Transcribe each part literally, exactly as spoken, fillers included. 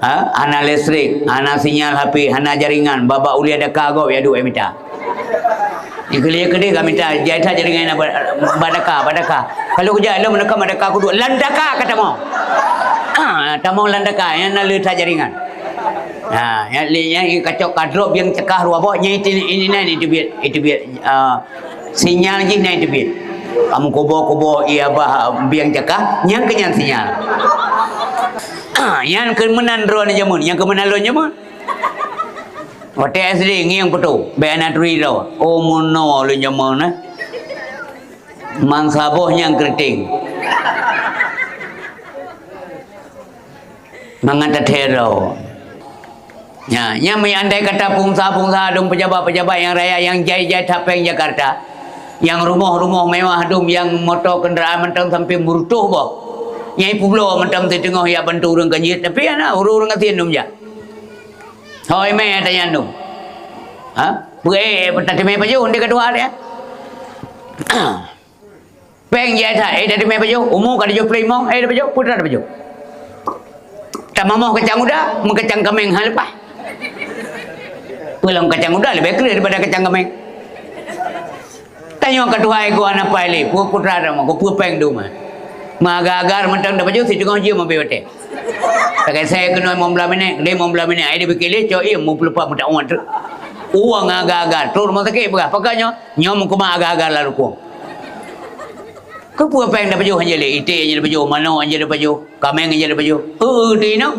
Ha? Hana listrik, hana sinyal H P, hana jaringan, babah ulèe daka gob ya duek mita. Dikeuli keudeh ka mita, jai that jaringan na ba-, badaka, badaka. Kalau kujak lom, meunaka badaka kuduek, landaka ka tamong. Ha, tamong landaka, nyang na le that jaringan. Ha, nyang le, nyang kacok kadrop nyang cekah dua boh, nyang ini, ini nan itu biet, itu biet, ah, sinyal jih nan itu biet. Kamu kubo-kubo, iya bah, biang cekah, nyang keunyan sinyal. Nyan keu meunan droeneuh jameun, nyang keu meunan lôn jameun. Watèe S D ngieng peutu, bèk hana turi lom. Oh, meunoe lôn jameun, eh. Man saboh nyang keureuteng. Mangat tathèe droe. Nyan, nyan meuandai kata peungusaha-peungusaha dum, pejabat-pejabat nyang raya nyang jai-jai that pèng Jakarta, nyang rumoh-rumoh mewah dum, nyang moto kendaraan mantong sampoe meurutoh boh. Nyang peubloe mantong siteungoh jak bantu ureueng kan jeuet, tapi hana ureueng-ureueng gasien dum jak. Hôi mè tanyong dum. Ha? Peue, eh, tateumèe pajoh, ndeh ka tuha dia. Pèng jai that, eh, tateumèe pajoh, umu ka tujoh ploh limong, eh, tapajoh, peue teuma tapajoh. Tamamoh kacang uda, meukacang kaméng han leupah. Peue lom kacang uda leubeh kreueh daripada kacang kaméng. Tanyoe ka tuha igoe hana pai lé, peue putra teuma, peue pèng dum. Meuagar-agar mantong tapajoh, siteungoh jeuem abéh watèe. Takai sai keunoe limong blah minèt, deh limong blah minèt, ai dipike lé, cok ie, meupeuleupah meutakwan treuk. Uang agar-agar, trok rumoh sakét peugah, pakon nyoe? Nyoe meukeumah agar-agar lam rukong. Keupeue pèng tapajoh han jeuet lé, iték han jeuet tapajoh, manok han jeuet tapajoh, kaméng han jeuet tapajoh. Heu, di inoe.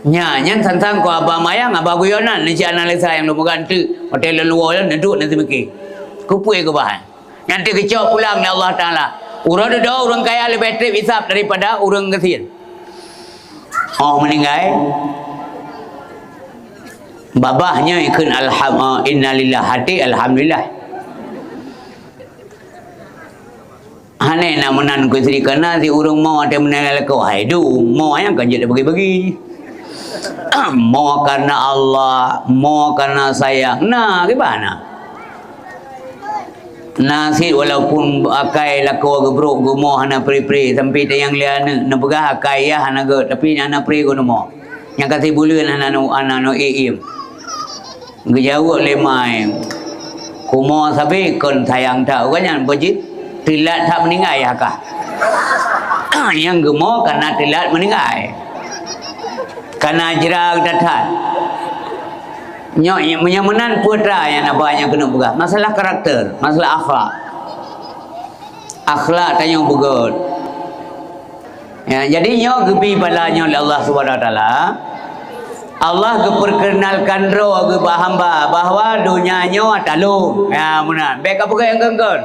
Nya, nyan sang-sang keu abah mayang, abah guyonan, neuci analisa nyang lôn peugah teuk, watèe lôn luwoe lôn, neuduek neuteumike. Keupeue keubah? Nyan teuk geucok pulang lé Allah Taala. Uroe dudoe ureueng kaya leubeh trép hisab daripada ureueng gasien. Oh meuninggai, babah nyoe ikheun alham-, innalillah, até alhamdulillah. Hana na meunan keu sri kana si ureueng mo até meuninggai lakoe. Hai du, mo nyang ka jeuet bagi-bagi. Mo karena Allah, mo karena sayang. Na, gimana? Na cit walaupun akai lakoe geubrok geumo hana pri-pri, sampai tayang lé aneuk neupeugah akai yah hana gèt, tapi hana pri geuneuk mo. Nyang ka sibuleuen hana nu-, hana nu iém. Geujaweueb lé mai, "Kumo sabe kon sayang that." Uroe nyan beujeuet teulat that meuninggai yah kah. Nyang geumo kana teulat meuninggai. Kana jra that-that. Nyoe, meunyoe meunan peue atra nyang na ba nyang keuneuk peugah? Masalah karakter, masalah akhlak. Akhlak tanyoe beugèt. Ya, jadi nyoe geubi bala nyoe lé Allah Subhanahu Wa Taala. Allah geupeurkeunalkan droe geuh bak hamba bahwa donya nyoe atra lôn. Ya, meunan. Bèk kapeugah nyang kon-kon.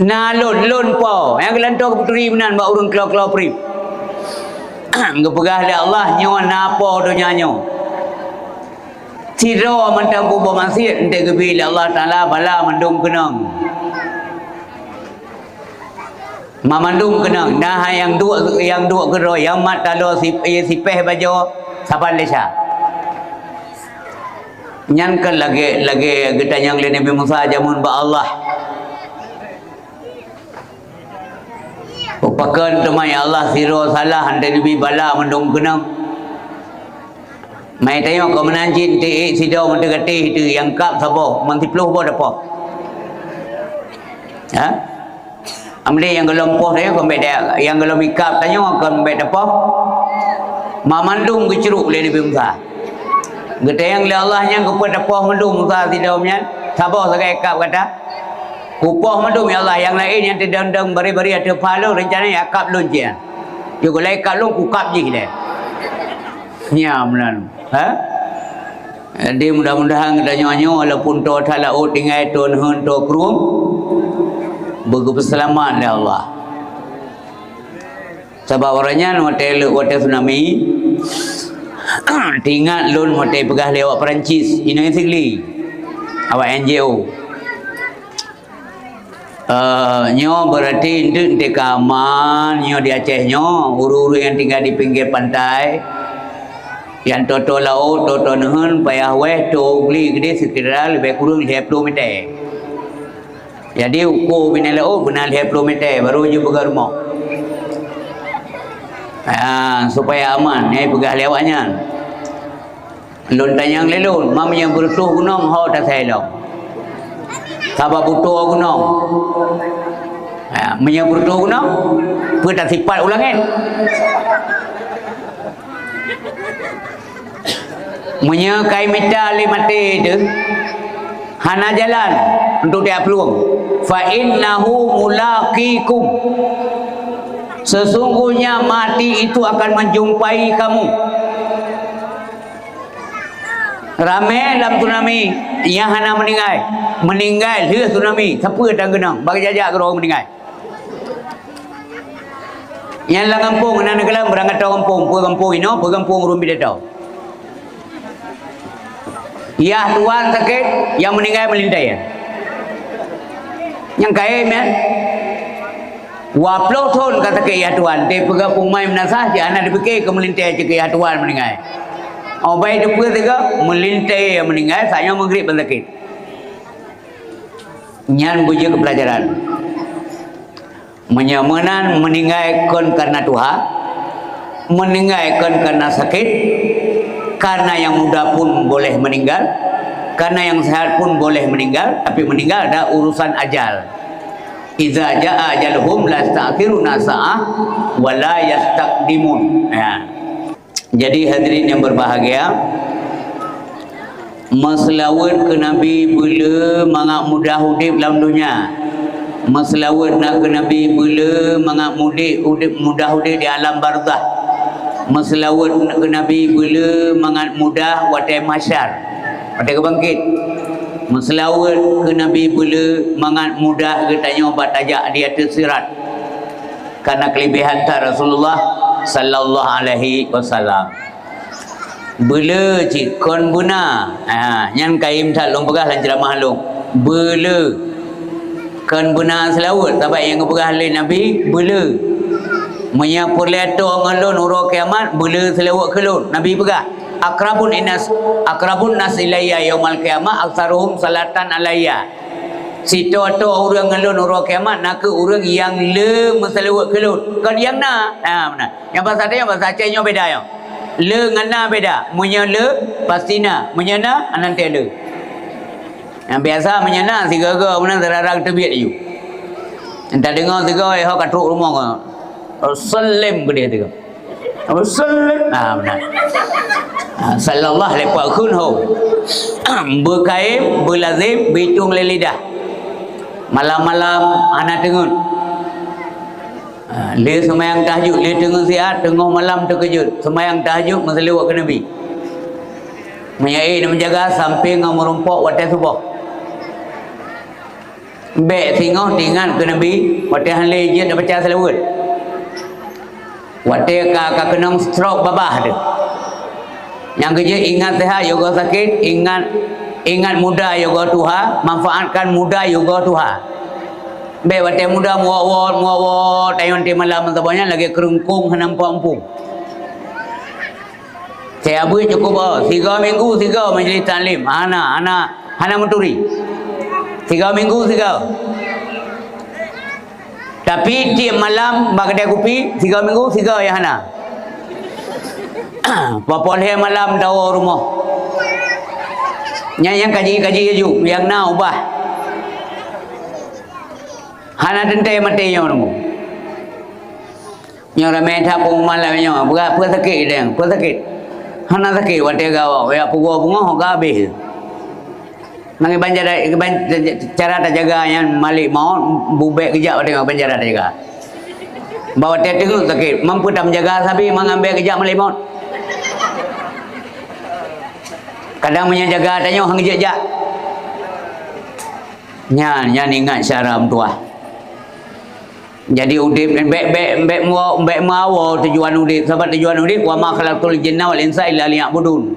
Na lôn, lôn po. Nyang geulantoe geupeuturi meunan bak ureueng klo-klo prip. Geupeugah lé Allah, "Nyoe na po donya nyoe." Sidroe mantong peubuet maksiet, eunteuk geubi lé Allah Taala bala mandum keunong. Ma mandum keunong, na hai nyang duek, nyang duek keudroe, nyang mat taloe si-, eh, sipèh bajoe, saban desya. Nyan kan lagèe, lagèe geutanyong lé Nabi Musa jameun bak Allah. Pakon teuma ya Allah sidroe salah han teubi bala mandum keunong. Mai tanyoe keu meunan cit tiek sidroe meuteugatéh teuh nyang kab saboh, man siploh boh dapoh. Ha? Amdeh nyang gohlom poh tanyoe kon bèk da-, nyang gohlom ikab tanyoe kon bèk dapoh. Ma mandum geucrok lé Nabi Musa. Geutanyong lé Allah nyan keupeue dapoh mandum Musa sidroe nyan, saboh sagai ikab gata. Kupoh mandum ya Allah, nyang laén nyang teudong-dong bari-bari ateueh pha lôn, reuncana nyang kab lôn cit nyan. Yôh gulai kab lôn kukab jih lé. Nya meunan. Ha? Jadi mudah-mudahan geutanyoe nyoe walaupun toe that laôt tinggai, toe neuheun, toe krueng, beugeupeuselamat lé Allah. Sabab uroe nyan watèe le-, watèe tsunami, teuingat lôn watèe peugah lé awak Perancis, inoe Sigli, awak N G O. Eh, nyoe berarti eunteuk teuka aman nyoe di Aceh nyoe, ureueng-ureueng nyang tinggai di pinggir pantai, nyang toe-toe laôt, toe-toe neuheun, payah wèh, toe u Sigli keudéh seukira leubeh kureueng lhèe ploh mètè. Jadi, uko binéh laôt beuna lhèe ploh mètè, barô jipeugah rumoh. Ha, supaya aman, nyang peugah lé awaknyan. Lôn tanyong lé lôn, ma meunyoe beureutoh gunong ho tasai lom? Sabab beutôi gunong. Ha, meunyoe beureutoh gunong, peue tasipat u langét? Meunyoe kai mita lé maté teuh, hana jalan untuk tajak plueng. Fa innahu mulaqikum. Sesungguhnya mati itu akan menjumpai kamu. Ramé lam tsunami nyang hana meuninggai. Meuninggai lheueh tsunami, sapeue tan keunong, bak jak-jak keudroe meuninggai. Nyan lam gampông, na neukalon beurangkat gampông, peue gampông inoe, peue gampông ureueng bidatoe. Yah tuan sakét, nyang meuninggai meulintée. Nyang kayém nyan. Dua ploh thon ka sakét yah tuan, teupeugah peumai meunasah, cit hana teupike keu meulintée cit keu yah tuan meuninggai. Oh, bai teupeue sigoe, meulintée meuninggai, saat nyoe meugrib ban sakét. Nyan beujeuet keu peulajaran. Meunyoe meunan meuninggai kon karena tuha, meuninggai kon karena sakét, karena yang muda pun boleh meninggal, karena yang sehat pun boleh meninggal, tapi meninggal adalah urusan ajal. Idza jaa ajaluhum la yasta'khiruna sa'ah wa la yastaqdimun. Ya. Jadi hadirin yang berbahagia, meuseulaweuet keu Nabi beuleu mangat mudah udeb lam donya. Meuseulaweuet na keu Nabi beuleu mangat mudeb, udeb, mudah udeb di alam barzakh. Meuseulaweuet na keu Nabi beuleu mangat mudah watée mahsyar, watée geubangkét. Meuseulaweuet keu Nabi beuleu mangat mudah geutanyoe bak tajak di ateueh sirat. Karena kelebihan that Rasulullah sallallahu alaihi wasallam. Beuleu cit kon beuna. Ha, nyan kayém that lôn peugah lam ceramah lôn. Beuleu kon beuna seulaweuet, sabab nyang geupeugah lé Nabi beuleu. Meunyoe peureulée toe ngon lôn uroe kiamat, beuleu seulaweuet keu lôn. Nabi peugah, "Akrabun inas, akrabun nas ilayya yaumal qiyamah aktsaruhum salatan alayya." Sitoe-toe ureuëng ngon lôn uroe kiamat na kheueh ureuëng nyang le meuseulaweuet keu lôn. Kon nyang na. Ha, meunan. Nyang basa Aceh, nyang basa Aceh nyoe beda nyoe. Le ngon na beda. Meunyoe le, pasti na. Meunyoe na, hana teuh le. Nyang biasa meunyoe na, sigoe-goe meunan seulara geuteubiet laju. Entah deungoe sigoe, eh, ho ka trok rumoh. Saleuem keudeh sigoe. Saleuem. Ah, meunan. Ah, sallallahu alaihi wasallam ho. Beukayém, beulazem, beutong lé lidah. Malam-malam hana teungeut. Ah, le seumayang tahajud, le teungeut siat, teungoh malam teukeujot. Seumayang tahajud meuseulaweuet keu Nabi. Meunyoe ék neumeujaga sampoe ngon meurumpok watée suboh. Bék singoh teuingat keu Nabi, watée hana lé jeuet neubaca seulaweuet. Watée ka, ka keunong stroke babah teuh. Nyang keujeuet ingat seuhat yoh goe sakét, ingat, ingat muda yoh goe tuha, manfaatkan muda yoh goe tuha. Bék watée muda meuwot-wot, meuwot-wot, tayong teuh malam meusaboh nyan lagée keureungkong hana muphom-muphom. Siat beuet cukup, oh, sigoe minggu sigoe majlis taklim. Hana, hana, hana meuturi. Sigoe minggu sigoe. Tapi tiep malam bak keudè kupi, sigoe minggu sigoe nyang hana. Poh-poh lhèe malam tawoe rumoh. Nyan nyang kaji-kaji laju, nyang na ubah. Hana teuntèe maté nyoe rumoh. Nyoe ramé that peungumuman lagèe nyoe, peue, peue sakét idéng, peue sakét? Hana sakét watèe gawat, jak peugoe beungoh ka habéh. Nang iban cara, iban cara tajaga nyan malèk mawöt, bubèk geujak watèe nyoe iban cara tajaga. Bah watèe teungeut sakét, mampu tameujaga sabe mangat bèk geujak malèk mawöt. Kadang meunyoe jaga tanyoe hana geujak-jak. Nyan, nyan ingat syara meutuah. Jadi udép, bèk, bèk, bèk meu-, bèk meuawoe tujuan udép. Sabab tujuan udép, "Wa ma khalaqtul jinna wal insa illa liya'budun."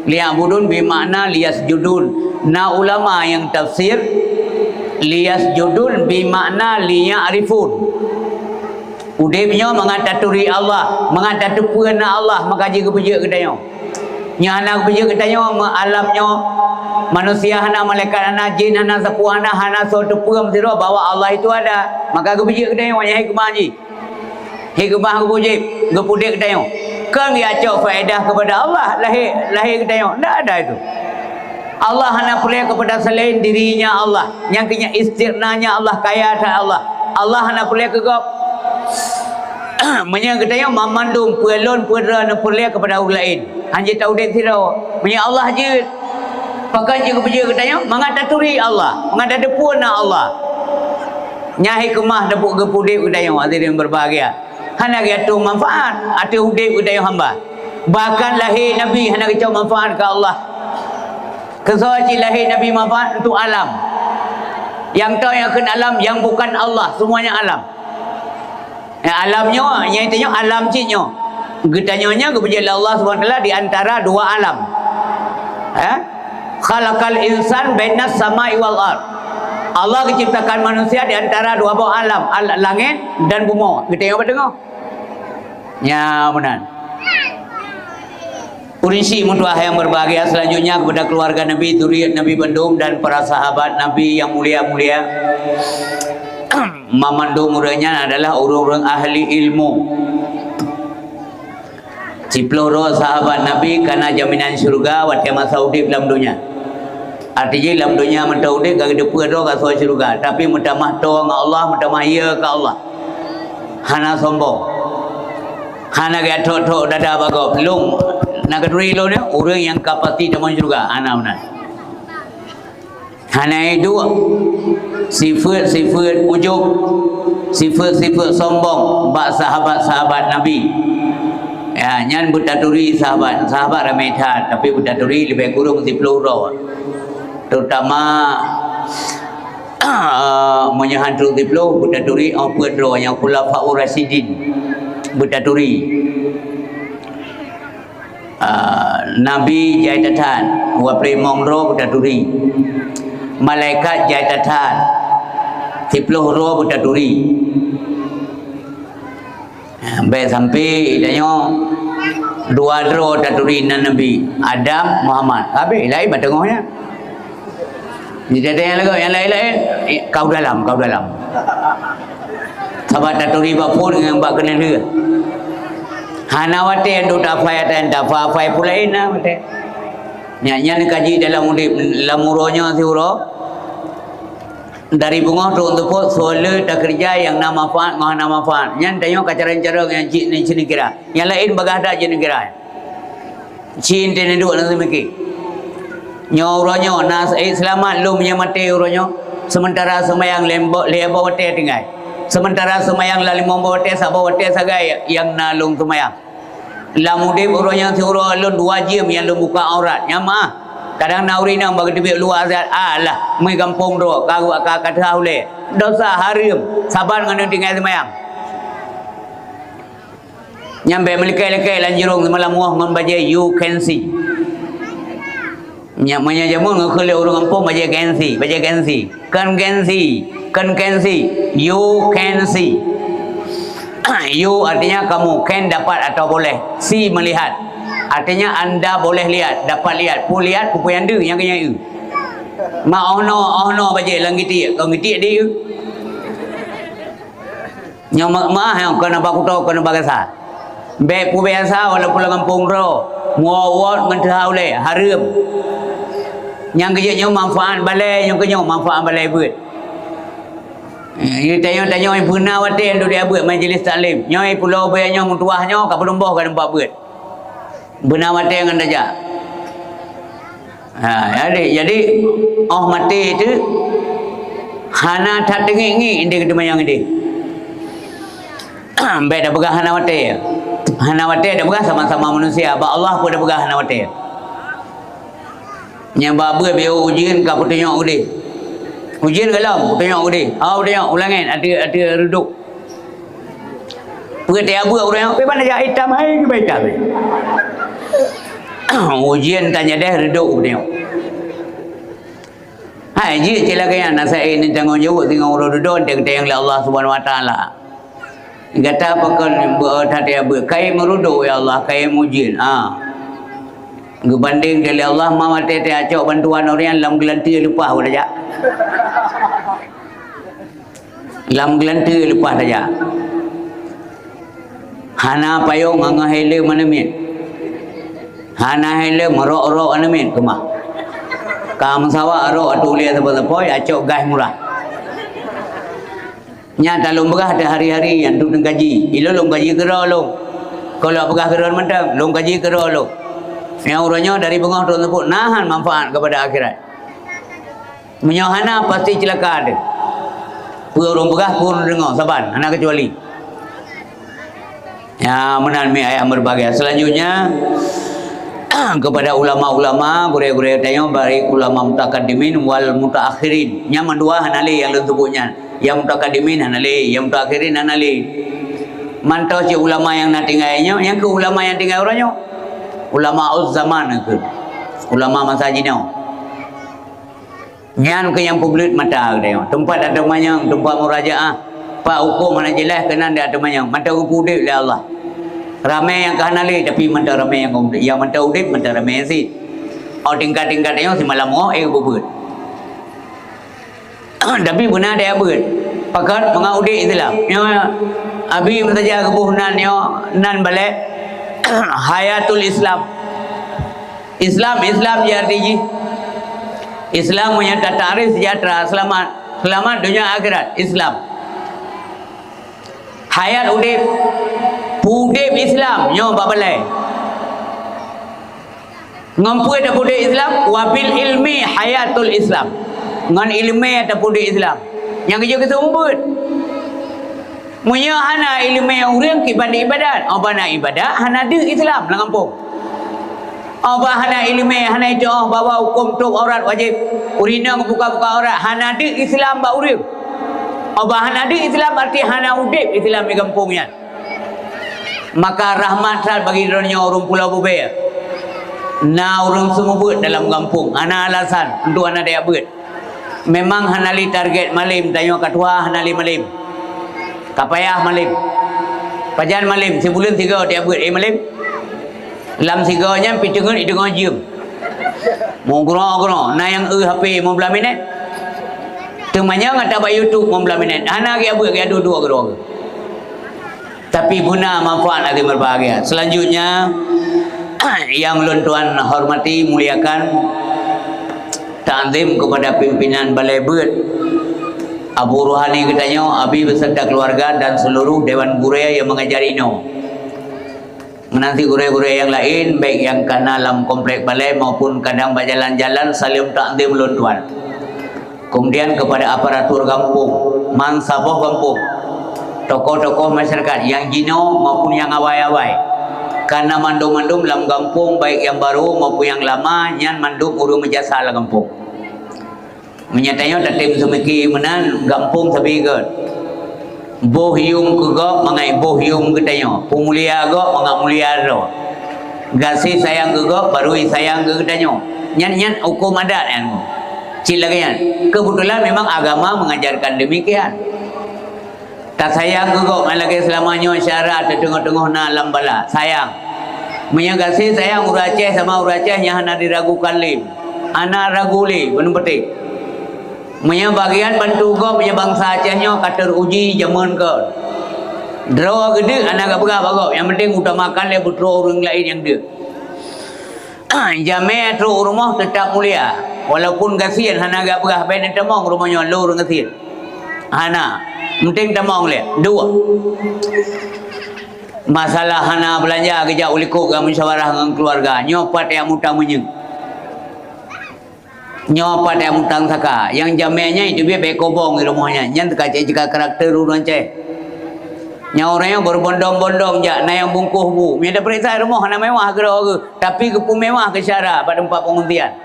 Liya'budun bi makna liyasjudun. Na ulama nyang tafsir, liyasjudun bi makna liya'rifun. Udép nyoe mangat taturi Allah, mangat tateupeue na Allah, maka jigeupeujeuet geutanyoe. Nyang hana geupeujeuet geutanyoe, meu-, alam nyoe, manusia hana, malaikat hana, jin hana, sapeue hana, hana soe teupeue meusidroe bahwa Allah itu ada. Maka geupeujeuet geutanyoe, nyan hikmah jih. Hikmah geupeujieb, geupeuudeb geutanyoe. Kon geucok faedah kepada Allah, lahé, lahé geutanyoe. Ndak ada itu. Allah hana peureulée kepada selain dirinya Allah. Nyang keu nyan istighnanya Allah, kaya that Allah. Allah hana peureulée keu gob. Meunyoe geutanyoe mamandum peue lôn, peue droe, neupeureulee kepada ureuëng laén. Hanjeuet taudeb sidroe. Meunyoe Allah jeuet, pakon jeuet geupeujeuet geutanyoe? Mangat taturi Allah, mangat tateupeue na Allah. Nyan hikmah teupeu geupeuudeb geutanyoe, hadirin berbahagia. Hana geuatô manfaat ateueh udeb geutanyoe hamba. Bahkan lahé Nabi hana geucok manfaat keu Allah. Keu soe cit lahé Nabi manfaat? Untuk alam. Nyang toh nyang kheun alam, nyang bukan Allah, semuanya alam. Ya, alam nyoe, nyang tanyoe alam cit nyoe. Geutanyoe nyoe geupeujeuet lé Allah Subhanahu Wa Taala di antara dua alam. Eh? Khalaqal insan bainas samai wal ard. Allah geuciptakan manusia di antara dua boh alam, al-, langét dan bumoe. Geutanyoe bak teungoh. Nya meunan. Ureuëng syiek meutuah yang berbahagia, selanjutnya kepada keluarga Nabi, zuriat Nabi bandum dan para sahabat Nabi yang mulia-mulia. Mamandum ureuëng nyan adalah ureuëng-ureuëng ahli ilmu. Siploh droe sahabat Nabi kana jaminan syurga watée masa udeb lam donya. Arti jih lam donya meuteudeb ka geuteupeue droe ka soe syurga, tapi meutamah toe ngon Allah, meutamah ie keu Allah. Hana sombong. Hana geuthok-thok dada bak gob. Lôn, na keuneuri lôn nyoe, ureuëng nyang ka pasti tamong syurga. Hana meunan. Hana itu sifeuet-sifeuet ujub, sifeuet-sifeuet sombong bak sahabat-sahabat Nabi. Ya, nyan beutaturi sahabat. Sahabat ramé that, tapi beutaturi leubeh kureueng siploh droe. Terutama, meunyoe han troh siploh, beutaturi 'oh peuet droe nyang Khulafaur Rasyidin. Beutaturi. Ah, Nabi jai that-that, dua ploh limong droe beutaturi. Malaikat jai that-that, siploh droe beutaturi. Ah, bék sampai tanyoe dua droe taturi nan Nabi, Adam, Muhammad. Habéh, laén bak teungoh nyan. Di daerah nyang lagoe, nyang laén-laén, eh, kau dalam, kau dalam. Saban taturi bak phon ngon bak keuneulheueh. Hana watée duek tafai atan, tafai-fai pulai na watée. Nyan, nyan kaji dalam udeb, lam uroe nyoe siuroe. Dari beungoh trok seupôt, soe le takeureuja nyang na manfaat ngon hana manfaat. Nyan tanyoe ka carông-carông nyang cit neuneukira. Nyang laén bagaih that jeuet neukira. Cit teuneuk duek lam seumiké. Nyoe uroe nyoe na, eh, seulamat lom nyang maté uroe nyoe. Seumeuntara seumayang lhèe boh, lhèe boh watèe tinggai. Seumeuntara seumayang lam limong boh watèe, saboh watèe sagai nyang na lôn seumayang. Lam udép uroe nyoe siuroe lôn dua jeuem nyang lôn buka aurat. Nyan meu'ah. Kadang na ureueng inong bak geuteubiet luwa siat, "Alah, meugampông droe, ka, ka, ka teuhah ulèe." Dosa hareuem, saban ngon ureueng tinggai seumayang. Nyan bèk meulikèe-likèe lam jurông seumalam woe ngon bajèe you can see. Nyan meunyoe jameun geukheun lé ureueng gampông bajèe can see, bajèe can see. Kon can see, kon can see, you can see. You artinya kamu, can dapat atau boleh, see melihat. Artinya anda boleh lihat, dapat lihat, peue lihat, peue-peue nyang deuh nyang keunyan eu. Ma oh noe, oh noe bajèe lam geutiek, kon geutiek di eu. Nyoe meu'ah nyang kon haba kuto, kon haba gasa. Bèk peubiasa walaupun lam gampông droe, muwot-wot ngon teuhah ulèe, hareuem. Nyang keujeuet nyoe manfaat balèe, nyang keunyoe manfaat balèe beuet. Eh, tanyoe-tanyoe beuna watèe duek di abeuet majlis taklim. Nyoe pulo bèe nyoe meutuwah nyoe ka peurumoh ka teumpat beuet. Beuna watèe ngon tajak. Ha, jadi, jadi, oh maté teuh hana that teungiek-ngiek indeh keu teumanyong indeh. Bèk tapeugah hana watèe. Hana watèe tapeugah sama-sama manusia. Bak Allah pun tapeugah hana watèe. Nyang bak beuet bèk ujeuen ka peutunyok udeh. Ujeuen galom peutunyok udeh. Ha peutunyok u langèt ateueh, ateueh reudôk. Peue teuh buet ureueng nyoe, "Bèk ban jak itam hai, bèk itam hai." Ujeuen tan jadeh reudôk ureueng nyoe. Hai jeuet cit lagèe nyan, asai ni tanggông jaweueb singoh uroe dudoe teuntèe lé Allah Subhanahu Wa Taala. Gata pakon beuet that ya beuet, kayém reudôk ya Allah, kayém ujeuen. Ah. Geubandéng lé Allah ma watèe teuacok bantuan ureueng nyan lam geulanteue leupah udah jak. Lam geulanteue leupah tajak. Hana payong, hana helm, hana miet. Hana helm, rok-rok hana miet keumah. Ka meusawa rok ateueh ulèe sapo-sapo, ya cok gas murah. Nyan ta lôn peugah ateueh hari-hari nyan, tu gaji. Ilôn lôn gaji keudroe lôn. Kon lôn peugah keudroe mantong, lôn gaji keudroe lôn. Nyang uroe nyoe dari beungoh droeneuh peuet na han manfaat keupada akhirat. Meunyoe hana, pasti ceulaka teuh. Peue ureueng peugah, peue ureueng deungoe, saban, hana keucuali. Ya, meunan mi ayah meureubahagia. Selanjutnya, kepada ulama-ulama, gurèe-gurèe tanyoe, baik ulama mutakaddimin wal mutaakhirin. Nyang mandua hana lé nyang lôn seubut nyan. Nyang mutakaddimin hana lé, nyang mutaakhirin hana lé. Mantong cit ulama nyang na tinggai nyoe, nyang keuh ulama nyang tinggai uroe nyoe. Ulama uz zaman keuh. Ulama masa jinoe. Nyan keuh nyang peubleut mata geutanyoe. Teumpat tateumanyong, teumpat murajaah. Pat hukôm hana jeulaih keunan tateumanyong. Mantong geupeu udép lé Allah. Ramé nyang ka hana lé, tapi mantong ramé nyang, nyang mantong udép, mantong ramé cit. Oh, tingkat-tingkat nyoe simalam nyoe, eh, geupeubuet. Tapi beuna daya beuet. Pakon mangat udép Islam. Nyoe, Abi meusaja geuboh nan nyoe, nan balek. Hayatul Islam. Islam, Islam ji arti jih. Islam meunyoe tatakrif sejahtera, selamat. Selamat donya akhirat, Islam. Hayat udép, udép Islam, nyoe bak balai. Ngon peue tapeudeuh Islam? Wabil ilmi hayatul Islam. Ngon ileumèe tapeudeuh Islam. Nyang geujok keu seumeubeuet. Meunyoe hana ileumèe ureueng kiban ibadat, oh, bah na ibadat, hana deuh Islam lam gampông. Oh, bah hana ileumèe, hana itu'oh bahwa hukôm tôp aurat wajéb. Ureueng inong buka-buka aurat, hana deuh Islam bak ureueng. Oh, bah hana deuh Islam, berarti hana udép Islam di gampông nyan. Maka rahmat that bagi droeneuh nyoe ureueng Pulo Bubée. Na ureueng seumeubeuet dalam gampông, hana alasan untuk hana daya beuet. Memang hana lé target malem, tanyoe ka tuha hana lé malem. Ka payah malem. Pajan malem, sibuleuen sigoe daya beuet, eh, malem. Lam sigoe nyan pih teungeut, i teungoh jeuem. Meugroe-groe, na nyang eu H P limong blaih minét. Teumanyong ata bak YouTube limong blaih minét. Hana geujak beuet, geujak duek-duek keudroe. Tapi beuna manfaat hati meureubahagia. Selanjutnya, yang ulôn tuan hormati, muliakan, takzim kepada pimpinan Balai Beuet, Abu Ruhani geutanyoe, Abi beserta keluarga dan seluruh dewan gurée yang mengajar inoe. Meunan cit gurée-gurée nyang laén, baik nyang ka na lam komplek balai maupun kadang bak jalan-jalan, saleuem takzim lôn tuan. Kemudian kepada aparatur gampông, bansaboh gampông, tokoh-tokoh masyarakat nyang jinoe maupun nyang awai-awai. Karena mandum-mandum lam gampông, baik nyang barô maupun nyang lama, nyan mandum ureueng meujasa lam gampông. Meunyoe tanyoe tatem seumiki meunan, gampông sabe gét. Boh yuem keu gob mangat boh yuem keu tanyoe. Peumulia gob mangat mulia droe. Gaséh sayang keu gob, barô sayang keu geutanyoe. Nyan, nyan hukôm adat nyan. Cit lagée nyan. Keubeutulan memang agama mengajarkan demikian. Tasayang keu gob, lagée seulama nyoe syedara teuteungoh-teungoh na lam bala. Sayang. Meunyoe gaséh sayang ureueng Aceh sama ureueng Aceh nyang hana diragukan lé. Hana ragu lé, beuneupeuteh. Meunyoe bagian bantu gob, meunyoe bansa Aceh nyoe ka teuruji jameun kon. Droe geudeuk hana geupeugah bak gob, nyang penting utamakan lé beutroe ureueng laén nyang deuk. Jamé trok u rumoh teutap mulia, walaupun gasien hana geupeugah bèk neutamong rumoh nyoe lôn ureueng gasien. Hana, penting tamong lé. Dua. Masalah hana beulanja geujak u likôt geumusyawarah ngon keuluwarga, nyoe pat nyang mutang minyeuk. Nyoe pat nyang mutang saka, nyang jamé nyan itu biet bèk kobong di rumoh nyan, nyan teuka cit jika karakter ureueng Aceh. Nyang ureueng nyang berbondong-bondong jak na nyang bungkôh bu. Meunyo tapeuriksa rumoh hana mewah keudroe geuh, tapi geupeumewah keu syedara bak teumpat peungungsian.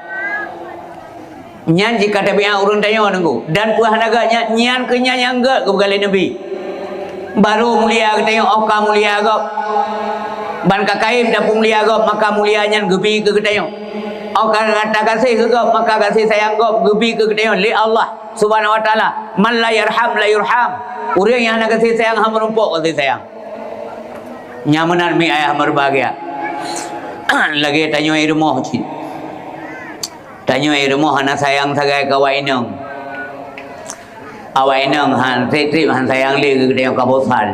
Nyan jika tabiat ureueng tanyoe Teungku. Dan peue hana gét nyan, nyan keuh nyan nyang gét geupeugah lé Nabi. Barô mulia geutanyoe óh ka mulia gob. Ban ka kayém tapeumulia gob, maka mulia nyan geubi keu geutanyoe. Óh ka tagaséh keu gob, maka gaséh sayang gob geubi keu geutanyoe lé Allah Subhanahu wa Taala. Man la yarham la yurham. Ureueng nyang hana gaséh sayang hana meurumpok gaséh sayang. Nyan meunan mi ayah meureubahagia. Lagée tanyoe i rumoh cit. Tanyoe i rumoh hana sayang sagai keu awak inong. Awak inong han treb-treb han sayang lé keu geutanyoe ka bosan.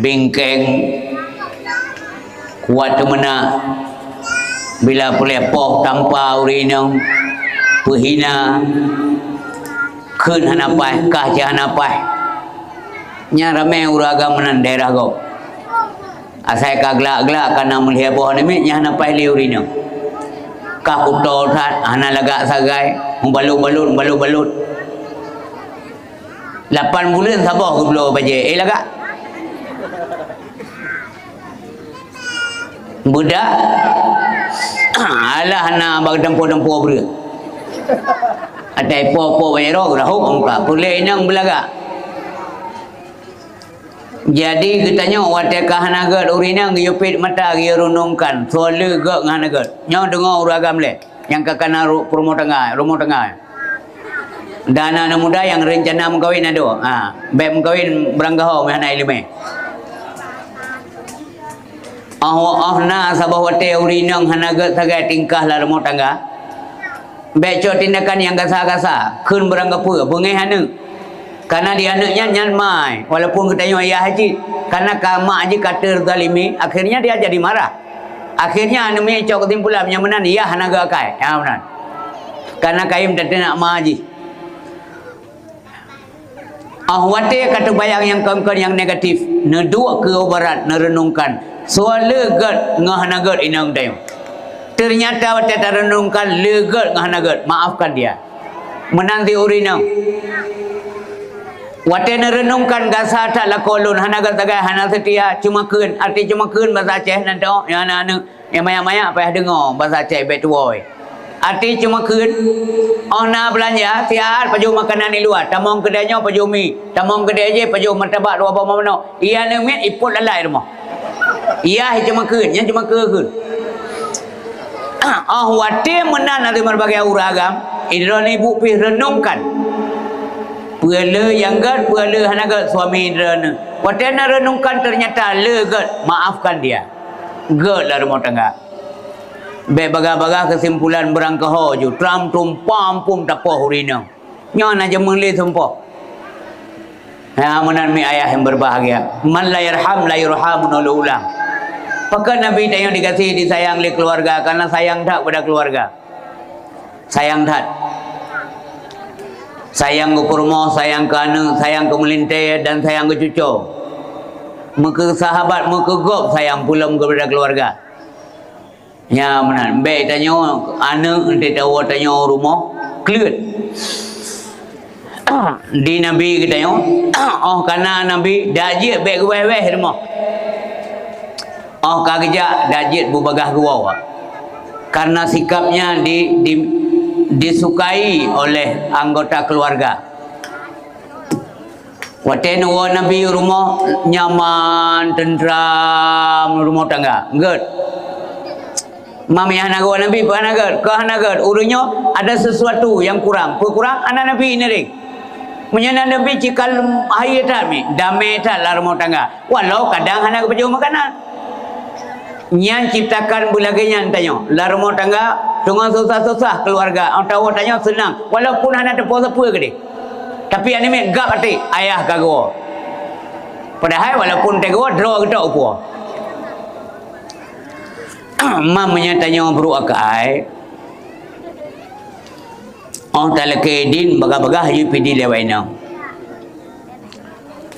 Bingkeng, kuat teumeunak, bila puléh poh tampa ureueng inong, peuhina, kheun hana paih, kah cit hana paih. Nyan ramé ureueng agam meunan daerah gob. Asai ka glak-glak ka na meulhèe boh namiet nyang hana paih lé ureueng inong. Ka kuto that, hana lagak sagai, mubalot-balot, mubalot-balot. Lapan buleuen saboh geubloe bajèe, eh, lagak. Beudak, alah na bak tempo-tempo breueh. Atai po-po bajèe roh, geurahôk muka, peureulèe inong beulagak. Jadi geutanyoe watèe ka hana gèt ureueng inong geuyue piet mata geuyue reunongkan, soe le gèt ngon hana gèt. Nyoe deungoe ureueng agam lé nyang ka kana ru-, peurumoh tangga, rumoh tangga. Dan aneuk muda nyang reuncana meukawen ado, ha, bèk meukawen beurangkaho meuhana ileumèe. Óh, óh na saboh watèe ureueng inong hana gèt sagai tingkah lam rumoh tangga, bèk cok tindakan nyang gasa-gasa, kheun beurangkapeue, beungèh aneuk. Karena di aneuk nyan, nyan mai, walaupun geutanyoe ayah cit, karena ka mak jih ka teuzalimi, akhirnya dia jadi marah. Akhirnya aneuk miet cok keusimpulan, nyang meunan yah hana geuakai. Nyang meunan. Karena kayém tateunak ma jih. Óh watèe ka teubayang nyang kon-kon nyang negatif, neuduek keu barat, neureunongkan, soe le gèt ngon hana gèt inong tanyoe. Ternyata watèe tareunongkan le gèt ngon hana gèt, maafkan dia. Meunan si ureueng inong. Watèe neureunongkan gasa that lakoe lôn, hana gèt sagai, hana seutia, ceumakheun, arti ceumakheun basa Aceh nan teuh, nyang na aneuk. Nyang manyak-manyak payah deungoe basa Aceh bèk tuwoe. Arti ceumakheun, óh na beulanja, siat pajoh makanan di luwa, tamong keudè nyoe pajoh mi, tamong keudè jéh pajoh martabak dua boh manok. Iya aneuk miet ipot lalai rumoh. Iya ceumakheun, nyan ceumakheun. Óh watèe meunan ateueh meureubagai ureueng agam, droeneuh ibu pih reunongkan. Peue le nyang gèt, peue le hana gèt suami droeneuh. Watèe neureunongkan ternyata le gèt, maafkan dia. Gèt lam rumoh tangga. Bèk bagah-bagah keusimpulan beurangkaho ju, tram tumpam pum tapoh ureueng inong. Nyoe na jameun lé sumpah. Ya, meunan mi ayah yang berbahagia. Man la yarham la yurham, ulang. Pakon Nabi tanyoe digaséh disayang lé keluarga, karena sayang that kepada keluarga. Sayang that. Sayang keu peurumoh, sayang keu aneuk, sayang keu meulintèe, dan sayang keu cucoe. Meukeu sahabat, meukeu gob sayang peulom kepada keluarga. Nya meunan, bèk tanyoe aneuk, eunteuk tawoe tanyoe rumoh, kleuet. Di Nabi geutanyoe, óh kana Nabi, dak jeuet bèk geuwèh-wèh rumoh. Óh ka geujak, dak jeuet beubagah geuwoe. Karena sikapnya di, di, disukai oleh anggota keluarga. Watèe neuwoe Nabi u rumoh, nyaman, teuntram rumoh tangga. Gèt. Mam yah hana geuwoe Nabi, peu hana gèt? Keu hana gèt. Ureueng nyoe ada sesuatu yang kurang. Peu kurang? Hana Nabi neuring. Meunyoe na Nabi, cikal hayeu that mi, damé that lam rumoh tangga. Walau kadang hana geupajoh makanan. Nyan ciptakan beulagèe nyan tanyoe. Lam rumoh tangga, teungoh susah-susah keluarga. Atawa tanyoe seunang. Walaupun hana teupeue sapeue keudeh. Tapi aneuk miet gab até, ayah ka geuwoe. Padahai walaupun teugoe, droe geutok upo. Mam meunyoe tanyoe brôk akai, óh talakèe idin, bagah-bagah jih pih idin lé awak inong.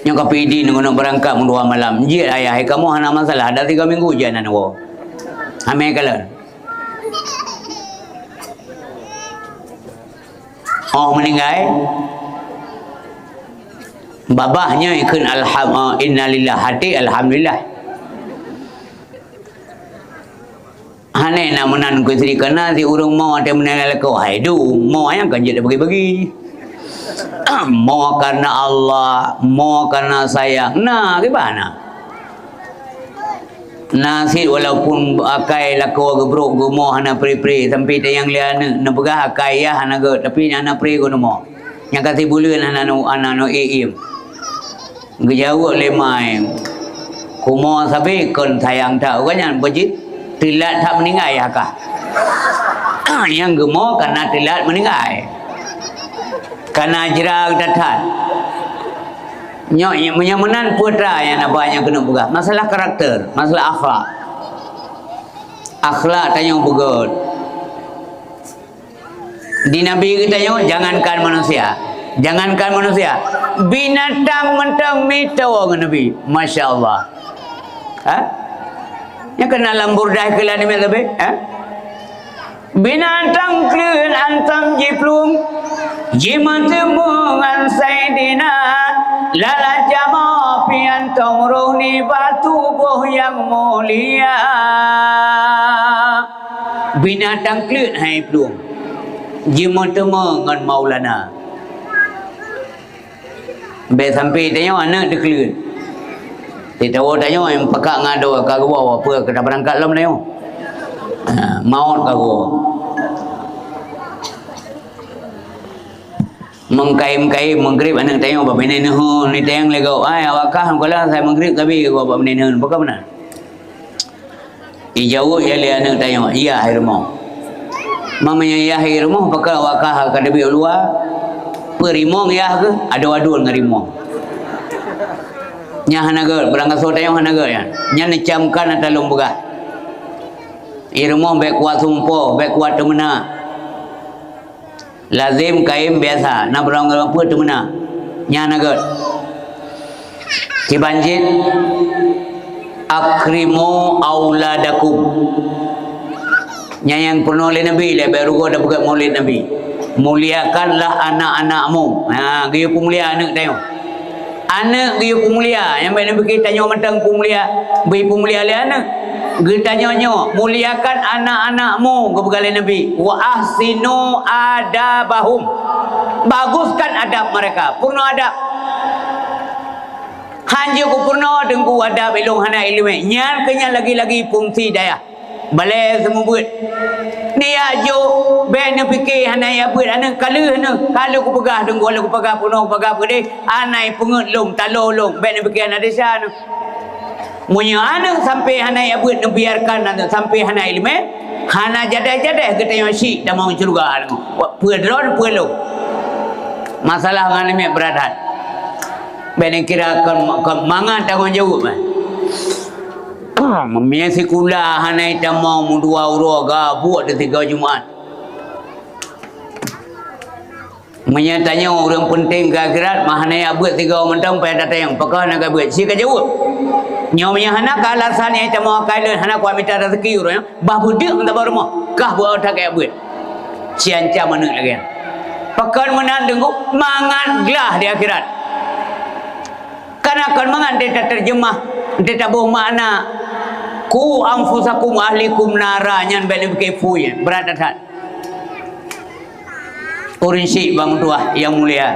Nyoe ka pih idin keuneuk beurangkat meudua malam. Jeuet ayah, kamoe hana masalah, ada tiga minggu jeuet aneuk woe. Amé kalon. Óh meuninggai, babah nyoe ikheun alham-, innalillah, até alhamdulillah. Hana na meunan keu istri, kana si ureueng mo watèe meuninggai lakoe, hai du, mo nyang kan jeuet bagi-bagi. Mo karena Allah, mo karena sayang. Na, kiban na? Na cit walaupun akai lakoe geubrôk geumo hana pri-pri, sampai tanyong lé aneuk, neupeugah akai yah hana gèt, tapi hana pri geuneumok. Nyang ka sibuleuen hana nu-, hana nu-, i-, iem. Geujaweueb lé mai, "Kumo sabe kon sayang that." Uroe nyan beujeuet teulat that meuninggai yah kah. Nyang geumo kana teulat meuninggai. Kana jra geutat-that. Nyoe, meunyoe meunan peue teuma nyang na ba nyang keuneuk peugah? Masalah karakter, masalah akhlak. Akhlak tanyoe beugöt. Di Nabi geutanyoe, jangankan manusia, jangankan manusia, binatang mantong mita ngon Nabi. Masya Allah. Ha? Nyang keunan lam Burdah keu lagèe nyan, ha? Binatang kleuet hantom jiplueng, jimeuteumèe ngon Saidina, lalajama pih hantom rhôh nibak tuboh nyang mulia. Binatang kleuet hai plueng, jimeuteumèe ngon Maulana. Bèk sampai tanyoe aneuk teukleuet. Titawoe tanyoe nyang pakat ngon adoe ka geuwoe, peue ka tabeurangkat lom tanyoe. Ha, maot ka geuwoe. Meungkai-meukai meugréb aneuk tanyoe bak binéh neuheun, niteng lé gob, "Ai, awak kah meukalah asai meugréb tabi," geuwoe bak binéh neuheun. Pakon meunan? Ijaweueb lé aneuk tanyoe, "Yah i rumoh." Meunyoe yah i rumoh, pakon awak kah ka teubiet u luwa? Peurimong yah keuh, adoe-adoe ngon rimong. Nyan hana gèt, beurangkasoe tanyoe hana gèt nyan. Nyan neucamkan ata lôn peugah. I rumoh bèk kuat sumpoe, bèk kuat teumeunak. Lazem, kaim, biasa, na barang peue teumeunak. Nyan hana gèt. Siban cit, "Akrimu auladakum." Nyan nyang peurunoe lé Nabi, lé bèk rugoe tapeugèt maulid Nabi. "Muliakanlah anak-anakmu." Ha, geuyue peumulia aneuk tanyoe. Aneuk geuyue peumulia, nyang bèk neupike tanyoe mantong peumulia, bri peumulia lé aneuk. Geutanyoe nyoe, "Muliakan anak-anakmu," geupeugah lé Nabi, "wa ahsinu adabahum." Baguskan adab mereka, peurunoe adab. Hanjeuet kupeurunoe teungku adab ilôn hana iéleumé. Nyan keuh nyan lagi-lagi fungsi dayah. Balèe seumeubeuet. Neujak jok, bèk neupike hana jak beuet aneuk ka lheueh neuh. Ka lheueh kupeugah teungku, lheueh kupeugah peurunoe, kupeugah peudeh, hana peungeut lôn, talo lôn, bèk neupike hana desya neuh. Meunyoe aneuk sampai hana jak beuet neubiarkan aneuk sampai hana iéleumé, hana jadèh-jadèh geutanyoe syiek tamong syeuruga neuh. Peue droeneuh peue lôn. Masalah ngon iéleumé brat that. Bèk neukira kon, kon mangat tanggong jaweueb, eh. Meunyoe sikula hana tamong meudua uroe gabuek di tiga Jumat. Meunyoe tanyoe ureueng peunteng keu akhirat, ma hana jak beuet tiga mantong payah tatanyong, pakon hana ka beuet? Sika jaweueb. Nyoe meunyoe hana keu alasan nyang tamong akai lôn, hana kuat mita raseuki uroe nyoe, bah beudeuk meutabah rumoh, kah beuet that kajak beuet. Siancam aneuk lagèe nyan. Pakon meunan teungku, mangat glah di akhirat. Kana kon mangat teuka terjemah, teuka boh makna, "Qu anfusakum wa ahlikum nara," nyan bèk neupike phui, brat that. Ureueng syiek bang tuah nyang mulia.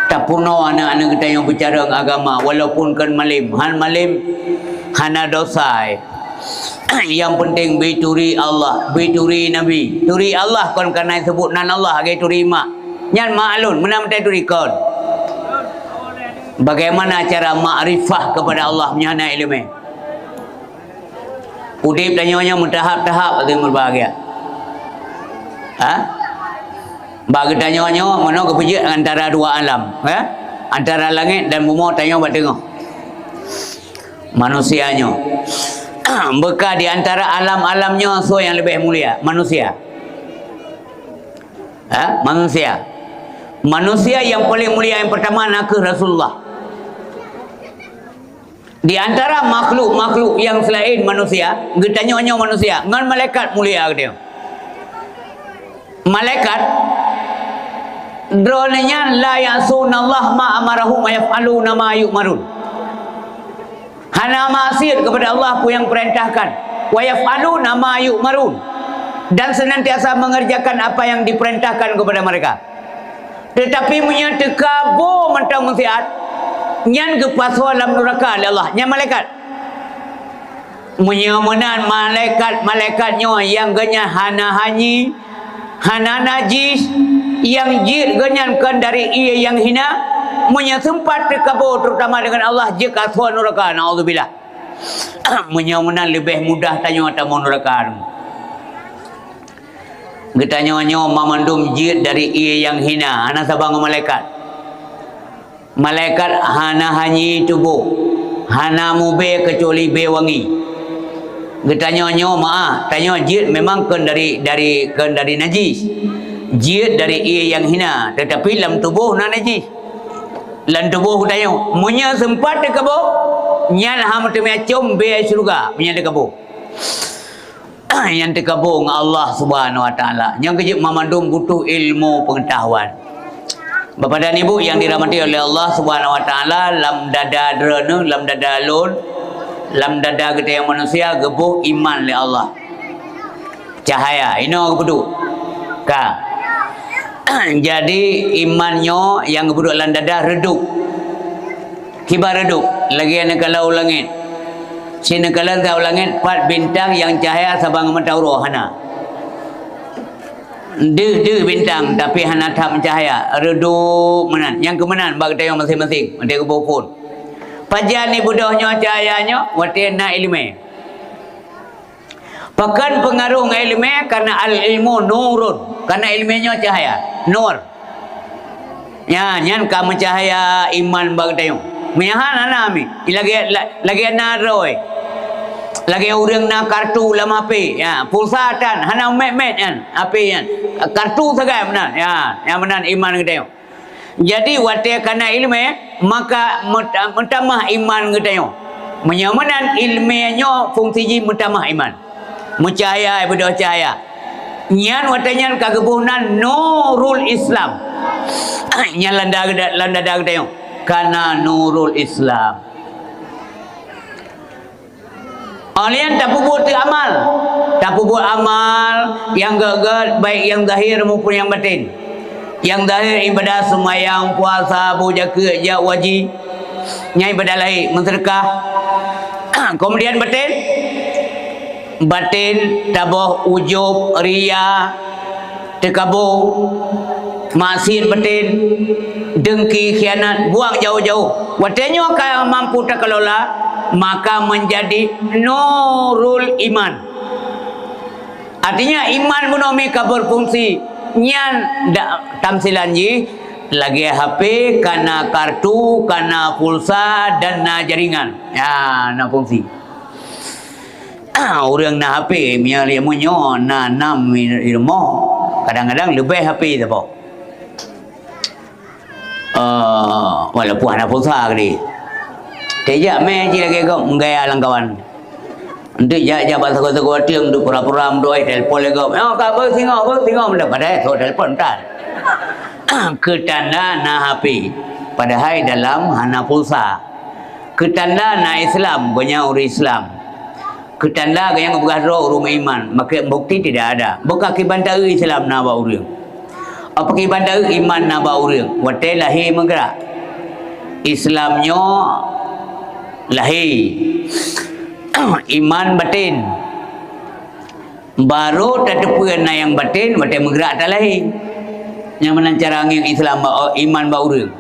Tapeurunoe aneuk-aneuk geutanyoe beucarông agama, walaupun kon malém, han malém, hana dosa, eh. Nyang peunteng bri turi Allah, bri turi Nabi. Turi Allah kon kana seubut nan Allah lagèe turi mak. Nyan mak lôn, meunan meutai turi kon. Bagaimana cara makrifah kepada Allah meunyoe hana iéleumé? Udép tanyoe nyoe meutahap-tahap, hadirin berbahagia. Ha? Bak geutanyoe nyoe, meunoe geupeujeuet antara dua alam, ya? Antara langét dan bumoe, tanyoe bak teungoh. Manusia nyoe. Beuka di antara alam-alam nyoe, soe nyang leubeh mulia? Manusia. Ha? Manusia. Manusia nyang paleng mulia nyang peurtama nakeuh Rasulullah. Di antara makhluk-makhluk nyang seulaén manusia, geutanyoe nyoe manusia, ngon malaikat mulia geutanyoe. Malaikat, droeneuh nyan la ya'sunallaha ma amarahum wa yaf'aluna ma yu'marun. Hana maksiat kepada Allah peue nyang perintahkan. Wa yaf'aluna ma yu'marun. Dan senantiasa mengerjakan apa yang diperintahkan kepada mereka. Teutapi meunyoe teuka boh mantong maksiat, nyan geupasoe lam nuraka lé Allah, nyan malaikat. Meunyoe meunan malaikat-malaikat nyoe nyang geuhnyan hana hanyi, hana najis, nyang jeuet geuhnyan kon dari ié nyang hina, meunyoe seumpat teuka boh, terutama dengan Allah, jeuet ka asoe nuraka, naudzubillah. Meunyoe meunan leubeh mudah tanyoe tamong nuraka. Geutanyoe nyoe banmandum jeuet dari ié nyang hina, hana saban ngon malaikat. Malaikat hana hanyi tuboh, hana mubée keucuali bée wangi. Geutanyoe nyoe meu'ah, tanyoe jeuet memang kon dari, dari, kon dari najih. Jeuet dari ié nyang hina, teutapi lam tuboh na najih. Lam tuboh geutanyoe, meunyoe seumpat teukaboh, nyan hana meuteumé com bée syeuruga, meunyoe teukaboh. Nyang teukaboh ngon Allah Subhanahu wa Taala. Nyang keujeuet mamandum butuh ilmu peungetahuan. Bapak dan Ibu yang dirahmati oleh Allah Subhanahu wa Taala, lam dada droeneuh, lam dada lôn, lam dada geutanyoe manusia geuboh iman lé Allah. Cahaya, inoe geupeuduek. Ka. Jadi, iman nyoe nyang geupeuduek lam dada reudôk. Kiban reudôk, lagée neukalon u langét. Si neukalon that u langét, pat bintang nyang cahya saban ngon mata uroe hana. Deuh-deuh bintang, tapi hana that meucahya, reudôk meunan. Nyang keu meunan bak geutanyoe maséng-maséng, watée geuboh phon. Pajan ibeudôh nyoe cahya nyoe, watée na iéleumé. Pakon peungaroh ngon iéleumé? Karena al-ilmu nurun. Karena iéleumé nyoe cahya, nur. Nyan, nyan ka meucahya iman bak geutanyoe. Meunyo hana, hana mi. Lagée, la-, lagée na droe. Lagée ureuëng na kartu lam H P. Ya, pulsa tan, hana mét-mét nyan H P nyan. Kartu sagai meunan. Ya, nyang meunan iman geutanyoe. Jadi, watée ka na iéleumé, maka meut-, meutamah iman geutanyoe. Meunyoe meunan, iéleumé nyoe fungsi jih meutamah iman. Meucahya, beudôh cahya. Nyan watée nyan ka geuboh nan nurul Islam. Nyan lam dada, lam dada geutanyoe. Ka na nurul Islam. Óh lheueh nyan tapeubuet teuk amal. Tapeubuet amal nyang gét-gét, baik nyang zahir maupun nyang batin. Nyang zahir ibadah seumayang, puasa, boh jakeuet, jak haji. Nyan ibadah lahé, meuseudeukah. Keumudian batin, batin taboh ujub, riya, teukaboh, maksiet batin, deungki, khianat, buang jauh-jauh. Watée nyoe ka mampu takelola, maka meunjadi nurul iman. Artinya, iman bunoe mi ka beufungsi, nyan da-, tamsilan jih lagée H P ka na kartu, ka na pulsa, dan na jaringan. Ya, na fungsi. Ureuëng na H P, meunyoe, meunyoe na nam di rumoh, kadang-kadang leubeh H P saboh. Eh, walaupun hana pulsa keudeh. Tejak mé cit lagée gob meugaya lam kawan. Untuk jak, jak bak sagoe-sagoe tieng, untuk pura-pura meudoai, telepon lé gob. "Oh, ka beusingoh, beusingoh," padahai soe telepon tan. Keutanda na H P, padahai dalam hana pulsa. Keutanda na Islam, gobnyan ureuëng Islam. Keutanda gobnyan geupeugah droe ureuëng meuiman, maka bukti tidak ada. Bukan kiban taeu Islam na bak ureuëng. Apa kiban taeu iman na bak ureuëng? Watée lahé meugrak. Islam nyoe lahé. Iman batin. Barô tateupeue na nyang batin watée meugrak that lahé. Nyang meunan cara ngieng Islam bak, iman bak ureuëng.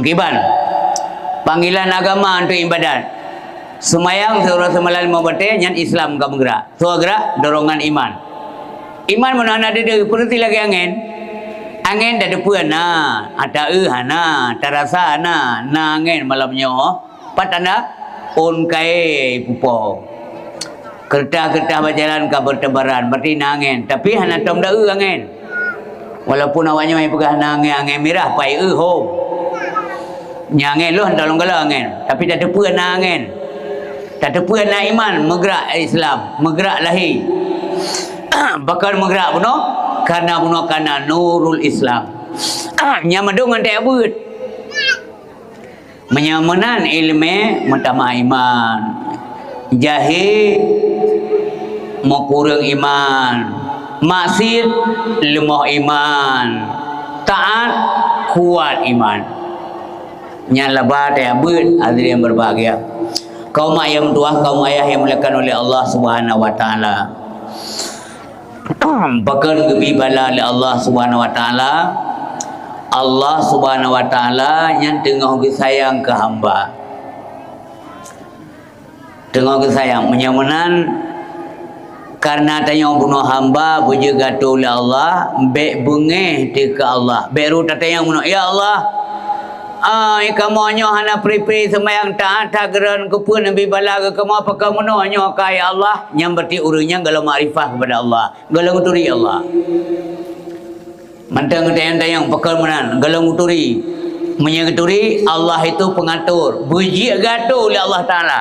Kiban panggilan agama untuk ibadat. Seumayang siuroe seumalam limong batée, nyan Islam ka meugerak. Soe gerak? Dorongan iman. Iman meunan hana deuh-deuh, peureuti lagée angén. Angén tateupeue na, ata eu hana, tarasa na, na angén malam nyoe. Pat tanda? Ôn kayée pupo. Keureuta-keureuta bak jalan ka beuteubaran, berarti na angén. Tapi hana tom da eu angén. Walaupun awak nyoe peugah na angén, angén mirah, pai eu hom. Nyan angén lôn, hana lôn galak angén. Tapi tateupeue na angén. Tateupeue na iman, meugrak Islam, meugrak lahé. Pakon meugrak bunoe? Karena bunoe kana nurul Islam. Nyan mandum ngon teuh beuet. Meunyoe meunan iéleumé, meutamah iman. Jahé, meukureueng iman. Maksiet, leumoh iman. Taát, kuat iman. Nyan laba teuh beuet, hadirin berbahagia. Kaum ayah meutuwah, kaum ayah yang dimuliakan oleh Allah Subhanahu wa Taala. Pakon geubri bala lé Allah Subhanahu wa Taala? Allah Subhanahu wa Taala nyan teungoh geusayang keu hamba. Teungoh geusayang. Meunyoe meunan, kareuna tanyoe bunoe hamba beujeuet geuatoe lé Allah, bék beungéh teuh keu Allah. Bék rot tatanyong bunoe, "Ya Allah, Ai, kamoe nyoe hana pri-pri seumayang taat that geuron keupeue Nabi bala keu kamoe, pakon meunoe nyoe keu ya Allah, nyan berarti ureuëng nyan gohlom makrifah kepada Allah, gohlom geuturi Allah. Mantong geutanyong-tanyong pakon meunan, gohlom geuturi. Meunyoe geuturi, Allah itu pengatur, beujeuet geuatur lé Allah Taala.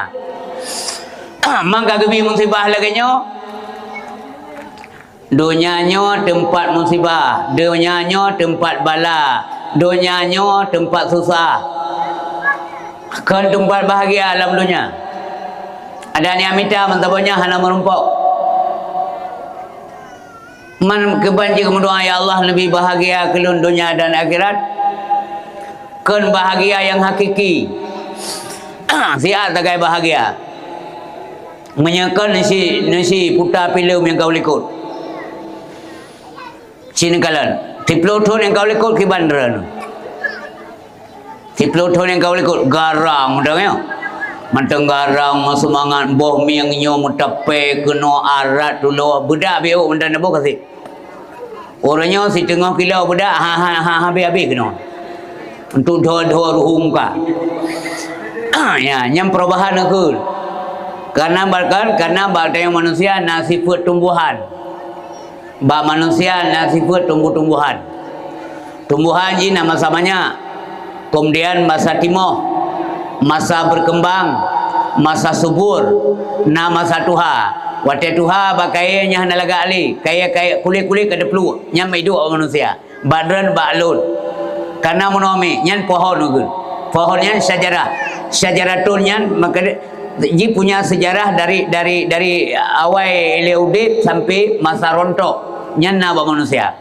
Maka geubi musibah lagée nyoe, donya nyoe teumpat musibah, donya nyoe teumpat bala, donya nyoe teumpat susah. Kon teumpat bahagia lam donya. Ada nyang mita meusaboh nyan hana meurumpok. Man keuban jeuet meudoa, "Ya Allah, neubi bahagia keu lôn donya dan akhirat." Kon bahagia nyang hakiki. Siat sagai bahagia. Meunyoe kon neusi, neusi puta filem nyang ka u likot. Sinoe kalon. Siplôh thon nyang ka u likot kiban droeneuh. Siplôh thon nyang ka u likot, garang mantong nyoe. Mantong garang, meuseumangat, boh mieng nyoe meutapée keunoe arat tulo, beudak biôh mantong na boh kasih. Uroe nyoe siteungoh kilo beudak, ha, ha, ha, habéh-habéh keunoe. Untuk dho-dho ruhueng muka. Ya, nyan perubahan kheun. Karena bahkan, karena bak tanyoe manusia na sifeuet tumbuhan. Bak manusia na sifeuet tumbuh-tumbuhan. Tumbuhan jih na masa manyak, kemudian masa timoh, masa berkembang, masa subur, na masa tuha. Watée tuha bak kayée nyan hana lagak lé, kayée-kayée kulét-kulét ka teupluek, nyan meuiduek manusia. Bak droen bak lôn. Kana meunoe mi, nyan pohon geukheun. Pohon nyan syajarah. Syajaratun nyan maka ji punya sejarah dari, dari, dari awai lé udeb sampai masa rontok. Nyan na bak manusia.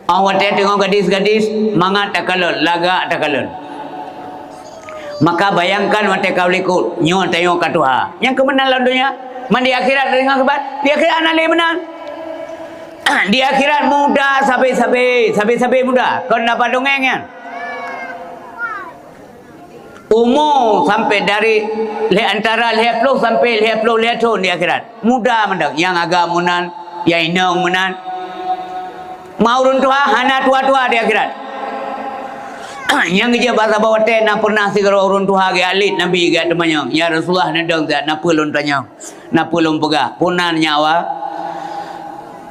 Óh watée teungoh gadis-gadis, mangat takalon, lagak takalon. Maka bayangkan watée ka u likot, nyoe tanyoe ka tuha. Nyang keu meunan lam donya, man di akhirat deungon keubat, di akhirat hana lé meunan. Di akhirat muda sabe-sabe, sabe-sabe muda. Kon na padongeng nyan. Umu sampai dari lhée antara lhée ploh sampai lhée ploh lhée thon di akhirat. Muda mantong, nyang agam meunan, nyang inong meunan. Ma ureuëng tuha hana tuha-tuha di akhirat. Nyang geujak bak saboh watée na pernah sigoe ureuëng tuha geualét Nabi geuteumanyong, "Ya Rasulullah, neudong that, na peue lôn tanyong?" Na peue lôn peugah, peue nan nyawa?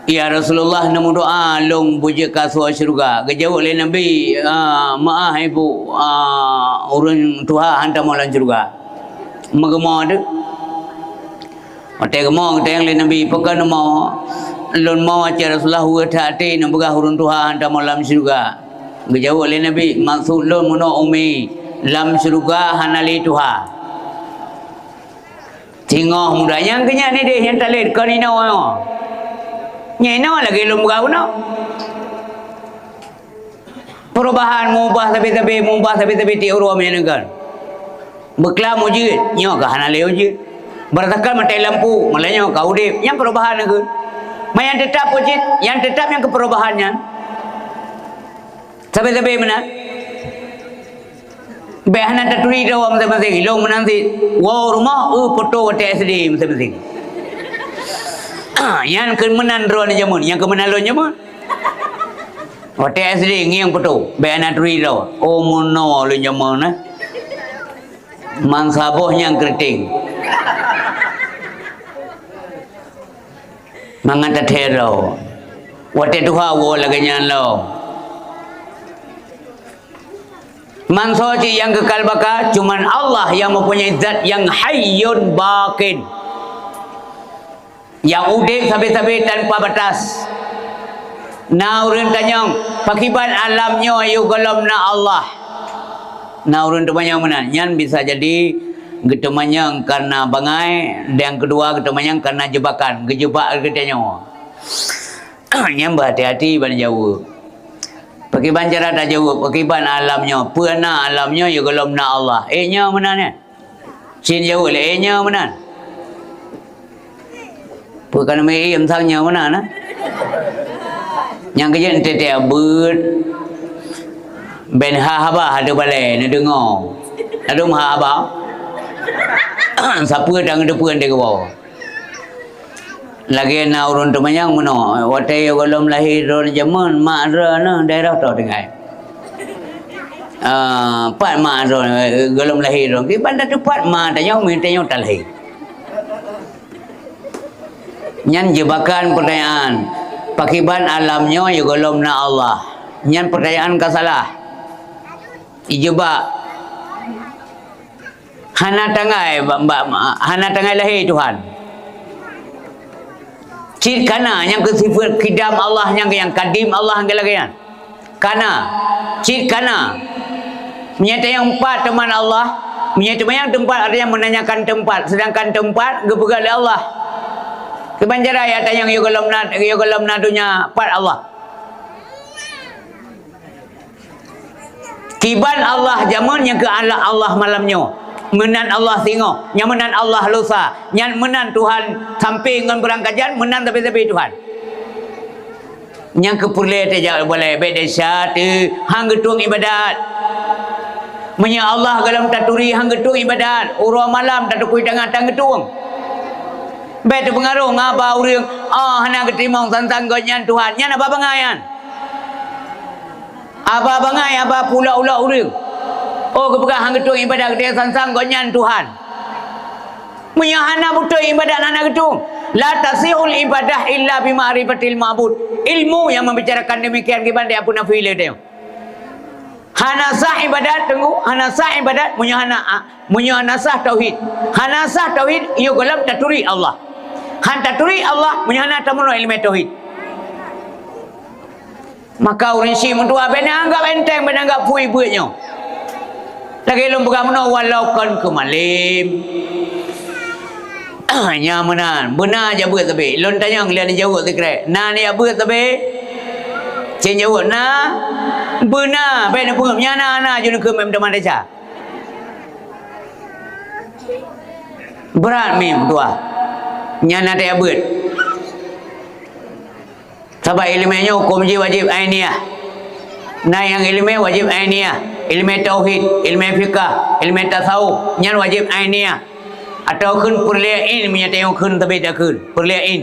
"Ya Rasulullah, neumeudoa lôn beujeuet keu asoe syeuruga." Geujaweueb lé Nabi, "Ah, meu'ah ibu, ah, ureuëng tuha hantom lam syeuruga." Meugeumoe teuh. Watée geumoe geutanyong lé Nabi, "Pakon neumoe?" "Lôn moe, ya Rasulullah, weueh that até neupeugah ureuëng tuha hantom lam syeuruga." Geujaweueb lé Nabi, "Maksud lôn meunoe umi, lam syeuruga hana lé tuha." Singoh muda nyang keu nyan ideh nyang talét kon inoe. Nyan inoe lagée lôn peugah bunoe. Perubahan mubah sabe-sabe, mubah sabe-sabe tiep uroe meunan kan. Beuklam ujeut, nyoe ka hana lé ujeut. Beuratakan maté lampu, malah nyoe ka udeb. Nyang perubahan keu. Ma nyang teutap ujeut, nyang teutap nyang keu perubahan nyan. Sabe-sabe meunan. Bék hana taturi droe maséng-maséng. Ilong meunan cit. Woe rumoh, eu, poto watée S D maséng-maséng. Nyan keu meunan droe jameun, nyang keu meunan lôn jameun. Watée S D ngieng poto, bék hana turi droe. Oh, meunoe lôn jameun na. Mansaboh nyang keureuteng. Mangat tathero. Watée tuha woe lagée nyan lom. Mansoe cit nyang keukal baka, cuman Allah nyang mempunyai zat nyang hayyun baqin. Nyang udeb sabe-sabe tanpa batas. Na ureuëng tanyong, "Pakiban alam nyoe yôh gohlom na Allah?" Na ureuëng teumanyong meunan, nyan bisa jadi geuteumanyong kareuna bangai, dan keudua geuteumanyong kareuna jebakan, geujebak geutanyoe. Nyan beuhati-hati ban jaweueb. Pakiban cara tajaweueb, pakiban alam nyoe, peue na alam nyoe yôh gohlom na Allah? Eh, nyoe meunan nyan. Cit jaweueb lé, eh, nyoe meunan. Peue ka neumeuiem sang nyoe meunan, na? Nyang keujeuet teuntée beuet. Ben ha haba hadu balée neudeungoe. Ladôm ha haba. Sapeue dan geuteupeue di geuwoe. Lagée na ureuëng teumanyong meunoe, watée yôh gohlom lahé droe jameun, mak droe neuh daerah toh tinggai. Ah, pat ma droe, gohlom lahé droe. Kiban tateupat ma tanyoe, meutanyoe talahé. Nyan jebakan pertanyaan. Pakiban alam nyoe gohlom na Allah? Nyan pertanyaan ka salah. Ijebak. Hana tanggai ba-, ba-, hana tanggai lahé Tuhan. Cit kana nyang keu sifeut kidam Allah, nyang, nyang kadim Allah, nyang lagée nyan. Kana, cit kana. Meunyoe tanyong pat teuma na Allah, meunyoe tanyong teumpat, artinya menanyakan tempat, sedangkan tempat geupeugah lé Allah. Kiban cara ya tanyong, yo gohlom na, yo gohlom na donya, pat Allah. Kiban Allah jameun nyang keu Allah, Allah malam nyoe. Meunan Allah singoh, nyang meunan Allah lusa, nyan meunan Tuhan sampoe ngon beurangkajan, meunan sabe-sabe Tuhan. Nyang keu peureulée teuh jak balée, bék desya teuh, han geutueng iébadat. Meunyoe Allah gohlom taturi, han geutueng iébadat, uroe malam tatukui tangan tan geutueng. Bék teupeungaroh ngon haba ureuëng, oh, hana geuteurimong sang-sang gobnyan Tuhan, nyan haba bangai nyan. Haba bangai, haba peuulok-ulok ureuëng. Oh, geupeugah han geutueng iébadat, geutanyoe sang-sang gobnyan Tuhan. Meunyoe hana beutôi iébadat hana geutueng, la tasihul ibadah illa bi ma'rifatil ma'bud. Ilmu nyang membicarakan demikian kiban di Abu Nafi le teuh. Hana sah iébadat, teungku, hana sah iébadat meunyoe hana, meunyoe hana sah tauhid. Hana sah tauhid, yo gohlom taturi Allah. Han taturi Allah meunyoe hana tameurunoe iéleumé tauhid. Maka ureuëng syiek meutuah bék na anggab enteng, bék na anggab phui beuet nyoe. Lagée lôn peugah meunoe, walau kon keu malem. Nyan meunan, beuna jak beuet sabe. Lôn tanyong lé neujaweueb sikrek. Na neujak beuet sabe? Cen jaweueb na. Beuna, bék neupeugah nyan na, na jeuet keu meuteumé desya. Brat mim dua. Nyan na tajak beuet. Sabab iéleumé nyoe huköm jih wajéb ainiah. Na nyang iéleumé wajéb ainiah, iéleumé tauhid, iéleumé fikah, iéleumé tasawuf, nyan wajéb ainiah. Atawa kheun peureulée in, meunyoe tanyoe kheun sabe takheun, peureulée in.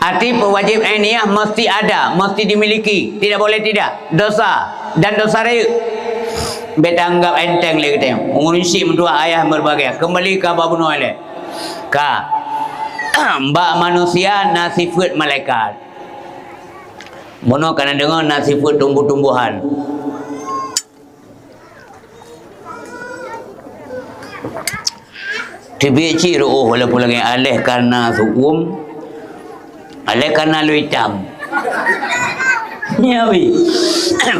Arti wajéb ainiah mesti ada, mesti dimiliki, tidak boleh tidak. Dosa dan dosa rayeuk. Bék tanggab enteng lé geutanyoe. Ureuëng syiek meutuah ayah berbagai. Kembali ka bak bunoe lé. Ka. Bak manusia na sifeuet malaikat. Bunoe ka na deungoe na sifeuet tumbuh-tumbuhan. Teubiet cit reuôh walaupun lagée aleh karna su'um, aleh karna lôn itam. Nyan weh.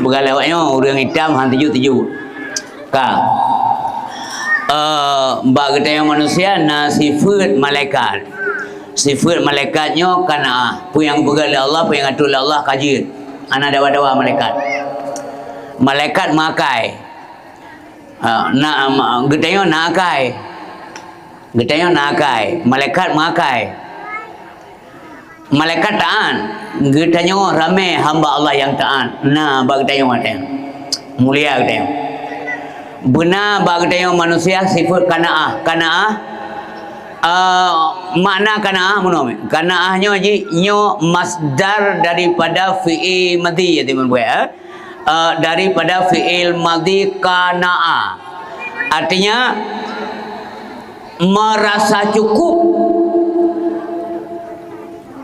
Peugah lé awak nyoe, ureuëng itam han teujuek-teujuek. Ka. Eh, bak geutanyoe manusia na sifeuet malaikat. Sifeuet malaikat nyoe kana, peue nyang geupeugah lé Allah, peue nyang geuatur lé Allah ka jeuet. Hana dawa-dawa malaikat. Malaikat meuakai. Ha, na, ma-, geutanyoe na akai. Geutanyoe na akai. Malaikat meuakai. Malaikat taát. Geutanyoe ramé hamba Allah nyang taát. Na bak geutanyoe watée. Mulia geutanyoe. Beuna bak geutanyoe manusia sifeuet kanaah. Kanaah, eh, makna kanaah meunoe. Kanaah nyoe jih, nyoe masdar daripada fi'il madhi, ya, timun buet, eh? Eh, daripada fi'il madhi qana'a. Artinya, merasa cukup.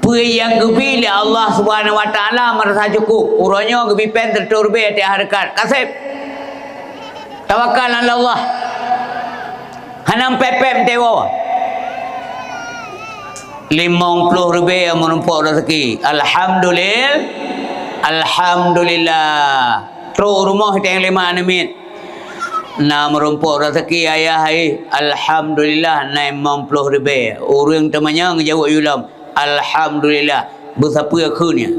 Peue nyang geubi lé Allah Subhanahu wa Taala merasa cukup. Uroe nyoe geubi péng sireutoh ribée tiep hareukat. Kaseb. Tawakal ala Allah. Hana pép-pép meutewo. Limong ploh ribée meurumpok raseuki. Alhamdulil-, alhamdulillah. Trok rumoh teng lima aneuk miet. Na meurumpok raseuki ayah hai. Alhamdulillah na limong ploh ribée. Ureuëng teumanyong jaweueb yulom. Alhamdulillah. Beusapeue kheun nyan.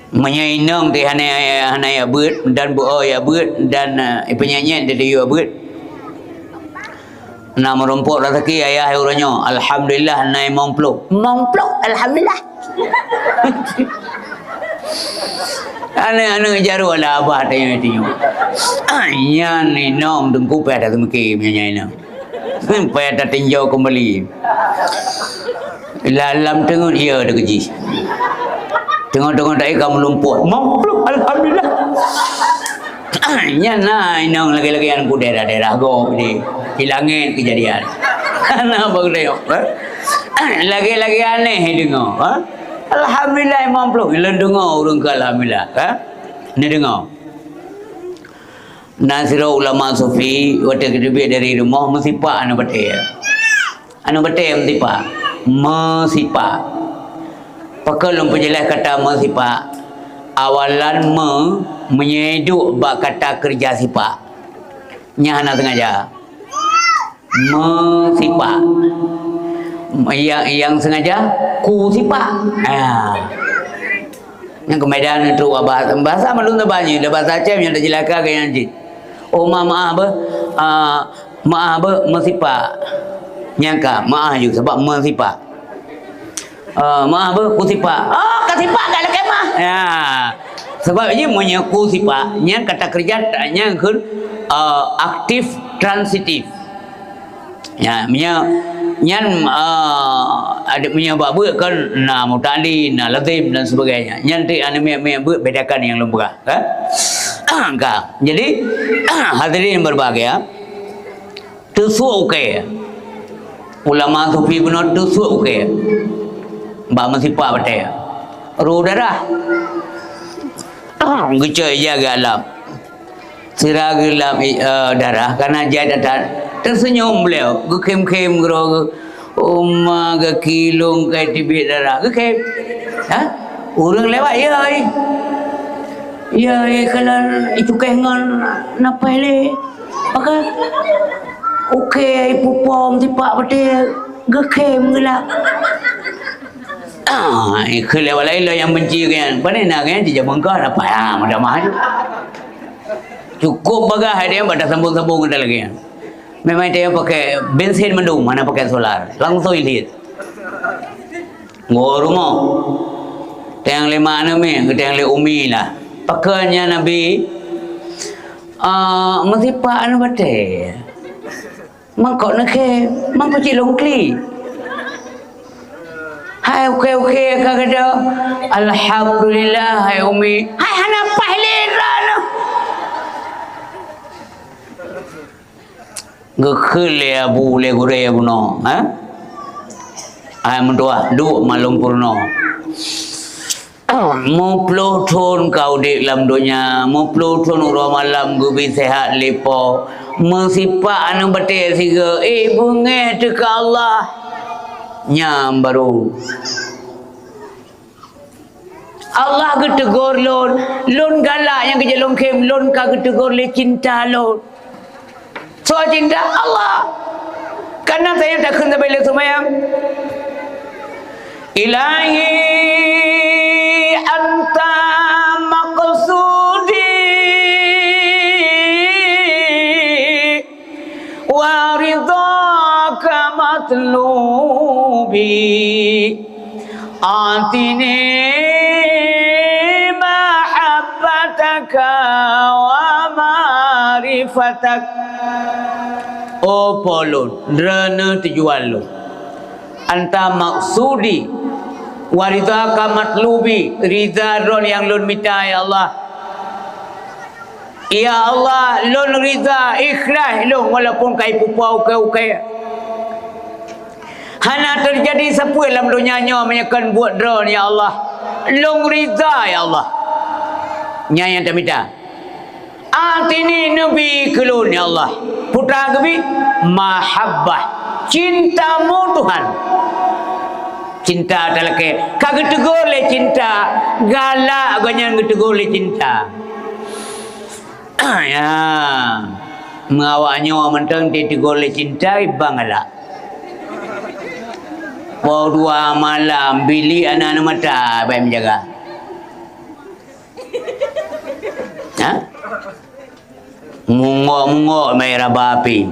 Meunyoe inong teuh hana, hana jak beuet dan beu-o jak beuet dan, eh, peunyakét teuh jak beuet. Na meurumpok raseuki ayah uroe nyoe, alhamdulillah na limong ploh. Limong ploh, alhamdulillah. Aneuk-aneuk jaroe lah abah teuh nyoe. Nyan inong teungku payah taseumeuke meunyoe nyan inong. Payah tatinjau keumbali. Lam teungeut ie teuh keujih. Teungoh-teungoh taék ka meulumpot. Meuplôh, alhamdulillah. Nyan na inong lagèe-lagèe nyan u daerah-daerah gob di, di langèt keujadian. Na bak geutanyoe, eh? Lagèe-lagèe aneh deungoe, eh? Alhamdulillah, meuplôh. Lôn deungoe ureueng keu alhamdulillah, eh? Neudeungoe. Na sidroe ulama sufi, watèe geuteubiet dari rumoh, meusipak aneuk batèe. Aneuk batèe meusipak. Meusipak. Pakon lôn peujeulaih kata meusipak? Awalan me, meunyoe duek bak kata keureuja sipak. Nyan hana sengaja. Meusipak. Nyang, nyang sengaja kusipak. Ha. Nyang keumedan trok bak bahasa, bahasa mandum teubanyi, dah bahasa Aceh nyang teujeulaka keu nyang jih. Oh, ma-, maah beuh, ah, maah beuh meusipak. Nyang ka, maah ju, sabab meusipak. Ah, maah beuh, kusipak. Oh, kasipak ka lakèe mah. Ya. Sabab jih meunyoe kusipak, nyan kata keureuja, nyan kheun, ah, aktif transitif. Ya, meunyoe nyan, ah, ada meunyoe bak beuet kan na muta'addi, na lazim dan sebagainya. Nyan ti aneuk miet-miet beuet bedakan nyang lôn peugah, kan? Ka. Jadi, hadirin berbahagia, teusuek ukèe. Ulama sufi bunoe teusuek ukèe. Bak meusipak batèe. Roh darah. Geucok ija geualap. Sira geulap, eh, darah, kana jai that-that. Teuseunyum beliau, geukhém-khém geuroe geuh, "Uma gaki lôn kai teubiet darah." Geukhém. Ha? Ureueng lewat, "Ya, ai. Ya, ai, kalau itukeh ngon napai lé." Maka, ukèe, ai pupom, sipak batèe, geukhém geulap. Ah, ikheun lé awak laén lôn nyang benci keu nyan. Pane na keu nyan jijak beungkah, na payah meutamah tu. Cukôp bagah hai nyan bak tasambong-sambong keunan lagèe nyan. Memang tanyoe pakai bensin mandum, hana pakai solar. Langsung ilit. Ngon rumoh. Teuang lé mak nami, geuteuang lé umi lah. Pakon nyan Nabi, ah, meusipak aneuk batèe. Mangkok neukhém, mangkok cit lôn klik. Hai ukèe-ukèe ka gata, "Alhamdulillah, hai umi." Hai hana paih lé droeneuh. Geukheun lé abu, lé gurèe bunoe, ha? Hai meutuah, duek malum peurunoe. Meuplôh thôn ka udép lam donya, meuplôh thôn uroe malam geubi seuhat lé po. Meusipak aneuk batèe sigoe, eh, beungèh teuka Allah. Nyan baru. Allah geuteugor lôn, lôn galak nyang geujak lôn khém, lôn ka geuteugor lé cinta lôn. Soe cinta? Allah. Kana tanyoe takheun sabe lé seumayang, "Ilahi anta maqsudi wa ridhaka matlubi." Atini mahabbataka wa ma'rifatak. Oh Po lôn, droeneuh tujuan lôn. Anta maqsudi, wa ridhaka matlubi, ridha droe nyang lôn mita, ya Allah. Ya Allah, lôn ridha, ikhlas lôn walaupun ka ipupo ukèe-ukèe. Hana teujadi sapeue lam donya nyoe meunyoe kon buet droe, ya Allah. Lôn ridha, ya Allah. Nyan nyang tamita. Atini neubi keu lôn, ya Allah. Putra geubi mahabbah, cintamu Tuhan. Cinta talakèe ka geuteugor lé cinta, galak gobnyan geuteugor lé cinta. Ya. Meu awak nyoe mantong teuteugor lé cinta, ibang galak. Poh dua malam, bilik aneuk-aneuk mata, bèk meujaga. Ha? Mungok-mungok bèk raba api.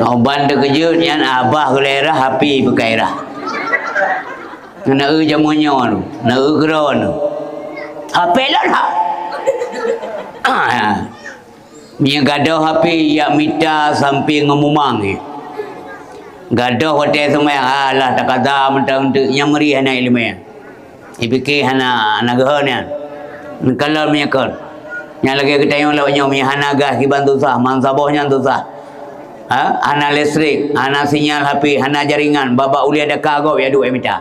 Ban teukeujot nyan abah geulerah api beukairah. Na eu jameun nyoe, na eu keudroe. Api lôn ha. Ah, ya. Meunyoe gadôh api, jak mita sampoe ngon mumang. Gadôh watèe seumayang, alah, takada mantong teuk nyang meuri hana ileumèe. Ipike hana, hana geuhon nyan. Neukalon meunyoe kon. Nyang lagèe geutanyoe lawét nyoe, meunyoe hana gas kiban susah, man saboh nyan susah. Ha? Hana listrik, hana sinyal H P, hana jaringan, babah ulèe daka gob ya duek mita.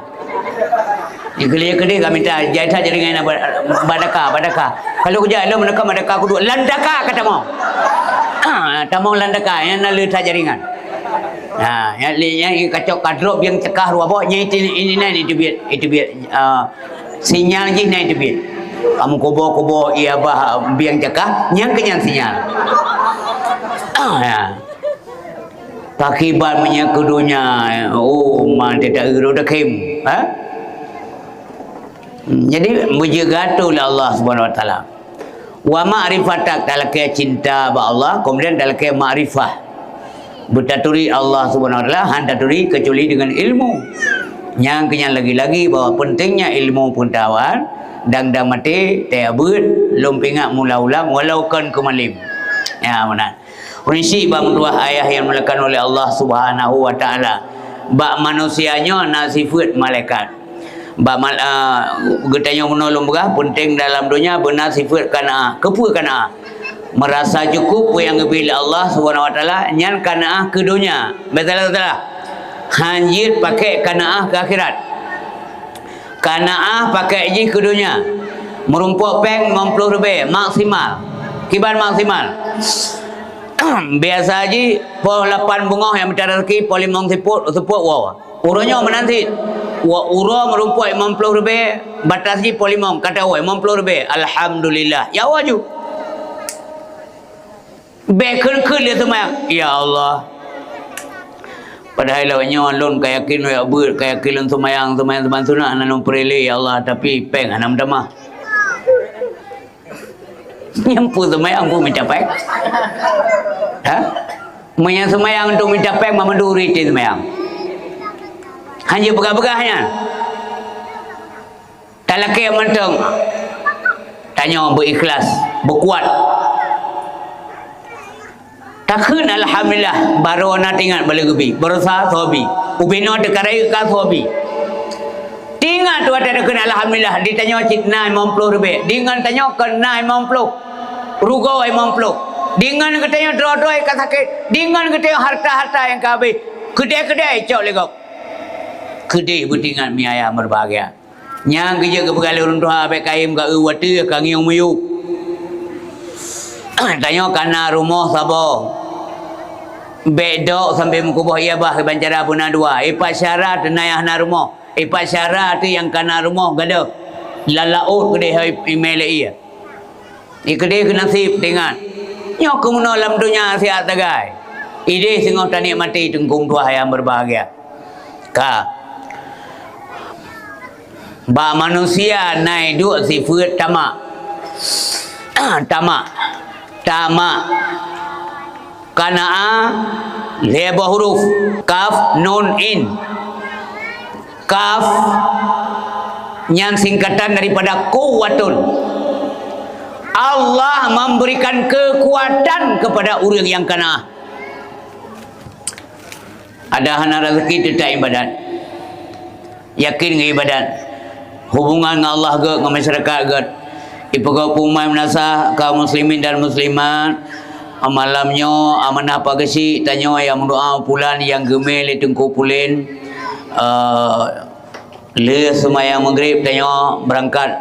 Dikeuli keudeh ka mita, jai that jaringan na ba-, ba daka, ba daka. Kalau kujak lom daka, ba daka kuduek, lam daka ka tamong. Ah, tamong lam daka, nyan na le that jaringan. Ha, nyan le, nyan kacok kadrop nyang cekah ruah boh, nyan itu, ini nan itu biet, itu biet, ah, sinyal jih nan itu biet. Kamu kuboh-kuboh, iya bah, biang cekah, nyan keu nyan sinyal. Ah, ya. Pakiban meunyoe keu donya, oh, man teuta uroe dakhem, ha? Jadi, beujeugato lé Allah Subhanahu Wa Taala. Wa ma'rifatak, talakèe cinta bak Allah, kemudian talakèe makrifah. Beutaturi Allah Subhanahu Wa Taala, han taturi kecuali dengan ilmu. Nyang keunyan lagi-lagi bahwa pentingnya ilmu pengetahuan, dang-dang maté, teuabeuet, lôn peuingat meuulang-ulang, walau kon keu malém. Ya, meunan. Prinsip bak meutuah ayah nyang dimuliakan oleh Allah Subhanahu wa Taala. Bak manusia nyoe na sifeuet malaikat. Bak mal-, a, geutanyoe bunoe lôn peugah, peunteng dalam donya beuna sifeuet kana'ah. Keupeue kana'ah? Meurasa cukup peue nyang geubri lé Allah Subhanahu wa Taala, nyan kana'ah keu donya. Beutôi, beutôi. Han jeuet pakèk kana'ah keu akhirat. Kana'ah pakèk jih keu donya. Meurumpok péng limong ploh ribèe maksimal. Kiban maksimal? Biasa jih poh lapan beungoh nyang mita raseuki, poh limong seupôt, seupôt woe. Uroe nyoe meunan cit. Woe uroe meurumpok limong ploh ribèe, batas jih poh limong, ka tawoe limong ploh ribèe. Alhamdulillah. Ya woe ju. Bèk kheun-kheun lé seumayang, "Ya Allah, padahai lawét nyoe lôn ka yakin wèk beuet, ka yakin lôn seumayang, seumayang, seumayang sunat hana lôn peureulèe, ya Allah, tapi péng hana meutamah." Nyan peue seumayang, peue mita péng? Ha? Meunyoe seumayang untuk mita péng, mandum ureueng seumayang. Hana peugah-peugah nyan. Talakèe mantong. Tanyoe beuikhlas, beukuat. Takheun alhamdulillah, barô na teuingat bak lé geubi, baroesa soe bi. Ubé noe teuka rayeuk ka soe bi. Teuingat tuha takheun alhamdulillah, di tanyoe cit na limong ploh ribèe. Deungon tanyoe kon na limong ploh. Rugoe limong ploh. Deungon geutanyoe droe-droe ka sakét. Deungon geutanyoe harta-harta nyang ka habéh. Keudè-keudè cok lé gob. Keudéh beuteuingat mi ayah meubahagia. Nyang geujeuet geupeugah lé ureueng tuha, bèk kayém ka eu watèe ka ngieng miyueb. Tanyoe ka na rumoh saboh. Bèk dok sampoe meukuboh, iya bah kiban cara beuna dua. Ipat syara teuh na nyang hana rumoh. Ipat syara teuh nyang ka na rumoh gadôh. Lam laôt keudéh hai imè lé ie. Di keudéh keu naseb, teuingat. Nyoe keuh meunoe lam donya siat sagai. Idéh singoh tanikmati teungku tuha nyang berbahagia. Ka. Bak manusia na iduek sifeuet tamak. Tamak. Tamak. Kana'ah, lhèe boh huruf. Kaf, nun, in. Kaf nyan singkatan daripada quwwatun. Allah memberikan kekuatan kepada ureueng nyang kana'ah. Adak hana raseuki, teutap ibadat. Yakin ngon ibadat. Hubungan ngon Allah gèt, ngon masyarakat gèt. Ipeugöt peumaén meunasah kaum muslimin dan muslimat. Malam nyoe amanah pageusyik tanyoe nyang meudoa pulan nyang geumé lé Teungku Pulen. Eh, lheueh seumayang Maghrib tanyoe beurangkat.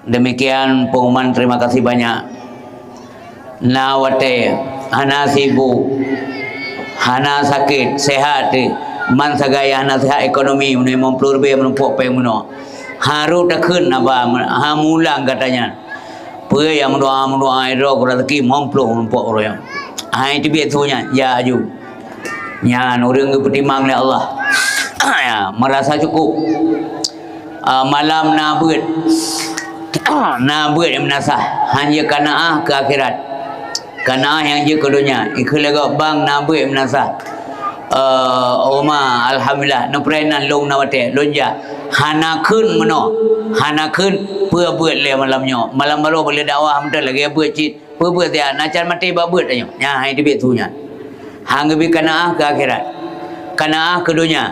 Demikian pengumuman, terima kasih banyak. Na watèe, hana sibuk, hana sakét, seuhat teuh. Man sagai nyang hana seuhat ekonomi, meunyoe limong ploh ribèe meurumpok péng bunoe. Harôh takheun haba, ha mulang gata nyan. Peue nyang meudoa-meudoa droe keu raseuki limong ploh meurumpok uroe nyoe. Hai teubiet su nyan, ya aju. Nyan ureueng geupeutimang lé Allah. Ya, meurasa cukup. Ah, malam na beuet. Na beuet nyang meunasah. Hana jeuet kana'ah keu akhirat. Kana'ah nyang jeuet keu donya. Ikheun lé gob bang na beuet nyang meunasah. Eh, oma, alhamdulillah, neupreh nan lôn na watèe, lôn jak. Hana kheun meunoe. Hana kheun peue beuet lé malam nyoe. Malam baroe bak lé dakwah meuteun lagèe beuet cit. Peue beuet siat, na can maté bak beuet tanyoe. Nyan hai teubiet su nyan. Han geubri kana'ah keu akhirat. Kana'ah keu donya.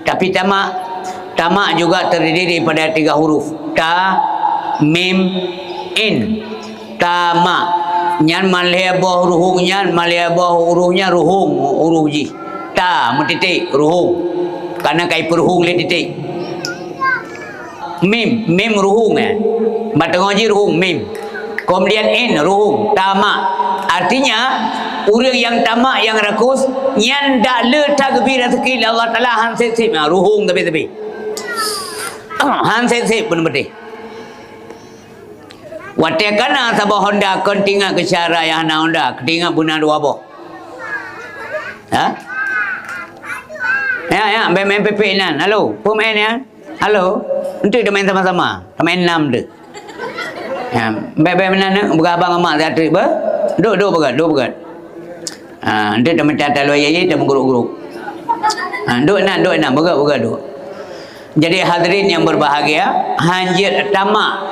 Tapi tamak, Tamak juga terdiri daripada tiga huruf. Ta, mim, in. Tamak. Nyan malhé boh ruhung nyan, malhé boh huruf nyan ruhung, huruf jih. Ta, meutitik, ruhung. Karena ka ipeuruhung lé titik. Mim, mim ruhung, eh. Bak teungoh jih ruhung, mim. Kemudian in, ruhung, tamak. Artinya, ureuëng nyang tamak, nyang rakus, nyan dak le that geubri raseuki lé Allah Taala, han sép-sép, ha, ruhung tapi-tapi. Han sép-sép pun beutih. Watée ka na saboh honda, kon tingat keu syara nyang hana honda, tingat beuna dua boh. Ha? Ya, ya, bèk main pipik nan. Halo, peue main ya? Halo. Enteuk dah main sama-sama. Main enam tu. Ya, bèk, bèk meunan, eh. Bukan abang amak siat trip, beuh. Duk, duk, beugèt, duk, beugèt. Ha, enteuk dah meucah taloi ye, ye, dah meugruk-gruk. Ha, duk nan, duk nan, beugèt, beugèt, duk. Jadi hadirin yang berbahagia, hanjeuet tamak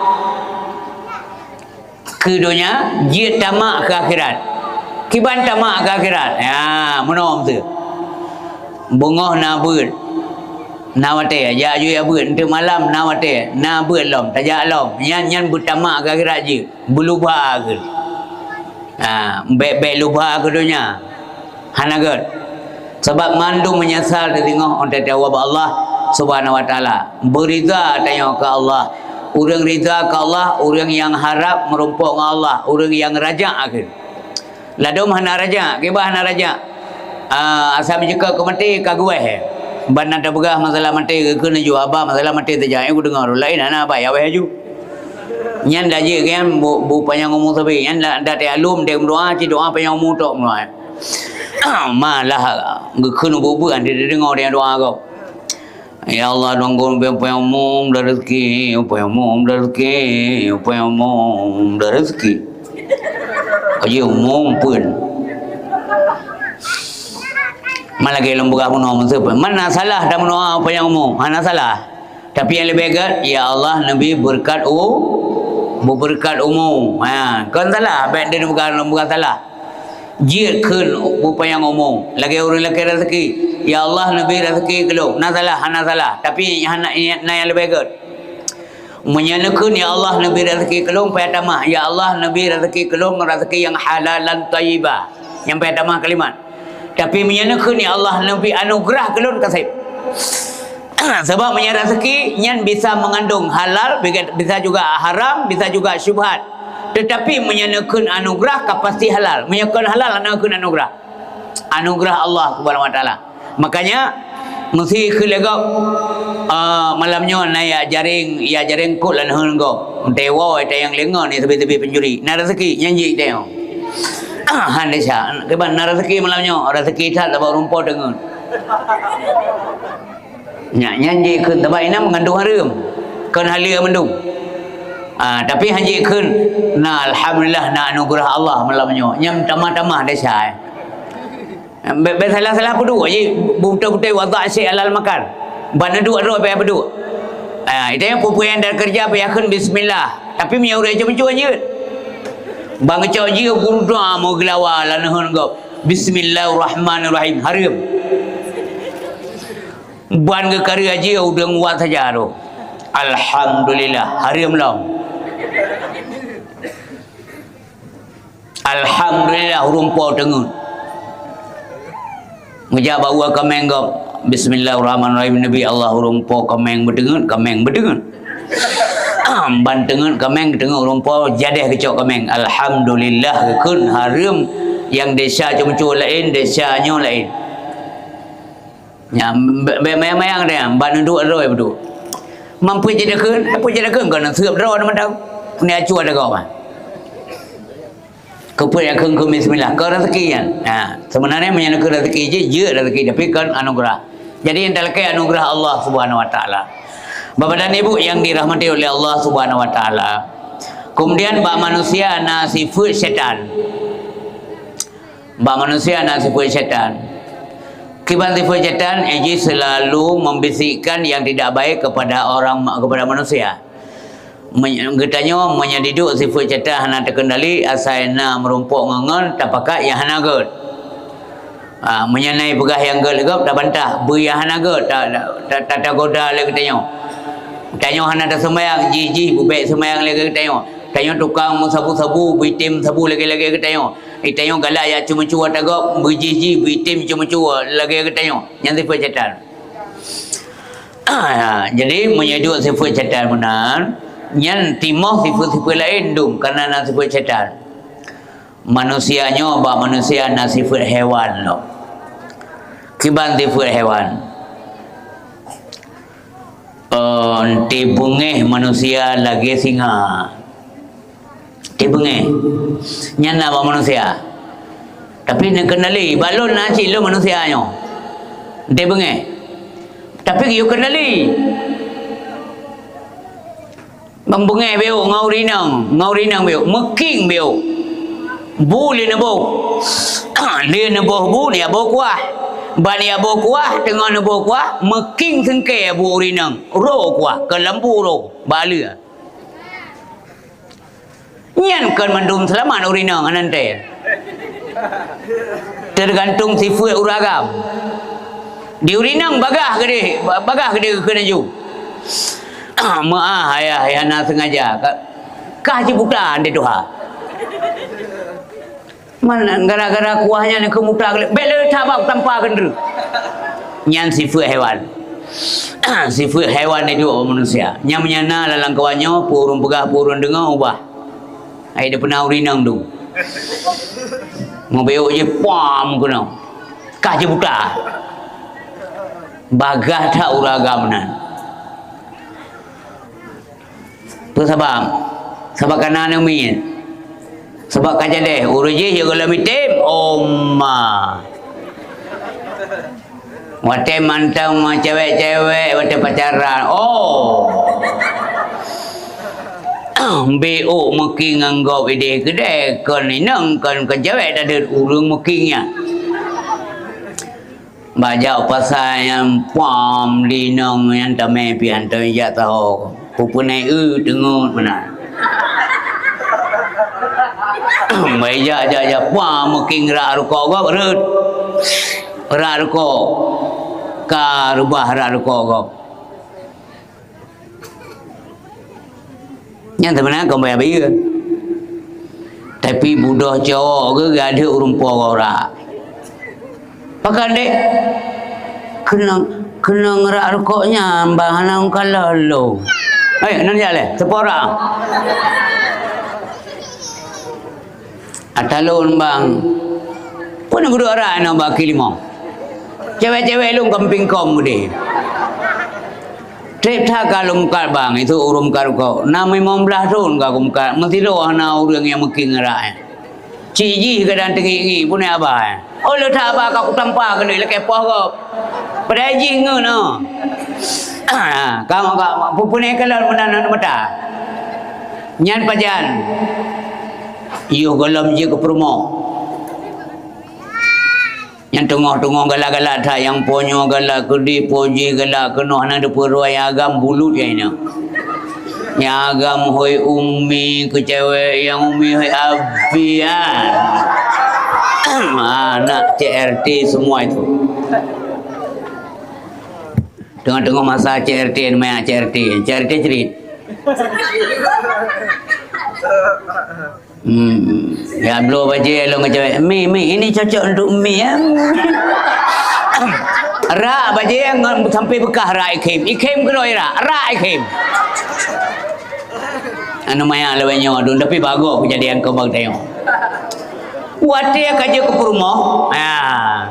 keu donya, jeuet tamak keu akhirat. Kiban tamak keu akhirat? Ya, meunoe meuseue. Beungoh na beuet, na watèe, jak juyue beuet, enteuk malam na watèe, na beuet lom, tajak lom. Nyan, nyan beutamak keu akhirat jeuet, beuluba keu. Ha, bèk-bèk luba keu donya. Hana gèt. Sabab mandum meunyeusal teusingoh 'oh watèe teuwab Allah Subhanahu wa Taala. Beurida tanyoe keu Allah. Ureuëng rida keu Allah, ureuëng nyang harab meurumpok ngon Allah, ureuëng nyang raja akhé. Ladôm hana raja, kiban hana raja. Ah, asai meucukôp keu maté ka geuwèh. Ban na tapeugah masalah maté, geukheun laju haba masalah maté saja. Eh, kudeungoe ureuëng laén hana haba, ya wèh laju. Nyan dak jeuet kan, bu, bu panyang umu sabe. Nyan dak, dak teualum dek meudoa, ci doa panyang umu tok meudoa. Malah geukheun ubeuet-ubeuet, hana teudeungoe doa gob. Ya Allah, Tuhan, upaya umum dan rezeki, upaya umum dan rezeki, upaya umum dan rezeki. Aja umum pun. Mana lagi lom peugah bunoe meuseue pun. Mana salah dah meunoe upaya umum? Hana salah. Tapi yang lebih gèt, ya Allah, neubi beureukat u, beureukat umu. Ha, kon salah, bèk dia bukan, bukan salah. Jeuet kheun bupanyang umu, lagèe ureueng lakèe raseuki. Ya Allah, neubi raseuki keu lôn. Na salah, hana salah. Tapi hana, na nyang leubeh gèt. Meunyoe neukheun, "Ya Allah, neubi raseuki keu lôn," payah tamah, "Ya Allah, neubi raseuki keu lôn ngon raseuki nyang halalan thayyibah." Nyang payah tamah kalimat. Tapi meunyoe neukheun, "Ya Allah, neubi anugeurah keu lôn," ka sép. Sabab meunyoe raseuki nyan bisa mengandung halal, bisa juga haram, bisa juga syubhat. Tetapi meunyoe neukheun anugeurah, ka pasti halal. Meunyoe kon halal, hana neukheun anugeurah. Anugeurah Allah Subhanahu wa Taala. Makanya, meusti kheun lé gob, eh, malam nyoe na jak jaréng, jak jaréng kot lam nanggroe gob. Meutewo tayang lingo ni teubi-teubi pencuri. Na raseuki, nyan jih tayang. Ah, han desya. Kiban na raseuki malam nyoe, raseuki that sabab rumpok teungeut. Nyan, nyan jikheun, sabab inan meungandung hareuem. Kon haleue mandum. Ah, tapi han jikheun, na, alhamdulillah, na anugeurah Allah malam nyoe. Nyan tamah-tamah desya, eh. Bèk, bèk salah-salah peuduek, ji, beutôi-beutôi wadha syai' alal makan. Ban neuduek droe payah peuduek. Ah, itu nyang peue-peue nyang takeureuja payah kheun bismillah. Tapi meunyoe ureueng jeuet, jeuet. Ban geucok jih guru doa meugeulawa lam nanggroe gob. Bismillahirrahmanirrahim. Hareuem. Ban geukareueng jih udeueng wat saja tu. Alhamdulillah, hareuem lom. Alhamdulillah, ureueng po teungeut. Meujak bak uwa kaméng gob. Bismillahirrahmanirrahim. Neubi Allah ureueng po kaméng beuteungeut, kaméng beuteungeut. Ban teungeut kaméng, teungeut ureueng po jadeh geucok kaméng. Alhamdulillah, geukheun hareuem nyang desya ceumeucue laén, desya nyoe laén. Nyan, bèk, bèk mayang-mayang deh, ban neuduek droe beutôi. Mampu jidakheun, mampu jidakheun, kon seueb droe mantong. Ni acu ada kau, kan? Keupeue nyang kheun-kheun bismillah? Kon raseuki nyan. Ha, sebenarnya meunyoe kheun raseuki jih, jeuet raseuki, tapi kon anugeurah. Jadi, nyang talakèe anugeurah Allah Subhanahu wa Taala. Bapak dan Ibu yang dirahmati oleh Allah Subhanahu wa Taala. Kemudian, bak manusia na sifeuet syaitan. Bak manusia na sifeuet syaitan. Kiban sifeuet syaitan, jih selalu membisikkan yang tidak baik kepada orang, kepada manusia. Meunyoe geutanyoe, meunyoe diduek sifeuet syaitan hana teukeundali, asai na meurumpok ngon-ngon, tapakat nyang hana gèt. Ah, meunyoe na peugah nyang gét lé gob, tabantah, beu nyang hana gét, ta-, ta-, ta-, tagoda lé geutanyoe. Tanyoe hana taseumayang, jih-jih beubèk seumayang lé geutanyoe. Tanyoe tukang meusabu-sabu, beuitem sabu lagèe-lagèe geutanyoe. Geutanyoe galak jak ceumeucue ata gob, beujih-jih beuitem ceumeucue lagèe geutanyoe. Nyan sifeuet syaitan. Ah, jadi meunyoe duek sifeuet syaitan meunan, nyan timoh sifeuet-sifeuet laén dum, kareuna na sifeuet syaitan. Manusia nyoe bak manusia na sifeuet hewan lom. Kiban sifeuet hewan? Oh, teubeungéh manusia lagèe singa. Teubeungéh. Nyan na bak manusia. Tapi neukeunali, bak lôn na cit lôn manusia nyoe. Teubeungéh. Tapi geuyue keunali. Bang beungéh beuh, ngon ureueng inong, ngon ureueng inong beuh, meuking beuh. Bu lé neuboh. Lé neuboh bu, neuboh kuah. Ban neuboh kuah, teungoh neuboh kuah, meuking seungkè bu ureueng inong. Roh kuah, keu lampu roh, bak lé. Nyan kon mandum seulamat ureueng inong, hana teuntèe. Teugantung sifeuet ureueng agam. Di ureueng inong bagaih keudéh, bagaih keudéh keu laju. Meu'ah ayah, ayah na seungaja. Ka, kah jibuta di tuha. Man gara-gara kuah nyan keu muta geulék, bèk lé that bak tampa keu ndreuh. Nyan sifeuet hewan. Sifeuet hewan nyan duek manusia. Nyan meunyo na lam lamkawan nyoe, peue ureueng peugah, peue ureueng deungoe, ubah. Hai, dia peuna ureueng inong tu. Meubeuet jih pam keunoe. Kah jibuta. Bagaih that ureueng agam nan. Peue sabab? Sabab ka na aneuk miet. Sabab ka jadeh, ureueng jih yue gohlom item, oma. Watèe mantong ngon cewek-cewek, watèe pacaran, oh. Beuh meuking ngon gob idéh keudéh, kon inong, kon, kon cewek, tadeut ureueng meuking nyan. Bak jak u pasa nyan, pam, lé inong nyan tamè pian, tamè jak taho. Peupunéh eu teungeut meunan. Bak jak, jak, jak, pam, meuking rak rukok gob, rhot. Rak rukok. Ka reubah rak rukok gob. Nyan seubeuna kon bayeue. Tapi budoh cowok geuh gadeuek ureueng po rak. Pakon deh? Keunong, keunong rak rukok nyan bang hana kalon lôn. Hai, nan jak lé, teupo rak. Ata lôn bang. Peue na geuduek rak inoe bak kaki limong. Cewek-cewek lôn kampéng kong udeh. Trép that ka lôn meukat bang, itu ureueng meukat rukok. Na limong blaih thon ka kumeukat, meusidroe hana ureueng nyang meuking rak nyan. Cit jih kadang teungiek-ngiek, peue na haba nyan. Oh, le that haba ka kutampa keuneuk lakèe poh gob. Padahai jih ngeut nyoe. Ka, ka, pu-, punéh kalon meunan aneuk mata. Nyan pajan. Yoh gohlom jeuet keu peurumoh. Nyang teungoh-teungoh galak-galak that, nyang po nyoe galak keudeh, po jih galak keunoe, hana teupeuroi agam bulut nyan inong. Nyang agam hôi umi keu cewek, nyang umi hôi abi, ah. Anak C R T semua itu. Teungoh-teungoh masa C R T, main C R T, C R T cerit. Hmm. Ya, bloe bajèe lôn keu cewek. "Mi, Mi, ini cocok untuk Mi, ya." Rak bajèe ngon sampai beukah rak ikhém. Ikhém keudroe rak, rak ikhém. Aneuk manyak lawét nyoe dum, tapi bagoe kejadian keu bak tanyoe. Watèe ka jeuet keu peurumoh, ha,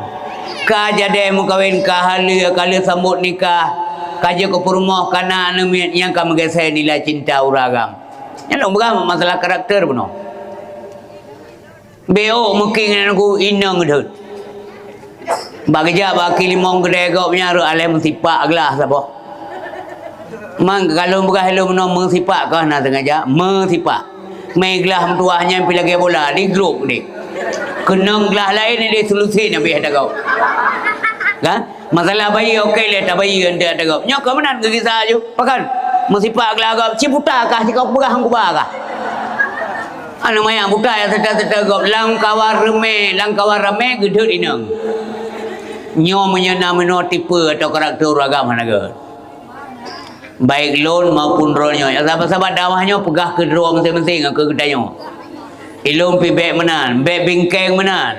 ka jadèh meukawen, ka haleue, ka lheueh sambot nikah, ka jeuet keu peurumoh, ka na aneuk miet, nyan ka meugeusé nilai cinta ureueng agam. Nyan lôn peugah masalah karakter bunoe. Beuh meuking ngon inong deuh. Bak geujak bak kaki limong keudè gob nyan rot aléh meusipak glah saboh. Man ka lôn peugah lôn bunoe meusipak kah na sengaja, meusipak. Mé glah meutuwah nyan pih lagèe bola, di grup deh. Keunong glah laén deh solusi nyan pih ata gob. Kan? Masalah bayeue, oke lé, tabayeue enteuk ata gob. Nyoe keu meunan geugisa aju. Pakon? Meusipak glah gob, ci buta kah, ci kah peugah ngon kuba kah? Aneuk manyak buta nyang seuta-seuta gob, lam kawan ramé, lam kawan ramé geudeuet inong. Nyoe meunyoe na meunoe tipe atau karakter ureueng agam hana gét. Baik lôn maupun droeneuh nyoe. Nyang saban-saban dakwah nyoe peugah keu droe masing-masing keu geutanyoe. Ilôn pih bék meunan, bék bingkeng meunan.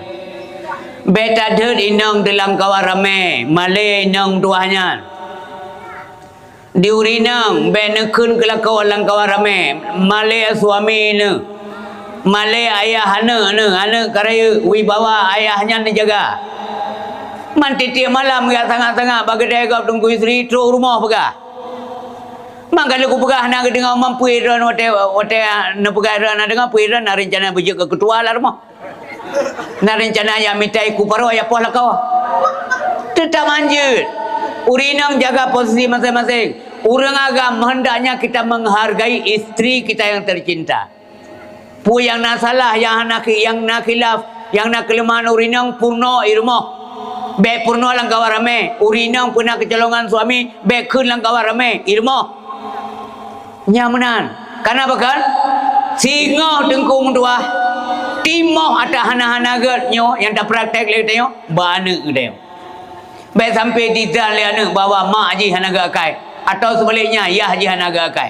Bék tadhôt inong di lam kawan ramé, malée inong tuwah nyan. Di ureueng inong bék neukheun keu lakoe lam kawan ramé, malée suami neuh, malée ayah aneuk neuh, aneuk ka rayeuk, wibawa ayah nyan neujaga. Man tiep-tiep malam geujak sangat-sangat bak keude gob Teungku Yusri trok u rumoh peugah. Man ka lheueh kupeugah hana geudeungoe, man peue droe watée, watée neupeugah droe hana deungoe, peue droe na reuncana beujeuet keu keutua lam rumoh. Na reuncana jak mita iku paroe jak poh lakoe. Teutap hanjeuet. Ureueng inong jaga posisi masing-masing. Ureueng agam, hendaknya kita menghargai istri kita yang tercinta. Peue nyang na salah, nyang hana khi-, nyang na khilaf, nyang na keuleumahan ureueng inong, peurunoe i rumoh. Bék peurunoe lam kawan ramé. Ureueng inong peue na keucolongan suami, bék kheun lam kawan ramé, i rumoh. Nyan meunan. Kana pakon? Singoh teungku meutuah, timoh ata hana-hana gét nyoe nyang tapraktek lé geutanyoe, bak aneuk geutanyoe. Bék sampai dizan lé aneuk bahwa mak jih hana gét akai, atau sebaliknya, yah jih hana gét akai.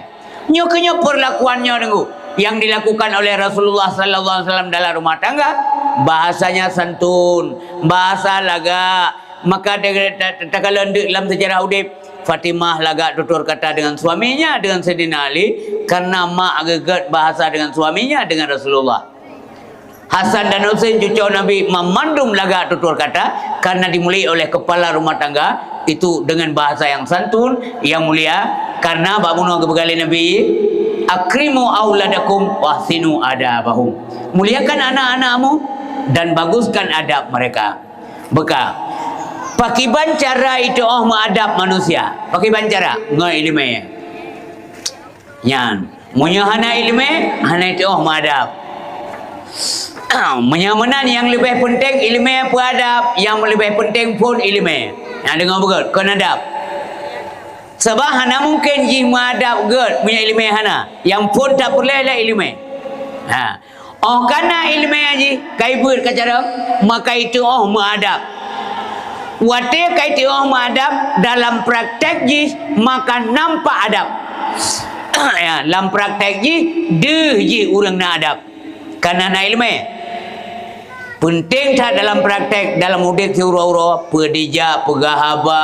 Nyoe keuh nyoe peurlakuan nyoe teungku yang dilakukan oleh Rasulullah sallallahu alaihi wasallam dalam rumah tangga. Bahasanya santun, bahasa lagak, Maka de-, ta-, ta-, takalon deuk lam sejarah udeb, Fatimah lagak tutur kata dengan suaminya, dengan Saidina Ali, karena mak geugét bahasa dengan suaminya, dengan Rasulullah. Hasan dan Husain cucu Nabi mamandum lagak tutur kata karena dimulai oleh kepala rumah tangga itu dengan bahasa yang santun, yang mulia, karena bak bunoe geupeugah lé Nabi, "Akrimu auladakum wahsinu adabahum." Muliakan anak-anakmu dan baguskan adab mereka. Beuka. Pakiban cara itu'oh meuadab manusia? Pakiban cara? Ngon ileumé. Nyan. Meunyoe hana ileumé, hana itu'oh meuadab. Meunyoe meunan nyang leubeh peunteng ileumé peuadab, nyang leubeh peunteng phon ileumé. Nyang deungoe beugét, kon adab. Sabab hana mungken jih meuadab gét meunyoe ileumé hana. Nyang phon tapeureulée lé ileumé. Ha. Óh kana ileumé jih ka ibeuet ka carông, maka itu'oh meuadab. Watée ka itu'oh meuadab, dalam praktek jih maka nampak adab. Ya, lam praktek jih, deuh jih ureuëng na adab. Kana na ileumé. Peunteng that dalam praktek, dalam udeb siuroe-uroe, peudijak, peugah haba,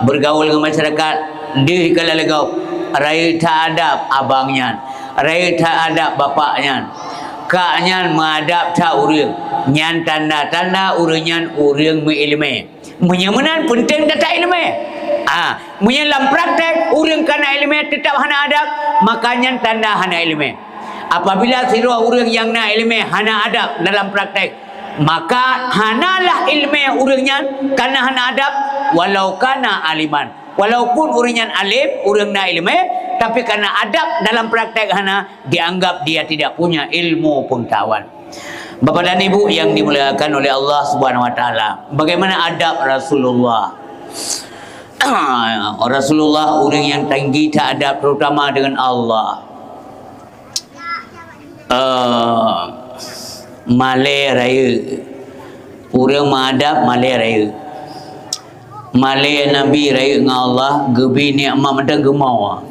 bergaul ngon masyarakat, deuh ka lalé gob, rayeuk that adab abang nyan. Rayeuk that adab bapak nyan. Kak nyan meuadab that ureuëng. Nyan tanda-tanda ureuëng nyan ureuëng meuileumé. Meunyoe meunan peunteng that ileumé. Ah, meunyoe lam praktek ureuëng kana ileumé teutap hana adab, maka nyan tanda hana ileumé. Apabila sidroe ureuëng nyang na ileumé hana adab dalam praktek, maka hanalah ileumé ureuëng nyan kana hana adab, walau kana aliman. Walaupun ureuëng nyan além, ureuëng na ileumé, tapi karena adab dalam praktek hana, dianggap dia tidak punya ilmu pengetahuan. Bapak dan Ibu yang dimuliakan oleh Allah Subhanahu wa Taala, bagaimana adab Rasulullah? Rasulullah ureuëng yang tinggi that adab, terutama dengan Allah. Eh, malée rayeuk. Ureuëng meuadab malée rayeuk. Malée Nabi rayeuk ngon Allah, geubi nikmat mantong geumoe.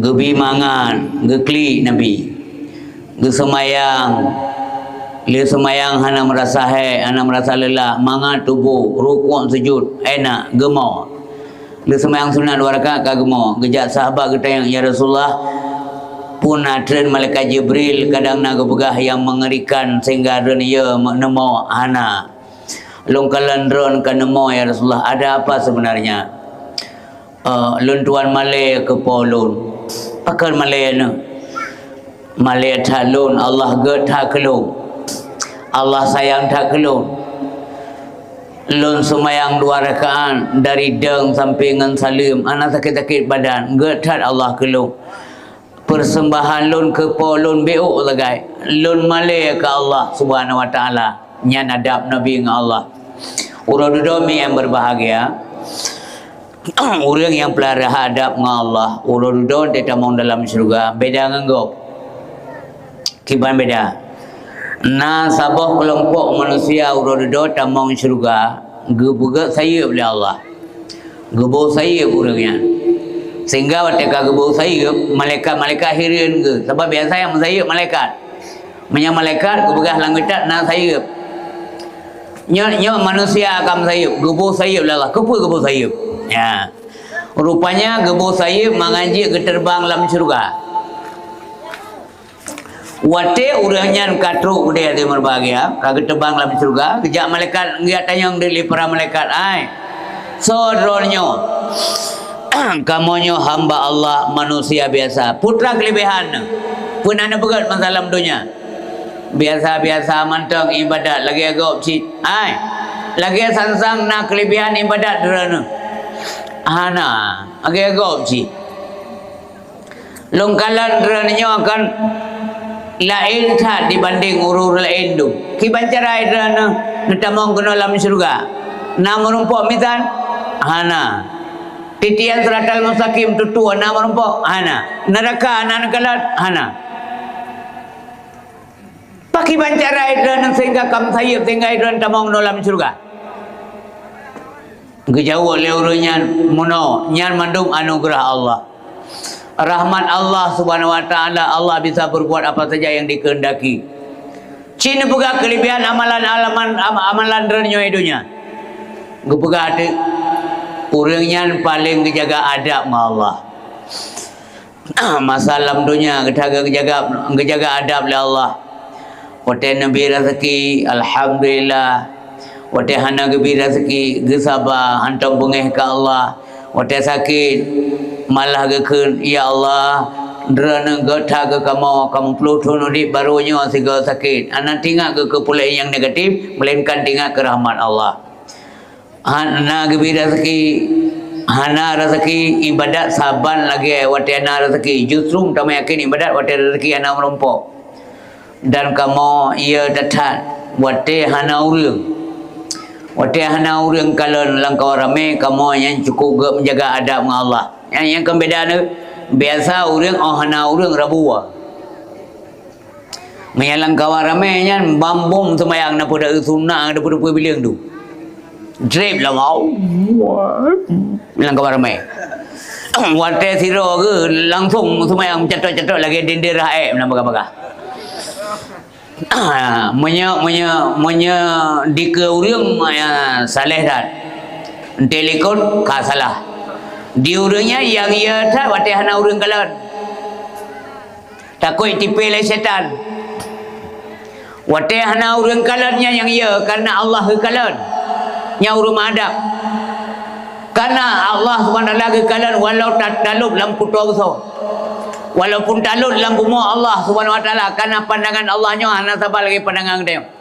Geubi mangat, geuklik Nabi. Geuseumayang. Lé seumayang hana meurasa hék, hana meurasa leulah, mangat tuboh, rukuk sujud, enak, geumoe. Lé seumayang sunat dua rakaat ka geumoe, geujak sahabat geutanyong, "Ya Rasulullah, peue na treun malaikat Jibril kadang na geupeugah nyang mengerikan sehingga droeneuh neumoe?" "Hana. Lôn kalon droeneuh ka neumoe, ya Rasulullah. Ada apa sebenarnya?" "Eh, lôn tuan malée keu po lôn." "Pakon malée neuh?" "Malée that lôn, Allah gét that keu lôn. Allah sayang that keu lôn. Lôn seumayang dua rakaat dari dong sampai ngon saleuem, hana sakét-sakét badan, gét that Allah keu lôn. Peuseumbahan lôn keu po lôn bék sagai. Lôn malée keu Allah Subhanahu wa Taala." Nyan adab Nabi ngon Allah. Uroe dudoe mi nyang berbahagia, ureuëng nyang peulara adab ngon Allah, uroe dudoe teutamong dalam syeuruga, beda ngon gob. Kiban beda. Na saboh keulompok manusia uroe dudoe tamong syeuruga, geupeugét sayeuep lé Allah. Geuboh sayeuep ureuëng nyan. Sehingga watée ka geuboh sayeuep, malaikat-malaikat hireuen geuh. Sabab biasa nyang meusayeuep malaikat. Meunyoe malaikat geupeugah lam kitab na sayeuep. Nyoe, nyoe manusia ka meusayeuep, geuboh sayeuep lé Allah. Keupeue geuboh sayeuep? Ya. Rupanya geuboh sayeuep mangat jeuet geuteubang lam syeuruga. Watée ureuëng nyan ka trok udeb, hadirin berbahagia, ka geuteubang lam syeuruga, geujak malaikat geujak tanyong lé para malaikat, "Ai, soe droeneuh nyoe?" "Kamoe nyoe hamba Allah, manusia biasa." "Peue teuma keulebihan neuh? Peue na neupeugét masa lam donya?" "Biasa-biasa mantong iébadat, lagée gob cit." "Ai, lagée sang-sang na keulebihan iébadat droeneuh?" "Hana, lagée gob cit." "Lôn kalon droeneuh nyoe kon laén that dibandéng ureuëng laén dum. Kiban cara droeneuh neutamong keunoe lam syeuruga? Na meurumpok mizan?" "Hana." "Titian siratal mustaqim tutoe na meurumpok?" "Hana." "Neuraka na neukalon?" "Hana." "Pakiban cara droeneuh sehingga ka meusayeuep sehingga droeneuh tamong keunoe lam syeuruga?" Geujaweueb lé ureuëng nyan, "Meunoe, nyan mandum anugeurah Allah." Rahmat Allah Subhanahu wa Taala, Allah bisa berbuat apa saja yang dikehendaki. Cit neupeugah keulebihan amalan, amalan, am-, amalan droeneuh nyoe donya. Geupeugah teuk, ureuëng nyan paleng geujaga adab ngon Allah. Masa lam donya geujaga, geujaga, geujaga adab lé Allah. Watée neubi raseuki, alhamdulillah. Watée hana geubi raseuki, geusaba, hantom beungéh keu Allah. Watée sakét, malah geukheun, "Ya Allah, droeneuh gét that keu kamoe, kamoe ploh thon udeb barô nyoe sigoe sakét." Hana teuingat keu, keu peue nyang negatif, melainkan teuingat keu rahmat Allah. Hana geubi raseuki, hana raseuki iébadat saban lagée watée na raseuki. Justru tameuyakin iébadat watée raseuki hana meurumpok. Dan kamoe, iya that-that, watée hana ureuëng. Watée hana ureuëng kalon lam kawan ramé, kamoe nyang cukup gét meujaga adab ngon Allah. Nyang, nyang kon beda neuh, biasa ureuëng óh hana ureuëng rabu. Meunyoe lam kawan ramé nyan, bambom seumayang na peue sunat, na peue-peue bileueng tu. Drip lam au. Lam kawan ramé. Watée sidroe geuh langsong seumayang catok-catok lagée dendera ék lam bagah-bagah. Meunyoe, meunyoe, meunyoe dikeue ureuëng, ya, saleh that. Entelikon ka salah. Di ureuëng nyan nyang iya that watée hana ureuëng kalon. Takot jitipée lé syaitan. Watée hana ureuëng kalon nyan nyang iya, kareuna Allah geukalon. Nyan ureuëng meuadab. Kareuna Allah Subhanahu wa Taala geukalon walau ta-, talop lam kuto beusoe. Walaupun talop lam bumoe Allah Subhanahu wa Taala, kareuna pandangan Allah nyoe hana saban lagée pandangan geutanyoe.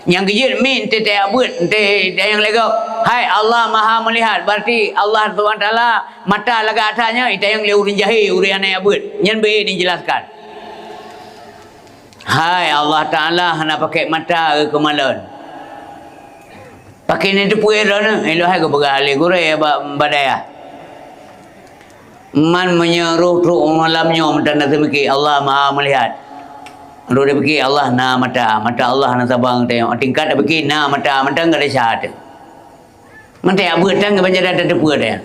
Nyang geujeuet miet teuh tajak beuet, teuh tajak lé gob. Hai Allah Maha Meulihat, berarti Allah Subhanahu wa Taala mata lagak that nyan, itanyong lé ureuëng jahé, ureuëng nyang na jak beuet. Nyan beu jijelaskan. Hai Allah Taala hana pakai mata keu keumalon. Pakai ni teupeue droeneuh, ilôn hai geupeugah lé gurée bak, bak dayah. Man meunyoe roh trok malam nyoe meutan na teumiki Allah Maha Meulihat. Roh teupiki Allah na mata, mata Allah na saban teuh. Tingkat teupiki na mata, mata enggak ada syahadat. Mantap beuet tan geubaca dan tateupeue teuh.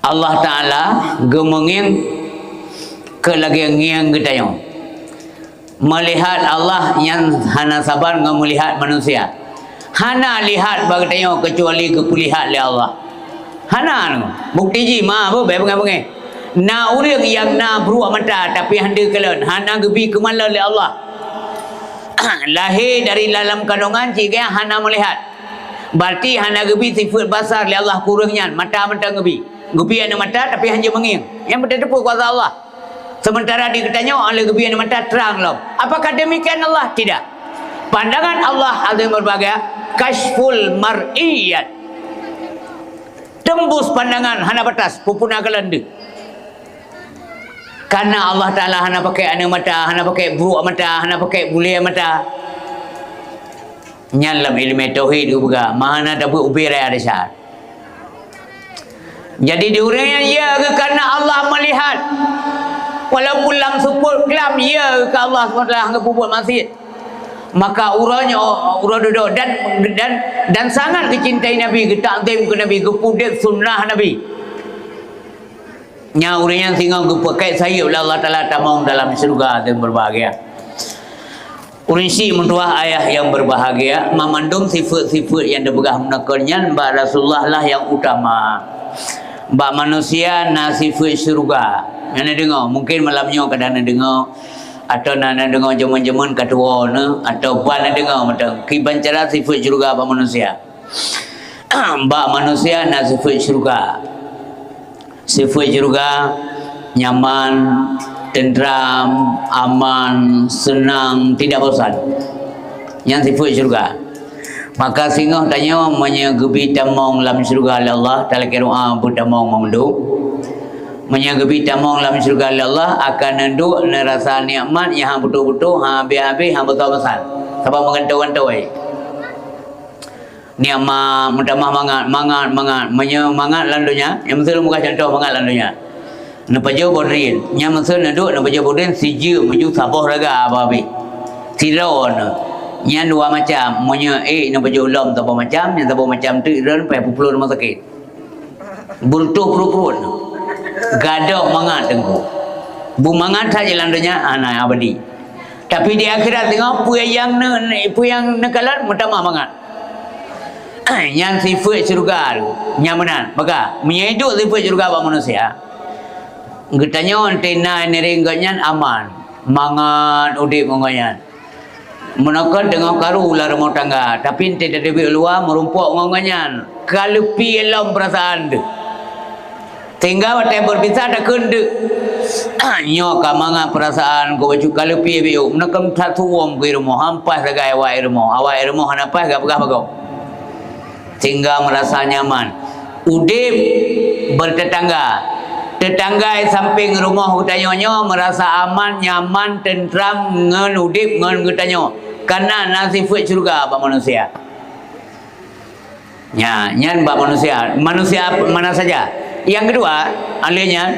Allah Taala geumeungieng keu lagée ngieng geutanyoe. Meulihat Allah nyan hana saban ngon meulihat manusia. Hana lihat bak geutanyoe keucuali geupeulihat lé Allah. Hana nyoe. Bukti jih ma, beu, bèk beungéh-beungéh. Na ureuëng nyang na bruek mata, tapi hana kalon, hana geubi keumalon lé Allah. Lahé dari dalam kandongan cit geuh hana meulihat. Berarti hana geubi sifeuet basar lé Allah keu ureuëng nyan, mata mantong geubi. Geubi aneuk mata, tapi hana jeuet meungieng. Nyan beuteupeue kuasa Allah. Sementara di geutanyoe, Allah geubi aneuk mata trang lom. Apakah demikian Allah? Tidak. Pandangan Allah azim berbagai, kasyful mar'iyat. Tembus pandangan hana batas, pupuna kalon deuh. Karena Allah Taala hana pakai aneuk mata, hana pakai bruek mata, hana pakai bulée mata. Nyan lam ileumé tauhid geupeugah, meuhana tabeuet ubé raya desya. Jadi di ureuëng nyan, ya, karena Allah melihat. Walaupun lam seupôt klam, ya, keu Allah subhanahu wa taala, hana geupubuet maksiet. Maka uroe nyoe, uroe dudoe dan, dan, dan sangat geucintai Nabi, geutakzim keu Nabi, geupeudeuh sunnah Nabi. Nyan ureuëng nyan singoh geupakék sayeuep lé Allah Taala tamong dalam syeuruga dan berbahagia. Ureuëng syiek meutuwah ayah nyang berbahagia, mamandum sifeuet-sifeuet nyang teupeugah meunoe nyan bak Rasulullah lah nyang utama. Bak manusia na sifeuet syeuruga. Nyang neudeungoe, mungkin malam nyoe kadang neudeungoe, atau na neudeungoe jameun-jameun ka tuwoe neuh, atau ban neudeungoe mantong. Kiban cara sifeuet syeuruga bak manusia. Bak manusia na sifeuet syeuruga. Sifeuet syeuruga nyaman, tentram, aman, seunang, tidak bosan. Nyan sifeuet syeuruga. Maka singoh tanyoe meunyoe geubi tamong lam syeuruga lé Allah, talakée doa beutamong mandum. Meunyoe geubi tamong lam syeuruga lé Allah, akan neuduek neurasa nikmat nyang hana beutôi-beutôi, hana habéh-habéh, hana bosan-bosan. Sabab meugantoe-gantoe. Nikmat, meutamah mangat, mangat, mangat. Meunyoe mangat lam donya, nyang meuseue lôn peugah cuntoh mangat lam donya. Neupajoh bodrin, nyang meuseue neuduek neupajoh bodrin sijeuem meunyoe saboh raga habéh-habéh. Sidroe neuh. Nyan dua macam, meunyoe ék neupajoh lom saboh macam, nyang saboh macam teuk droen payah peuplueng rumoh sakét. Beureutoh pruet-pruet. Gadôh mangat teungku. Beumangat that lam donya, hana abadi. Tapi di akhirat teungoh peue nyang ne-, peue nyang neukalon meutamah mangat. Nyan sifeuet syeuruga tu. Nyan meunan. Maka, meunyoe iduek sifeuet syeuruga bak manusia, geutanyoe teuh na ngiring gobnyan aman, mangat udeb ngon gobnyan. Meunoe kon teungoh karu lam rumoh tangga, tapi enteuk tateubiet u luwa meurumpok ngon gobnyan, ka leupie lom peurasaan teuh. Sehingga watée beupisah takheun deuek, nyoe ka mangat peurasaan ku bacut ka leupie biôh, meunoe kon that suwom keu rumoh, han paih sagai awak rumoh, awak rumoh hana paih geupeugah bagoe. Sehingga meurasa nyaman. Udeb beuteutangga. Teutangga sampéng rumoh geutanyoe nyoe meurasa aman, nyaman, teuntram ngon udeb ngon geutanyoe. Kareuna na sifeuet syeuruga bak manusia. Nya, nyan bak manusia. Manusia mana saja. Nyang keudua, alèh nyan,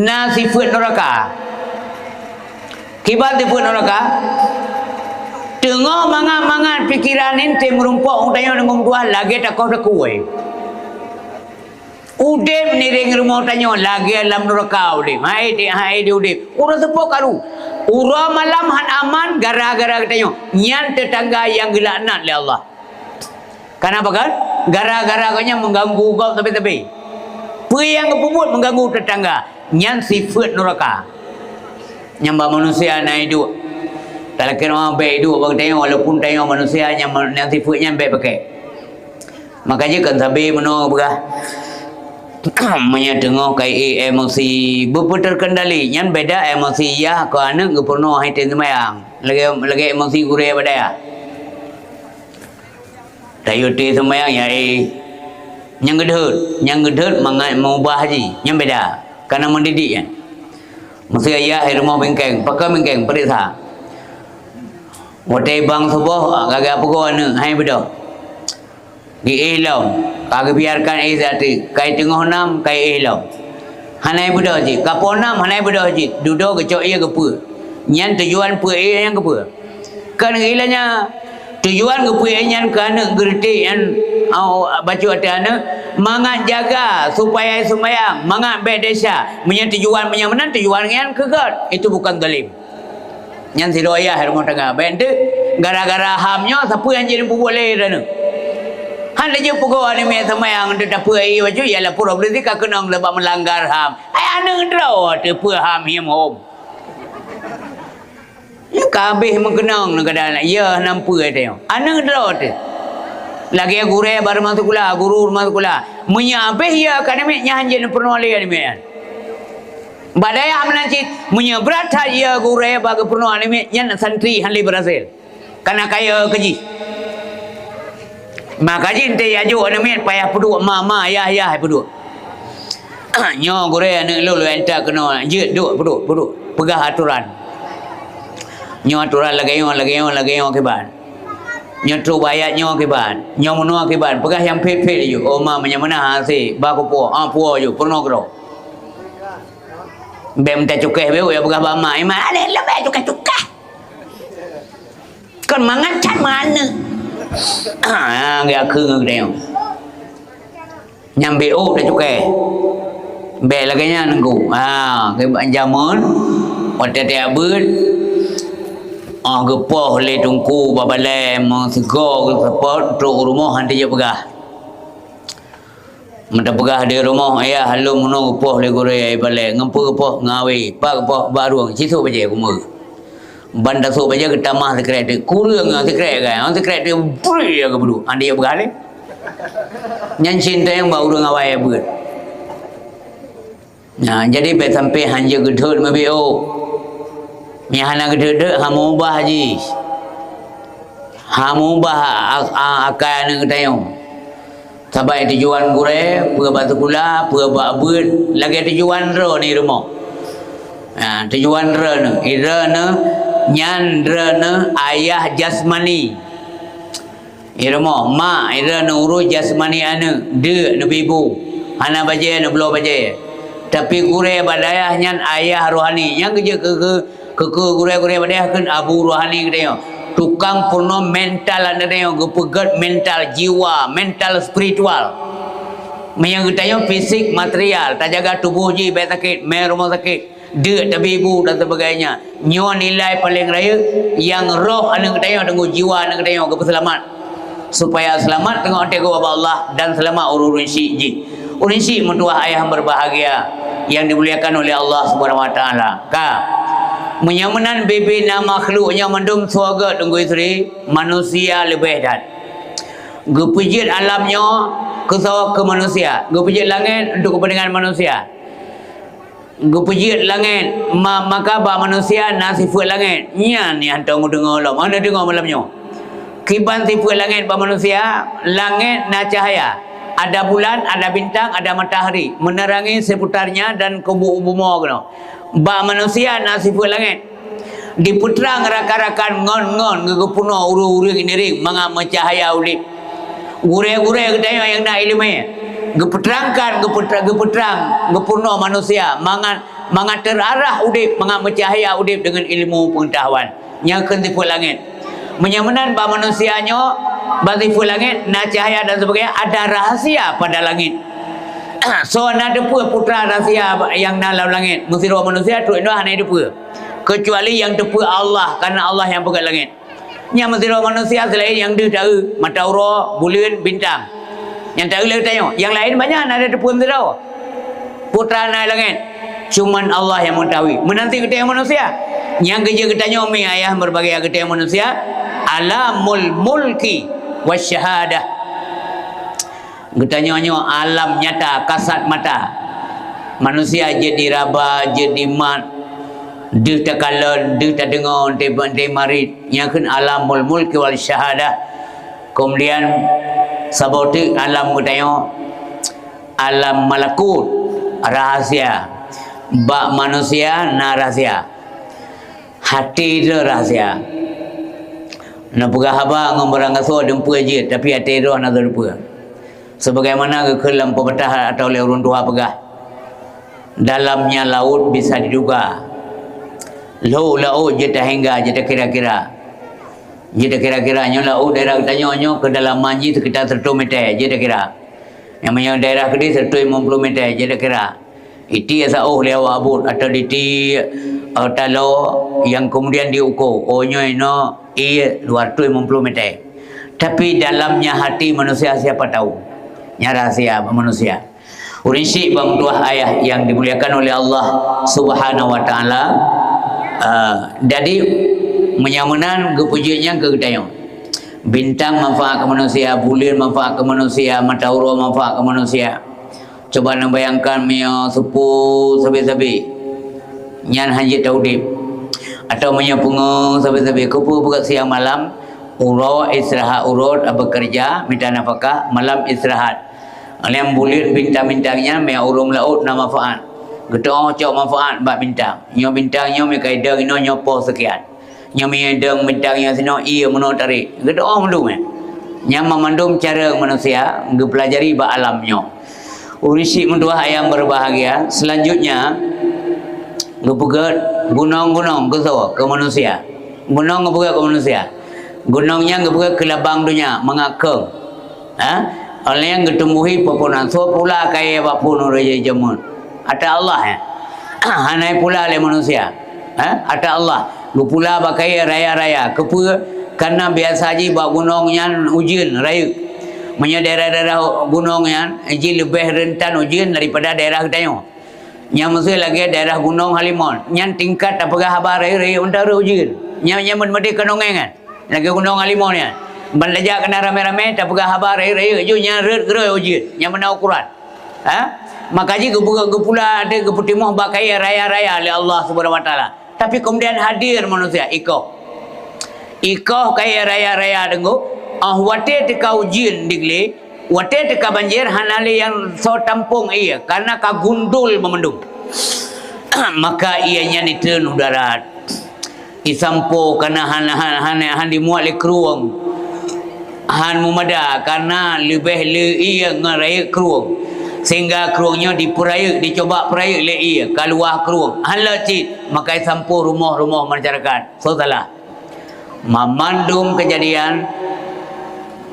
na sifeuet neuraka. Kiban teupeu neuraka, teungoh mangat-mangat pikeran inté meurumpok u tanyoe deungon dua lagée takoh takue. Udeb ngiréng rumoh tanyoe lagée lam neuraka udeb. Hai dek, hai dek udeb. Uroe seupôt karu. Uroe malam han aman gara-gara geutanyoe. Nyan teutangga nyang geulaknat lé Allah. Kenapa kan? Gara-gara gobnyan mengganggu gob sabe-sabe. Peue nyang geupeubuet mengganggu teutangga, nyan sifeuet neuraka. Nyang bak manusia na iduek. Talakée nyoe bék iduek bak tanyoe, walaupun tanyoe manusia nyang, nyang sifeuet nyan bék pakai. Maka jih kan sabe meunoe peugah. Meunyoe teungoh kai ék emosi beupeuterkendali, nyan beda emosi yah keu aneuk geupeurunoe hai tem seumayang. Lagée, lagée emosi gurée bak dayah. Tayue tem seumayang ya éh. Nyang geudeuet, nyang geudeuet mangat meubah jih, nyang beda. Kana mendidik nyan. Meuseu ayah di rumoh bingkeng, pakon bingkeng, peuriksa. Watée bang suboh, ka geupeugoe aneuk, hai beudôh. Geuéh lom, ka geubiarkan éh siat teuk, kai teungoh nam, kai éh lom. Hana beudôh jih, ka poh nam hana beudôh jih, dudoe geucok ie geupeue. Nyan tujuan peue ie nyan geupeue. Kan gila nya, tujuan geupeue ie nyan keu aneuk geureutek nyan, au, bacut ateueh aneuk, mangat jaga supaya seumayang, mangat bék desya. Meunyoe tujuan meunyoe meunan tujuan nyan keu gét, itu bukan zalim. Nyan sidroe ayah rumoh tangga. Bék teuk gara-gara ham nyoe sapeue nyang jeuet peubuet lé droeneuh. Han laju peugoe aneuk miet seumayang untuk tapeue ie bacut, ya lapor polisi ka keunong sebab melanggar ham. Hai aneuk droe teuh peue ham hiém hom. Nyoe ka habéh meukeunong neuh kadang, ya, nam peue teuh nyoe. Aneuk droe teuh. Lagée gurée bak rumoh sikula, guru rumoh sikula. Meunyoe habéh ya akademik nyan han jeuet peurunoe lé aneuk miet nyan. Bak dayah meunan cit, meunyoe brat that ya gurée bak geupeurunoe aneuk miet nyan santri han lé beurhasil. Kana kaya keu jih. Maka jih enté ya jok aneuk miet payah peuduek ma, ma, yah, yah peuduek. Nyoe gurée aneuk lôn lôn enta keunoe, jeuet duek peuduek, peuduek. Peugah atoran. Nyoe atoran lagée nyoe, lagée nyoe, lagée nyoe kiban. Nyoe trok bak ayat nyoe kiban. Nyoe meunoe kiban. Peugah nyang phét-phét laju. Oh ma, meunyoe meunan hase, ba kupuwoe. Ah, puwoe ju, peurunoe keudroe. Bèk mita cukéh bèk, ya peugah bak mak, "Eh, mak, lé, lé, bèk cukéh-cukéh." Kon mangat that mangat. Ah, geukheun ngon geutanyoe. Nyang beuôk tacukéh. Bèk lagèe nyan Teungku. Ha, keu bak jameun, watèe tajak beuet, oh, geupoh lé Teungku bak balèe, meusigoe geuseupôt, trok u rumoh han tajak peugah. Meuta peugah di rumoh, "Ayah, lôn meunoe geupoh lé gurèe bak balèe." "Ngon peue geupoh?" "Ngon awé." "Pat geupoh?" "Bak rueng." "Ci sôk bajèe keu meu." Ban tasôk bajèe geutamah sikrek teuk. Kureueng ngon sikrek kan. Ngon sikrek teuk bri ya geubeudu. Han tajak peugah lé. Nyan cinta nyang bak ureueng awai beuet. Nah, jadi bèk sampai han jeuet geuthôt meubiôh. Nyang hana geuthôt-thôt, han meubah jih. Han meubah a-, a-, akai aneuk geutanyoe. Sabab tujuan gurèe, peue bak sikula, peue bak beuet, lagèe tujuan droeneuh rumoh. Nah, tujuan droeneuh, droeneuh nyan droeneuh ayah jasmani. Ié rumoh, mak, ié droeneuh urus jasmani aneuk, deuk, neubri bu, hana bajèe, neubloe bajèe. Tapi gurèe bak dayah nyan ayah rohani. Nyang geujeuet keu, keu, keu, keu gurèe-gurèe bak dayah kheun abu rohani geutanyoe. Tukang peurunoe mental aneuk geutanyoe, geupeugèt mental, jiwa, mental spiritual. Meunyoe geutanyoe fisik, material, tajaga tuboh jih bèk sakét, mé rumoh sakét. Deuk, tabi bu dan sebagainya. Nyoe nilai paleng rayeuk nyang roh aneuk geutanyoe, teungoh jiwa aneuk geutanyoe geupeuseulamat. Supaya seulamat teungoh teugob bak Allah dan seulamat ureueng-ureueng syiek jih. Ureueng syiek meutuwah ayah berbahagia yang dimuliakan oleh Allah Subhanahu wa Taala. Ka. Meunyoe meunan bibi na makhluk nyoe mandum suarga teungku istri, manusia leubeh that. Geupeujeuet alam nyoe keusoe keu manusia, geupeujeuet langét untuk kepentingan manusia. Geupeujeuet langét, ma-, maka bak manusia na sifeuet langét. Nyan nyang hantom geudeungoe lom. Hana deungoe malam nyoe. Kiban sifeuet langét bak manusia, langét na cahya. Ada bulan, ada bintang, ada matahari, menerangi seputarnya dan kubu bumoe keunoe. Bak manusia na sifeuet langét. Dipeutrang rakan-rakan ngon-ngon geugeupeunoh ureueng-ureueng ngieng mangat meucahya udép. Gurèe-gurèe geutanyoe nyang na iéleumé geupeutrangkan, geupeut-, geupeutrang, geupeurunoe manusia mangat, mangat teurarah udép, mangat meucahya udép deungon ilmu peungeutahuan. Nyan kheun sifeuet langét. Meunyoe meunan bak manusia nyoe, bak sifeuet langét, na cahya dan sebagainya, ada rahasia pada langit. Soe na teupeue putra rahasia nyang na lam langét? Meusidroe manusia trok inoe hana teupeue. Keucuali nyang teupeue Allah, karena Allah nyang peugèt langét. Nyan meusidroe manusia seulaén nyang deuh taeu, mata uroe, buleuen, bintang. Nyang taeu lé geutanyoe, nyang laén banyak hana teupeue meusidroe. Putra na langét, cuman Allah nyang meungetahui. Meunan cit geutanyoe manusia. Nyang geujeuet geutanyoe mi ayah meureubagia geutanyoe manusia, alamul mulki wasyahadah. Geutanyoe nyoe alam nyata kasat mata. Manusia jeuet diraba, jeuet dimat, deuh takalon, deuh tadeungoe, deuh, deuh marit. Nyan kheun alamul mulki wal syahadah. Kemudian saboh teuk alam geutanyoe, alam malakut, rahasia. Bak manusia na rahasia. Hati droe rahasia. Neupeugah haba ngon barangkasoe deumpue jeuet, tapi até droe hana teupeue. Sebagaimana geukheun lam pepatah atau lé ureueng tuha peugah, dalamnya laut bisa diduga. Lhok laôt jeuet tahingga, jeuet takira-kira. Jeuet takira-kira, nyoe laôt daerah geutanyoe nyoe keudalaman jih sekitar seratus meter, jeuet takira. Nyang meunyoe daerah keudeh seratus lima puluh meter, jeuet takira. Itiek saôh lé awak abot atau ditiek, eh, taloe yang kemudian diuko. Oh, nyoe inoe ié dua ratus lima puluh meter. Tapi dalamnya hati manusia siapa tahu? Nyan rahasia manusia. Ureueng syiek bak meutuwah ayah yang dimuliakan oleh Allah Subhanahu wa Taala. Eh, jadi, meunyoe meunan geupeujeuet nyan keu geutanyoe. Bintang manfaat keu manusia, buleuen manfaat keu manusia, mata uroe manfaat keu manusia. Cuba neubayangkan meunyoe seupôt sabe-sabe, nyan hana jeuet taudép. Atau meunyoe pungo sabe-sabe, keupeue beuet siang malam, uroe istirahat, uroe bekerja, mita nafakah, malam istirahat. Nyang buleuen bintang-bintang nyan meunyoe ureueng laôt na manfaat. Geuteu'oh cok manfaat bak bintang. Nyoe bintang nyoe meunyoe ka idong inoe nyoe poh seukian. Nyoe meunyoe idong bintang nyoe sinoe, ié meunoe tarék. Geuteu'oh mandum nyan. Nyan banmandum cara manusia geupeulajari bak alam nyoe. Ureueng syiek meutuwah ayah yang berbahagia, selanjutnya, Geupeugét gunong-gunong keu soe? Keu manusia. Gunong geupeugét keu manusia. Gunong nyan geupeugét keu labang donya, mangat keueng. Ha? Óh lheueh nyan geutumbuhi peue-peue nan. Soe pula kayèe bak phon ureueng jameun? Ata Allah, ya. Hana pula lé manusia. Ha? Ata Allah. Geupula bak kayèe raya-raya. Keupeue? Karena biasa jih bak gunong nyan ujeuen rayeuk. Meunyoe daerah-daerah gunong nyan jih leubeh rentan ujeuen daripada daerah geutanyoe. Nyang meusé lagèe daerah Gunong Halimon. Nyan tingkat tapeugah haba rayeuk-rayeuk mantong rhot ujeuen. Nyan, nyan meudeh keunongan kan. Lagèe Gunong Halimon nyan. Ban tajak keunan ramé-ramé tapeugah haba rayeuk-rayeuk ju nyan rhot keudroe ujeuen. Nyan meunan ukoran. Ha? Maka jih geupeugah geupula deh geupeutimoh bak kayèe raya-raya lé Allah Subhanahu Wa Taala. Tapi kemudian hadir manusia, ikoh. Ikoh kayèe raya-raya deungoe, ah, watèe teuka ujeuen diglé, watèe teuka banjir, hana lé nyang soe tampông ié, karena ka gundul meumandum. Maka ié nyan itreun u darat. Isampoe karena han, han, han, han dimuat lé krueng. Han meumada karena leubeh le ié ngon rayeuk krueng. Sehingga krueng nyoe dipeurayeuk, dicuba peurayeuk lé ié, ka luwah krueng. Han le cit, maka isampoe rumoh-rumoh masyarakat. Soe salah? Mamandum kejadian,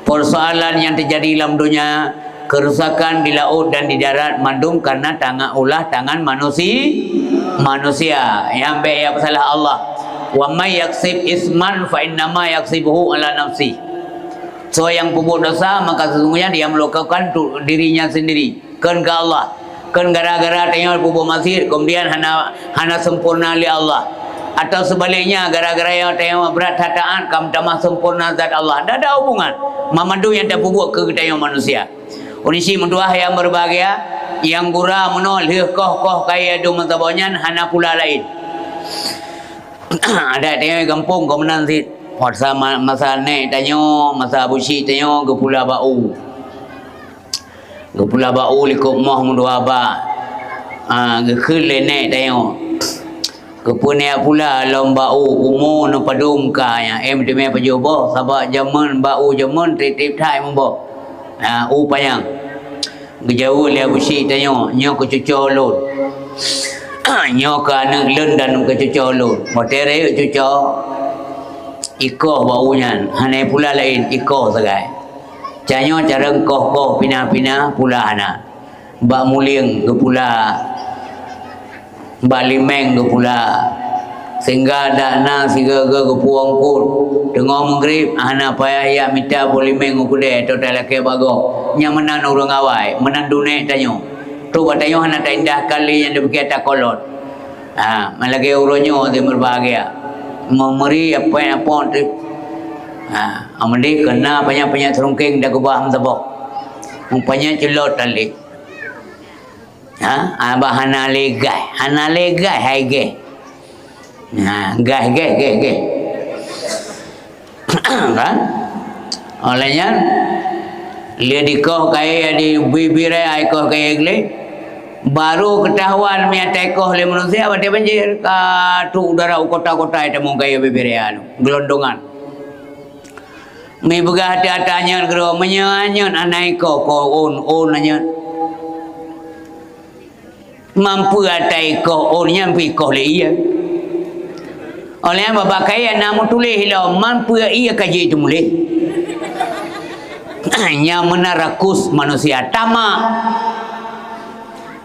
persoalan yang terjadi lam dunia, kerusakan di laut dan di darat, mandum karena tangan, ulah tangan manusi-, manusia. Nyang bèk ya peusalah Allah. "Wa may yaksib isman fa innama yaksibuhu ala nafsi." Soe nyang peubuet dosa, maka sesungguhnya dia melakukan untuk dirinya sendiri. Kheun keu Allah. Kheun gara-gara tanyoe peubuet maksiet, kemudian hana, hana sempurna lé Allah. Atau sebaliknya, gara-gara nyang tanyoe brat that taat, ka meutamah sempurna zat Allah. Ndak ada hubungan. Mamandum nyang tapeubuet keu geutanyoe manusia. Ureueng syiek meutuah nyang berbahagia, nyang gura meunoe lheueh koh-koh kayèe dum meusaboh nyan hana pula laén. Adat tanyoe gampông ka meunan cit. Masa ma-, masa nèk tanyoe, masa abu syiek tanyoe geupula bak u. Geupula bak u likot moh meudua bak. Ah, geukheun lé nèk tanyoe. Keupeue nèk pula lom bak u, umu neupadum ka nyan. Eh, meuteumé pajoh boh, sabab jameun bak u jameun tiep-tiep that muboh. Ah, u panyang. Geujaweueb lé abu syiek tanyoe, nyoe keu cucoe lôn. Nyoe keu aneuk lôn dan keu cucoe lôn. Watèe rayeuk cucoe, ikoh bak u nyan, hana pula laén, ikoh sagai. Tanyoe carông koh-koh pina-pina pula hana. Bak mulieng geupula, bak limeng geupula. Sehingga dak na sigoe-goe geupuwoe eungkôt. Teungoh meugrib, hana payah jak mita boh limeng u keudè atau talakèe bak gob. Nyang meunan ureueng awai, meunan dunek tanyoe. Trok bak tanyoe hana taindahkan lé nyang deumikian takolot. Ha, lagèe uroe nyoe teuh berbahagia. Meumeri apot-apot teuh. Ha, ameudeh keu na panyang-panyang seurungkeng dan keubah meusaboh. Rupanya culot tali. Ha, abah hana lé gaih, hana lé gaih hai gaih. Ha, gaih, gaih, gaih, gaih. Kan? Oleh nyan, lé dikoh kayèe di bibiré ai koh kayèe glé. Baru ketahuan mi atai koh lé manusia watèe banjir, ka trok udara u kota-kota tamong kayèe bibiré anu, gelondongan. Mi peugah ata-ata nyan keudroe, meunyoe nyan hana ikoh, koh ôn, ôn nyan. Mampu atai koh ôn nyan pih koh lé ié. Oleh nyan bak kayèe na meutuléh ilom, mampu ié ka jeuet teumuléh. Nyang meunan rakus manusia tamak.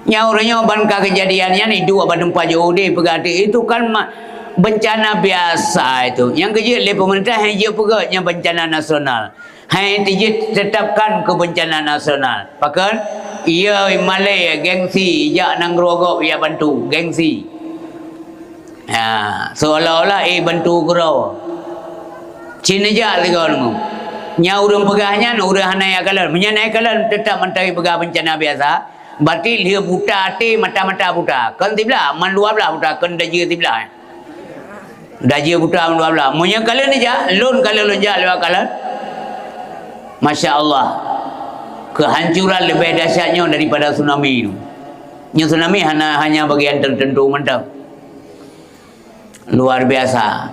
Nyang uroe nyoe ban ka keujadian nyan iduek bak teumpat jeuet udép peugah teuh, itu kan ma-, bencana biasa itu. Nyang keujeuet lé pemerintah nyang jeuet peugah nyan bencana nasional. Hai tijeuet tetapkan keu bencana nasional. Pakon? Iya malèe gengsi jak nanggroe gob jak bantu, gengsi. Ha, seolah-olah eh bantu keudroe. Cit neujak sigoe deungoe. Nyang ureueng peugah nyan ureueng hana jak kalon. Meunyo na jak kalon tetap mantong peugah bencana biasa. Berarti lheueh buta até mata-mata buta. Kon siblah, man dua blah buta, kon dajeu siblah. Dajeu buta man dua blah. Meunyo kalon jak, lôn kalon lôn jak lewat kalon. Masya Allah. Kehancuran lebih dahsyat nyoe daripada tsunami tu. Nyoe tsunami hana, hanya bagian tertentu mantong. Luar biasa.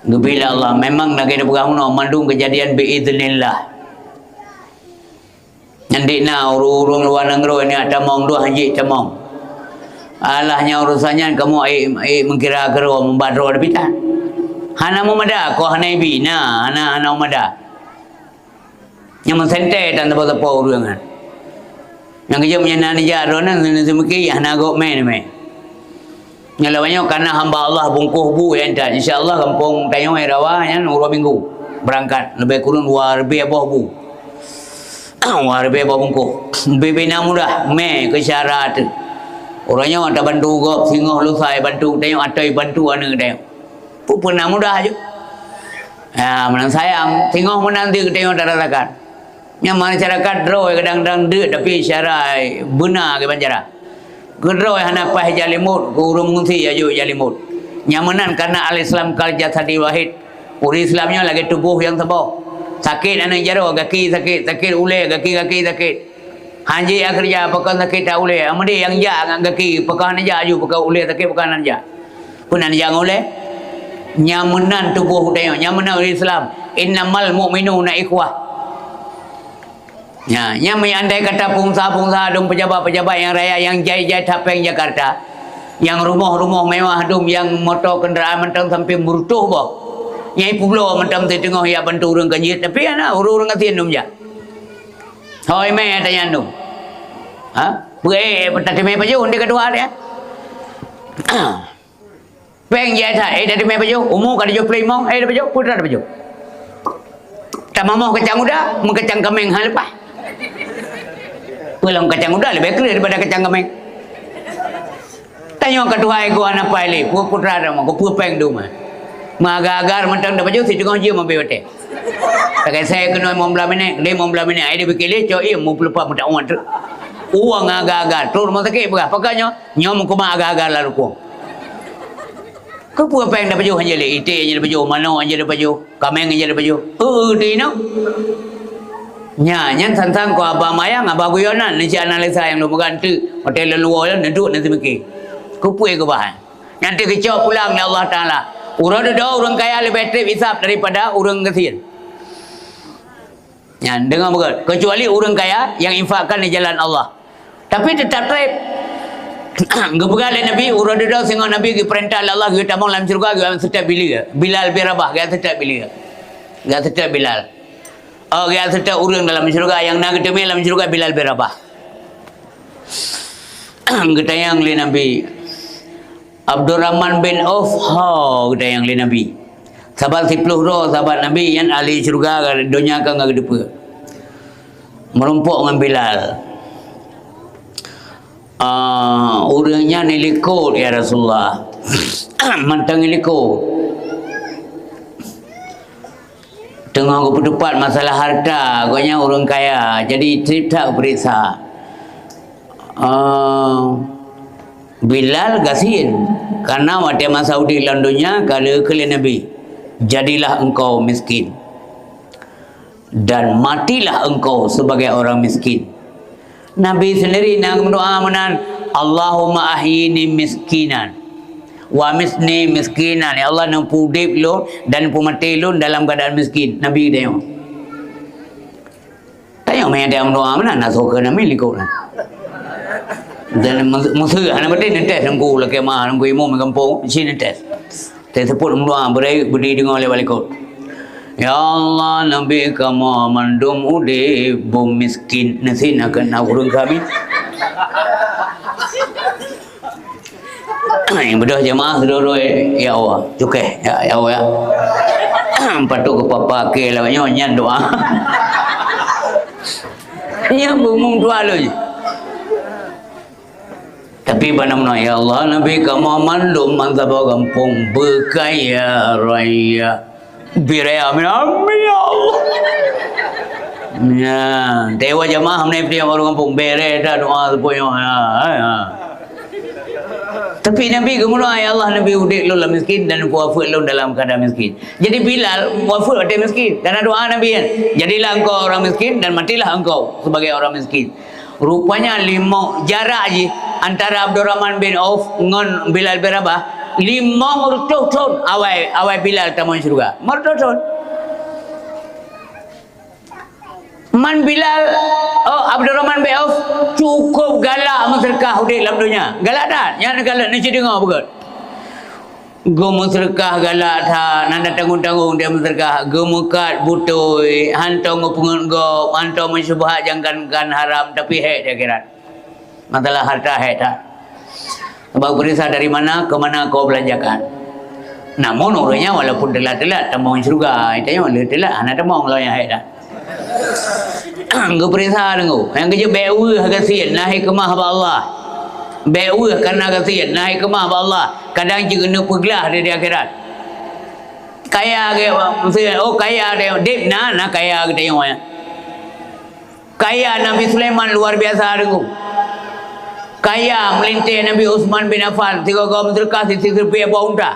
Geubri lé Allah. Memang lagèe na peugah bunoe, mandum keujadian biiznillah. Nyan dik na ureueng-ureueng luwa nanggroe nyan tamong dua hanjeuet tamong. Alah, nyang urusan nyan kamoe ék, ék meukira keudroe, meuba droe di bitan. Hana meumada, koh hana ibi, na, hana, hana meumada. Nyang meusentée tan sapo-sapo ureuëng nyan. Nyang keujeuet meunyan na neujak droeneuh, neuseumiké, hana gob mé, mé. Nyan lawét nyoe kana hamba Allah bungkôh bu nyang that. Insya Allah gampông tanyoe Rawa nyan uroe Minggu beurangkat, leubeh kureueng dua ribée boh bu. Dua ribée boh bungkôh. Bibina mudah, mé keu syarat. Uroe nyoe tabantu gob singoh lusa bantu tanyoe atau bantu aneuëk tanyoe. Peue-peue na mudah ju. Ya, meunan sayang, singoh meunan di tanyoe dara zakat. Nyang masyarakat droe kadang-kadang deuk, tapi syara beuna keu bancara. Keudroe hana paih jalimut, keu ureuëng meungungsi aju jalimut. Nyang meunan karena al-Islam kal jasadi wahid. Ureuëng Islam nyoe lagée tuboh nyang saboh. Sakét aneuk jaroe, gaki sakét, sakét ulée, gaki-gaki sakét. Hanjeuet keureuja pakon sakét that ulée, ameudeh nyang jak ngon gaki, pakon hana jak aju, pakon ulée sakét, pakon hana jak. Peue nan nyang ulée? Nyang meunan tuboh geutanyoe, nyang meunan ureuëng Islam. Innamal mu'minuna ikhwah. Nya, nyang meunyoe andai kata peungusaha-peungusaha dum, pejabat-pejabat nyang raya nyang jai-jai that péng Jakarta, nyang rumoh-rumoh mewah dum, nyang moto kendaraan mantong sampai meurutoh boh. Nyang ipubloe mantong teuteungoh jak bantu ureuëng kan jeuet, tapi hana ureuëng-ureuëng gasien dum jak. Hôi mé tanya dum. Ha? Peue tateumé pajoh ndeh ka tuha dia? Péng jai that, eh, dah dimé pajoh, umu ka tujoh ploh limong, eh, dah pajoh, peue dah pajoh. Tamamoh kacang uda, meukacang kaméng ha leupah. Peulom kacang uda leubeh kreueh daripada kacang kaméng. Tanyoe ka tuha igoe hana pai lé, peue putra dah mah, peue péng dum. Meuagar-agar mantong dah pajoh, siteungoh jeuem abéh watée. Takai sai keunoe limong blaih minét, lé limong blaih minét, ai dipike lé, cok ie, meupeulupat meutakwan teuk. Uang agar-agar, trok rumoh sakét peugah, pakon nyoe? Nyoe meukeumah agar-agar lam rukong. Keupeue péng tapajoh hana lé, iték hana tapajoh, manok hana tapajoh, kaméng hana tapajoh. Heu, di inoe. Nya, nyan sang-sang keu abah mayang, abah guyonan, neuci analisa nyang lôn peugah teuk, watée lôn luwoe lôn, neuduek neuseumiké. Keupeue keubah? Nyan teuk geucok pulang lé Allah Taala. Uroe dudoe ureuëng kaya leubeh treb hisab daripada ureuëng gasien. Nyan, deungoe beugét. Kecuali ureuëng kaya nyang infakkan di jalan Allah. Tapi teutap treb. Geupeugah lé Nabi, uroe dudoe singoh Nabi geupeurintah lé Allah geutamong lam syeuruga geuseutôt Bilal. Bilal bin Rabah geuseutôt Bilal. Geuseutôt Bilal. Oh, geuseutôt ureuëng dalam syeuruga nyang na geuteumé lam syeuruga Bilal bin Rabah. Geutanyong lé Nabi, Abdurrahman bin Auf, ho, geutanyong lé Nabi. Saban siplôh droe sahabat Nabi nyan ahli syeuruga, donya ka geuteupeu. Meurumpok ngon Bilal. Ah, ureuëng nyan ilikot, ya Rasulullah. Mantong ilikot. Teungoh geupeuteupat masalah harta, gobnyan ureuëng kaya, jadi treb that geupeuriksa. Ah, Bilal gasien, karena watée masa udeb lam donya ka lheueh kheun lé Nabi, "Jadilah engkau miskin, dan matilah engkau sebagai orang miskin." Nabi sendiri na meudoa meunan, "Allahumma ahyini miskinan, wa amitni miskinan." Ya Allah, neupeuudeb lôn dan neupeumaté lôn dalam keadaan miskin. Nabi geutanyoe. Tanyoe meunan meudoa meunan, na soe keu nami likot na. Dan meuseu hana beutôi neutes teungku lakée ma, teungku imum gampông, si neutes. Teusebut meudoa beurayeuk beudi deungoe lé bak likot. Ya Allah, Nabi kamoe mandum udeb bum miskin, neusin akan na ureuëng kami. Nyang beudôh jamaah seluruh, ya Allah, cukéh, ya, ya Allah, ya. Patut keu papa ke lah nyoe nyan doa. Nyang bumung dua lôn. Tapi bana meunoe, ya Allah, Nabi kamoe mandum mantaba gampông beukaya raya. Biraya, amin, amin, ya Allah. Ya, dewa jamaah meunan pih ureuëng gampông bere dah doa seupôt nyoe. Ha, ha. Tapi Nabi geumeudoa, "Ya Allah, Nabi udeb lôn lam miskin dan wafeuet lôn dalam keadaan miskin." Jadi Bilal wafeuet watée miskin. Karena doa Nabi kan, "Jadilah engkau orang miskin dan matilah engkau sebagai orang miskin." Rupanya limong jarak jih antara Abdurrahman bin Auf ngon Bilal bin Rabah, limong reutôh thon awai, awai Bilal tamong syeuruga. Limong reutôh thon. Man Bilal, oh, Abdurrahman bin Auf, cukup galak meuseudeukah udeb lam donya. Galak that, nyan galak, neuci deungoe beugöt. Geumeuseudeukah galak that, hana tanggung-tanggung dia meuseudeukah, geumeukat beutôi, hantom geupeungeut gob, hantom meusyubhat nyang kan-kan haram, tapi hék di akhirat. Masalah harta hék that. Sabab geupeuriksa dari mana ke mana kau belanjakan. Namun ureueng nyan walaupun teulat-teulat tamong syeuruga, tanyoe le teulat hana tamong lom nyang hék that. Geupeuriksa deungoe. Nyang keujeuet bék weueh gasien, na hikmah bak Allah. Bék weueh kana gasien, na hikmah bak Allah. Kadang cit keuneuk peuglah di, di akhirat. Kaya geuh, maksudnya, oh, kaya deh, deb na, na kaya geutanyoe nyan. Kaya Nabi Sulaiman luar biasa deungoe. Kaya meulinteh Nabi Utsman bin Affan, sigoe-goe meuseudeukah sisi rupiah boh unta.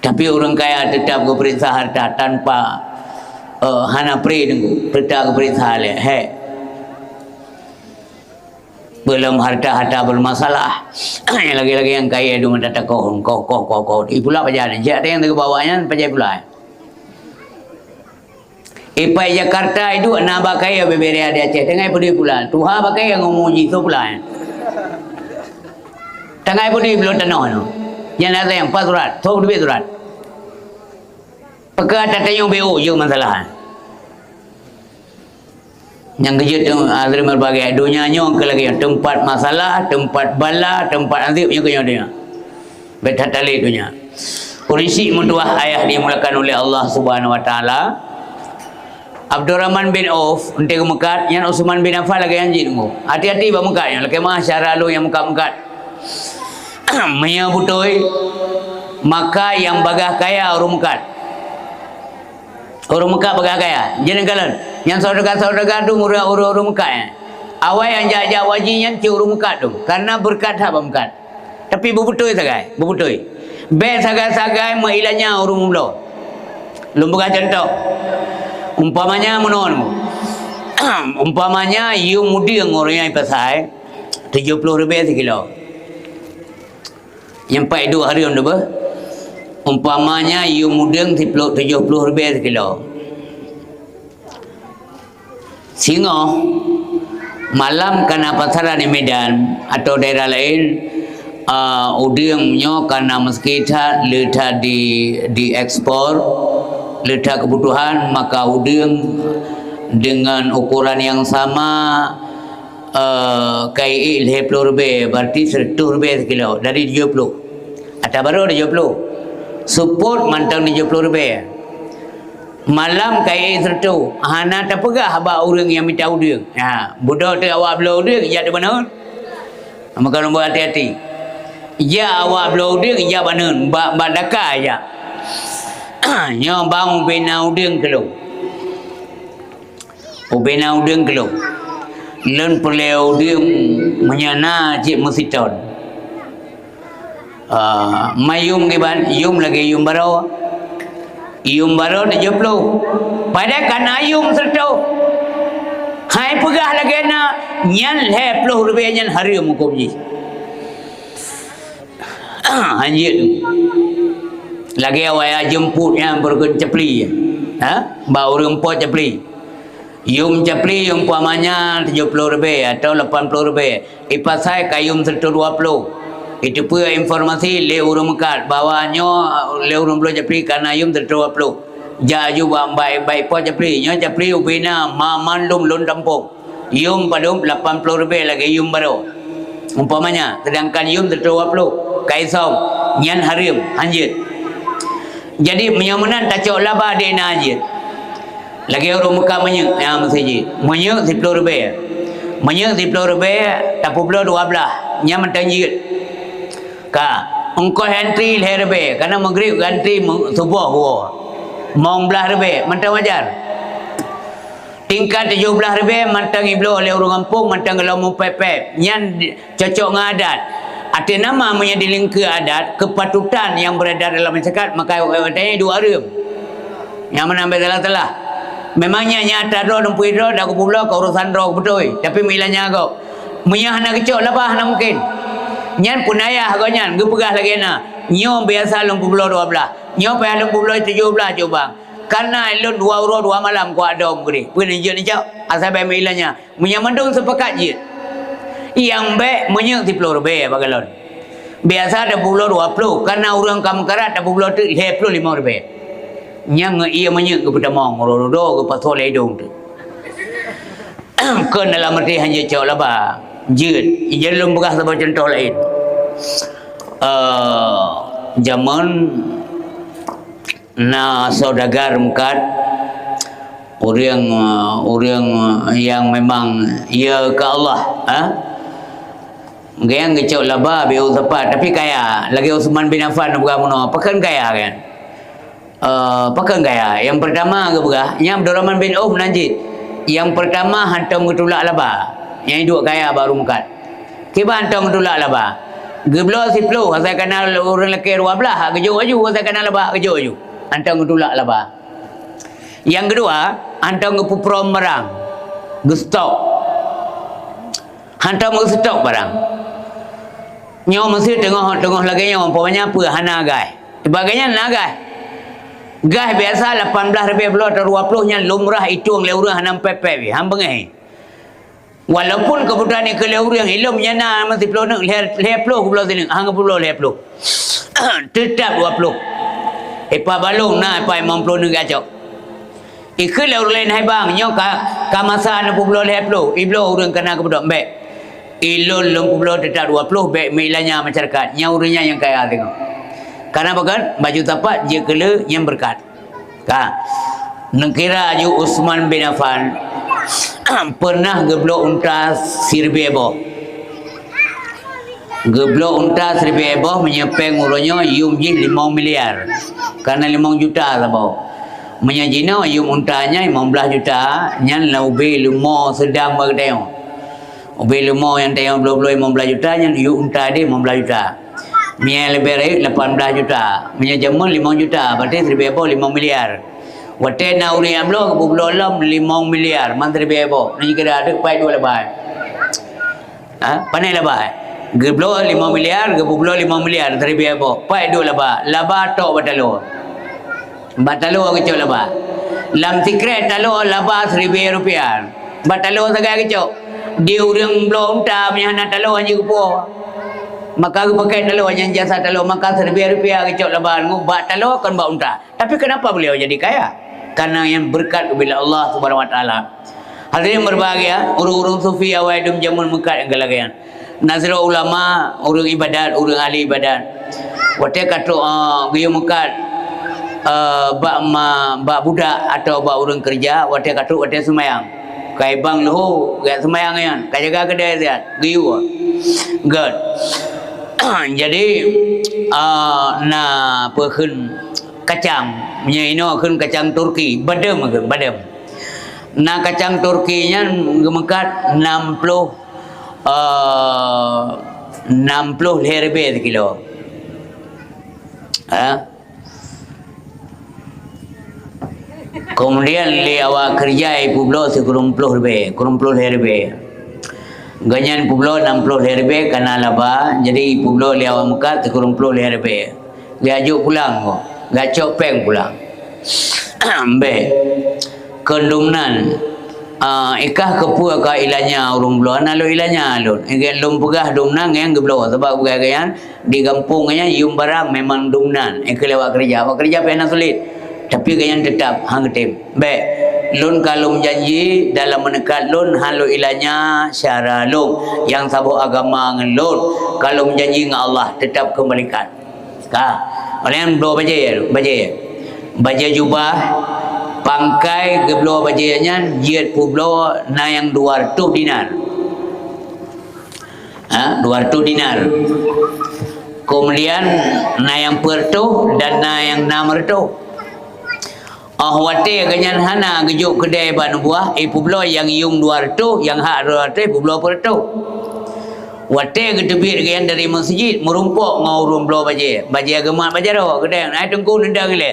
Tapi ureueng kaya teutap geupeuriksa harta tanpa, eh, hana pri deungoe, teutap geupeuriksa lé, hék. Belom harta-harta bermasalah. Lagi-lagi nyang kaya dum mata takoh, koh, koh, koh, koh. Ipula pajan, jak teuh nyang teugeubawak nyan pajan ipula. Ipai Jakarta iduek na bak kayèe bubé raya di Aceh, teungai peudeh pula. Tuha bak kayèe ngon muji soe pula nyan. Teungai peudeh bloe tanoh nyoe. Nyan na sayang pat surat, soe peudeh surat. Peugah tatanyong B O jeuet masalah. Nyang keujeuet tu, hadirin berbahagia, donya nyoe keu lagèe nyoe, teumpat masalah, teumpat bala, teumpat azab nyoe keu nyoe donya. Bèk that talé donya. Ureueng syiek meutuwah ayah dimuliakan oleh Allah Subhanahu wa Taala, Abdurrahman bin Auf, enteuk meukat, nyan Utsman bin Affan lagèe nyan jih deungoe. Hati-hati bak meukat nyoe, lakèe meu'ah syedara lôn nyang meukat-meukat. Meunyoe beutôi, maka nyang bagaih kaya ureueng meukat. Ureueng meukat bagaih kaya. Jadi kalon, nyang syedara-syedara tu ureueng-ureueng meukat nyan. Awai nyang jak-jak haji nyan cit ureueng meukat tu, kareuna beureukat that bak meukat. Tapi beubeutôi sagai, beubeutôi. Bèk sagai-sagai meuilanya ureueng meubloe. Lôn peugah cuntoh. Umpamanya meunoe, umpamanya yum udeueng ureueng nyang ipasai tujoh ploh ribèe sikilo. Nyang pat iduek hareuem teuh beuh. Umpamanya yum udeueng siploh, tujoh ploh ribèe sikilo. Singoh malam kana pasaran di Medan atau daerah laén, a, udeueng nyoe kana meuseuki that, le that di, diekspor, le that keubutuhan, maka udeueng dengan ukuran yang sama, eh, ka iék lhèe ploh ribèe, berarti seureutôh ribèe sikilo dari tujoh ploh. Ata barô tujoh ploh. Seupôt mantong tujoh ploh ribèe. Malam ka iék seureutôh, hana tapeugah bak ureueng nyang mita udeueng. Ha, beudôh teuh awak bloe udeueng, ijak teuh bak neuen. Maka lôn beuhati-hati. Ijak awak bloe udeueng, ijak bak neuen, bak, bak daka ijak. Nyoe bang ubena udeueng keu lôn. Ubena udeueng keu lôn. Lôn peureulèe udeueng meunyoe na cit meusiton. Ah, ma yum kiban, yum lagèe yum barô. Yum barô tujoh ploh. Padahai kana yum seureutôh. Hai peugah lagèe na, nyan lhèe ploh ribèe nyan hareuem hukôm jih. Hanjeuet tu. Lagèe awak nyang jeumput nyan beureugon capli. Ha? Bak ureueng po capli. Yum capli umpamanya tujoh ploh ribèe atau lapan ploh ribèe. Ipasai ka yum seureutôh dua ploh. Iteupeue informasi lé ureueng meukat bahwa nyoe lé ureueng bloe capli kana yum seureutôh dua ploh. Jak aju bak, bak, bak po capli. Nyoe capli ubena ma mandum lôn tampông. Yum padum lapan ploh ribèe lagèe yum barô. Umpamanya, seudangkan yum seureutôh dua ploh, ka isong, nyan hareuem, hanjeuet. Jadi, meunyoe meunan tacok laba di na hanjeuet. Lagèe ureueng meukat minyeuk, nyan meuseujid. Minyeuk siploh ribèe. Minyeuk siploh ribèe, tapeubloe dua blaih, nyan mantong jeuet. Ka, eungkôt antri lhèe ribèe, kareuna Maghrib antri meu-, suboh woe. Limong blaih ribèe, mantong wajar. Tingkat tujoh blaih ribèe mantong ibloe lé ureueng gampông, mantong geulom mupép-pép. Nyan di-, cocok ngon adat. Até nama meunyoe di lingkeu adat, keupatutan nyang beurada dalam masyarakat, maka watèe nyan iduek hareuem. Nyang meunan bèk salah-salah. Memang nyan, nyan atra droe, lôn peue droe, dak kupeubloe keu urosan droe beutôi. Tapi meuilanya gob. Meunyoe hana geucok laba, hana mungken. Nyan pun ayah gobnyan geupeugah lagèe na, "Nyoe biasa lôn peubloe dua blaih. Nyoe payah lôn peubloe tujoh blaih, cubang." Kana lôn dua uroe dua malam kuadong keudeh. Peue neujeuet nicok? Asai bèk meuilah nyan. Meunyoe mandum sepakat jeuet. Nyang bèk minyeuk siploh ribèe bak galon. Biasa tapubloe dua ploh, kana ureueng ka meukarat tapubloe teuk lhèe ploh limong ribèe. Nyang ngon ie minyeuk geupeutamong, ro-ro-ro geupasoe lé idong teuk. Kon dalam arti hana jeuet cok laba. Jeuet. Ija lôn peugah saboh cuntoh laén. Eh, jameun na saudagar meukat, ureueng, ureueng nyang memang ya keu Allah, ha? Gobnyan geucok laba beu seupah, tapi kaya. Lagèe Utsman bin Affan peugah bunoe, pakon kaya kan? Eh, pakon kaya? Nyang peurtama geupeugah, nyan Abdurrahman bin Auf nan jeuet. Nyang peurtama hantom geutulak laba. Nyang duek kaya baru meukat. Kiban hantom geutulak laba. Geubloe siploh, asai kana ureueng lakèe dua blah, geujok laju, asai kana laba, geujok laju. Hantom geutulak laba. Nyang keudua, hantom geupeuprong barang. Geustok. Hantom geustok barang. Nyoe meusé teungoh, teungoh lagèe nyoe, umpamanya peue hana gaih. Sibagai nyan na gaih. Gaih biasa lapan blah ribèe bloe atau dua ploh nyan lumrah itueng lé ureueng hana pèp-pèp, han beungèh. Walaupun keubeutulan ikheun lé ureueng, ilôn nyan na meusiplôh neuk, lhèe, lhèe ploh geubloe sineuk, han geupubloe lhèe ploh. Teutap dua ploh. Ipa balong na, ipa limong ploh neuk geucok. Ikheun lé ureueng laén, "Hai bang, nyoe ka, ka masa neupubloe lhèe ploh." Ibloe ureueng kana keubeudoh, "Bèk. Ilôn lôn publoe teutap dua ploh, bèk meuilanya masyarakat." Nyan ureueng nyan nyang kaya teungoh. Kana pakon, baju tapat jeuet keu lé nyang beureukat. Ka. Neukira aju Utsman bin Affan peunah geubloe unta siribèe boh. Geubloe unta siribèe boh, meunyoe pèng uroe nyoe yum jih limong miliar. Kana limong juta saboh. Meunyoe jinoe yum unta nyan limong blah juta, nyan lam ubé leumo seudang bak geutanyoe. Ubé leumo nyang tanyoe bloe-bloe limong blah juta, nyan yum unta deh limong blah juta. Meunyoe leubeh rayeuk lapan blah juta. Meunyoe jameun limong juta, berarti siribèe boh limong miliar. Watèe na ureueng nyang bloe, geupubloe lom limong miliar, man siribèe boh. Neukira teuk paih duek laba. Ha? Paih laba. Geubloe limong miliar, geupubloe limong miliar, siribèe boh. Paih duek laba. Laba tok bak taloe. Bak taloe geucok laba. Lam sikrek taloe laba siribèe rupiah. Bak taloe sagai geucok. Di ureueng bloe unta meunyo hana taloe hana geupuwoe. Maka geupakèk taloe nyang jasa taloe, maka siribèe rupiah geucok laba ngon bak taloe kon bak unta. Tapi kenapa beliau jadi kaya? Karena yang berkat bila Allah Subhanahu Wa Taala. Hadirin berbahagia, ureueng-ureueng sufi awai dum jameun meukat nyang geulagèe nyan. Na sidroe ulama, ureueng ibadat, ureueng ahli ibadat. Watèe ka trok, ah, geuyue meukat, ah, bak ma-, bak budak atau bak ureueng keureuja, watèe ka trok watèe seumayang. Kai bang leuho, gèt seumayang nyan, ka jaga keudè siat, geuyue. Gèt. Jadi, ah, na peue kheun kacang. Meunyoe inoe kheun kacang Turki, badem kheun, badem. Na kacang Turki nyan geumeukat nam ploh, eh, nam ploh lhèe ribèe sikilo. Ha? Kemudian lé awak keureuja ipubloe sikureueng ploh ribèe, kureueng ploh lhèe ribèe. Gobnyan publoe nam ploh lhèe ribèe kana laba, jadi ipubloe lé awak meukat sikureueng ploh lhèe ribèe. Geujok pulang, geujok pèng pulang. Bèk. Keu dum nan, ah, ikah keupeue ka ilanya ureueng bloe, hana lôn ilanya lôn. Ingat lôn peugah dum nan nyang geubloe, sabab peugah gobnyan di gampông nyan yum barang memang dum nan. Ikah lewat keureuja, awak keureuja pih hana sulet. Tapi gobnyan teutap han geutem. Bèk, lôn ka lôn janji dalam meuneukat lôn han lôn ilanya syara lôn nyang saboh agama ngon lôn. Ka lôn janji ngon Allah teutap keumbalikan. Ka. Oleh nyan bloe bajèe, bajèe. Bajèe jubah, pangkai geubloe bajèe nyan jeuet publoe na nyang dua reutôh dinar. Ha, dua reutôh dinar. Kemudian na nyang peuet reutôh dan na nyang nam reutôh. Óh watèe gobnyan hana geujok keudè bak neubuah, ipubloe nyang yum dua reutôh, nyang hak dua reutôh ipubloe peuet reutôh. Watèe geuteubiet gobnyan dari meuseujid, meurumpok ngon ureueng bloe bajèe. Bajèe geumat bak jaroe, geudong, "Hai Teungku, neudong ilèe."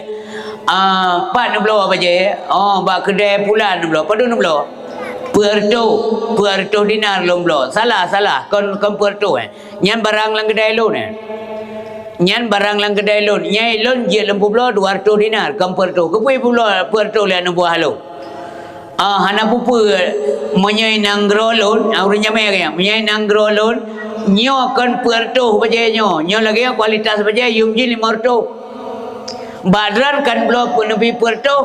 "Ah, pat neubloe bajèe?" "Oh, bak keudè pulan neubloe." "Padum neubloe?" "Peuet reutôh, peuet reutôh dinar lôn bloe." "Salah, salah, kon, kon peuet reutôh, eh. Nyan barang lam keudè lôn, eh." Nyan barang lam keudè lôn. Nyan lôn jeuet lôn peubloe dua reutôh dinar, kon peuet reutôh. Keupeue peubloe peuet reutôh lé aneuk buah lôn? Ah, hana peue-peue, meunyoe nanggroe lôn, ah, ureueng jamé nyan, meunyoe nanggroe lôn, nyoe kon peuet reutôh bajèe nyoe, nyoe lagèe nyoe kualitas bajèe, yum jih limong reutôh. Bak droen kan bloe peuneubri peuet reutôh,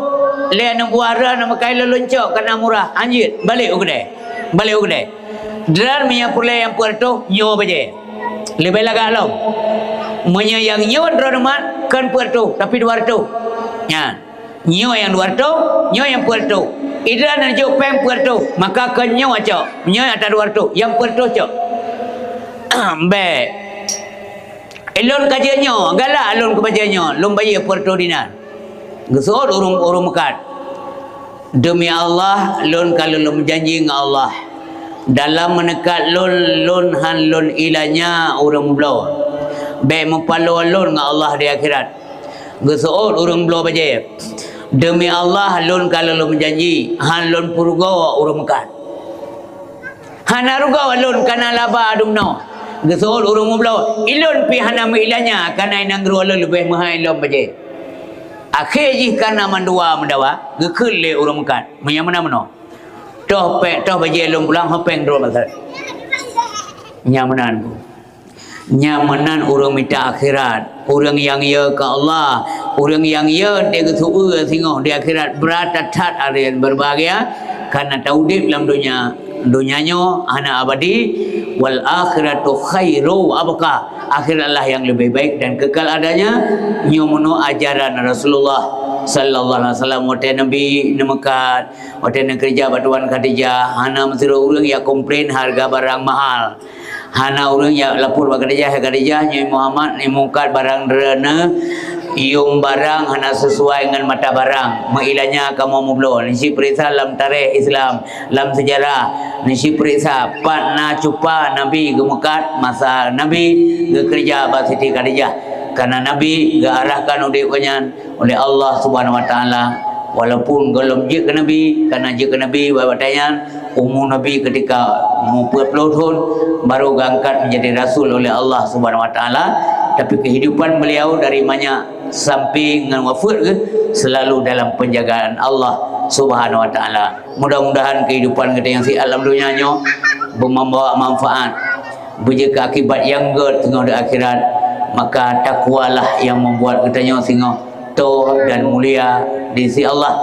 lé aneuk buah droen meukai lôn cok kana murah, hanjeuet, balek u keudè. Balek u keudè. Droen meunyoe peureulèe nyang peuet reutôh, nyoe bajèe. Leubeh lagak lom. Meunyoe nyang nyoe droeneuh mat, kon peuet reutôh, tapi dua reutôh. Nyan. Nyoe nyang dua reutôh, nyoe nyang peuet reutôh. Idroen neujok péng peuet reutôh, maka kon nyoe acok, nyoe ata dua reutôh, nyang peuet reutôh cok. Bèk. Lôn ka jeuet nyoe, galak lôn keu bajèe nyoe, lôn bayeue peuet reutôh dinar. Geuseuôt ureueng, ureueng meukat. Demi Allah, lôn ka lôn meujanji ngon Allah. Dalam meuneukat lôn, lôn han lôn ilanya ureueng meubloe. Bèk meupaloe lôn ngon Allah di akhirat. Geuseuôt ureueng bloe bajèe. Demi Allah, lôn ka lôn meujanji, han lôn peurugoe ureueng meukat. Hana rugoe lôn kana laba dumnoe. Geuseuôt ureueng meubloe, ilôn pih hana meuilanya kana nanggroe lôn leubeh meuhai lom bajèe. Akhé jih kana mandua meudawa, geukheun lé ureueng meukat. Meunyoe meunan meunoe. Toh péng, toh bajèe lôn pulang, ho péng droe masa. Nyan meunan. Nyan meunan ureueng mita akhirat. Ureueng nyang yö keu Allah, ureueng nyang yö teuh geuseuôt singoh di akhirat, beurata that areueng berbahagia, karena taudép lam donya, donya nyoe hana abadi, wal akhiratu khairu wa abqa. Akhiratlah yang lebih baik dan kekal adanya. Nyoe meunoe ajaran Rasulullah sallallahu alaihi wasallam watèe Nabi neumeukat, watèe neukeureuja bak Tuan Khadijah, hana meusidroe ureueng nyang komplain hareuga barang mahal. Hana ureueng nyang lapor bak Khadijah, "Hai Khadijah, nyoe Muhammad, nyoe meukat barang droeneuh, yum barang hana sesuai ngon mata barang. Meuilanya kamoe meubloe." Neusi peuriksa lam tarikh Islam, lam seujarah. Neusi peuriksa, pat na cupa Nabi geumeukat masa Nabi geukeureuja bak Siti Khadijah. Karena Nabi geuarahkan udép geuh nyan uleh Allah Subhanahu wa Taala. Walaupun gohlom jeuet keu Nabi, karena jeuet keu Nabi bak watèe nyan, umu Nabi ketika umur peuet ploh thon, baru geuangkat menjadi rasul oleh Allah Subhanahu wa Taala, tapi kehidupan beliau dari manyak sampai ngon wafeuet geuh selalu dalam penjagaan Allah Subhanahu wa Taala. Mudah-mudahan kehidupan geutanyoe siat lam donya nyoe beumambawa manfaat, beujeuet keu akibat nyang gèt singoh di akhirat, maka takwalah nyang membuat geutanyoe singoh toh dan mulia di sisi Allah,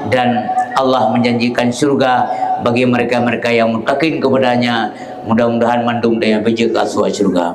dan Allah menjanjikan syurga bagi mereka-mereka yang muttaqin kepada-Nya. Mudah-mudahan mandum tanyoe beujeuet keu asoe syurga.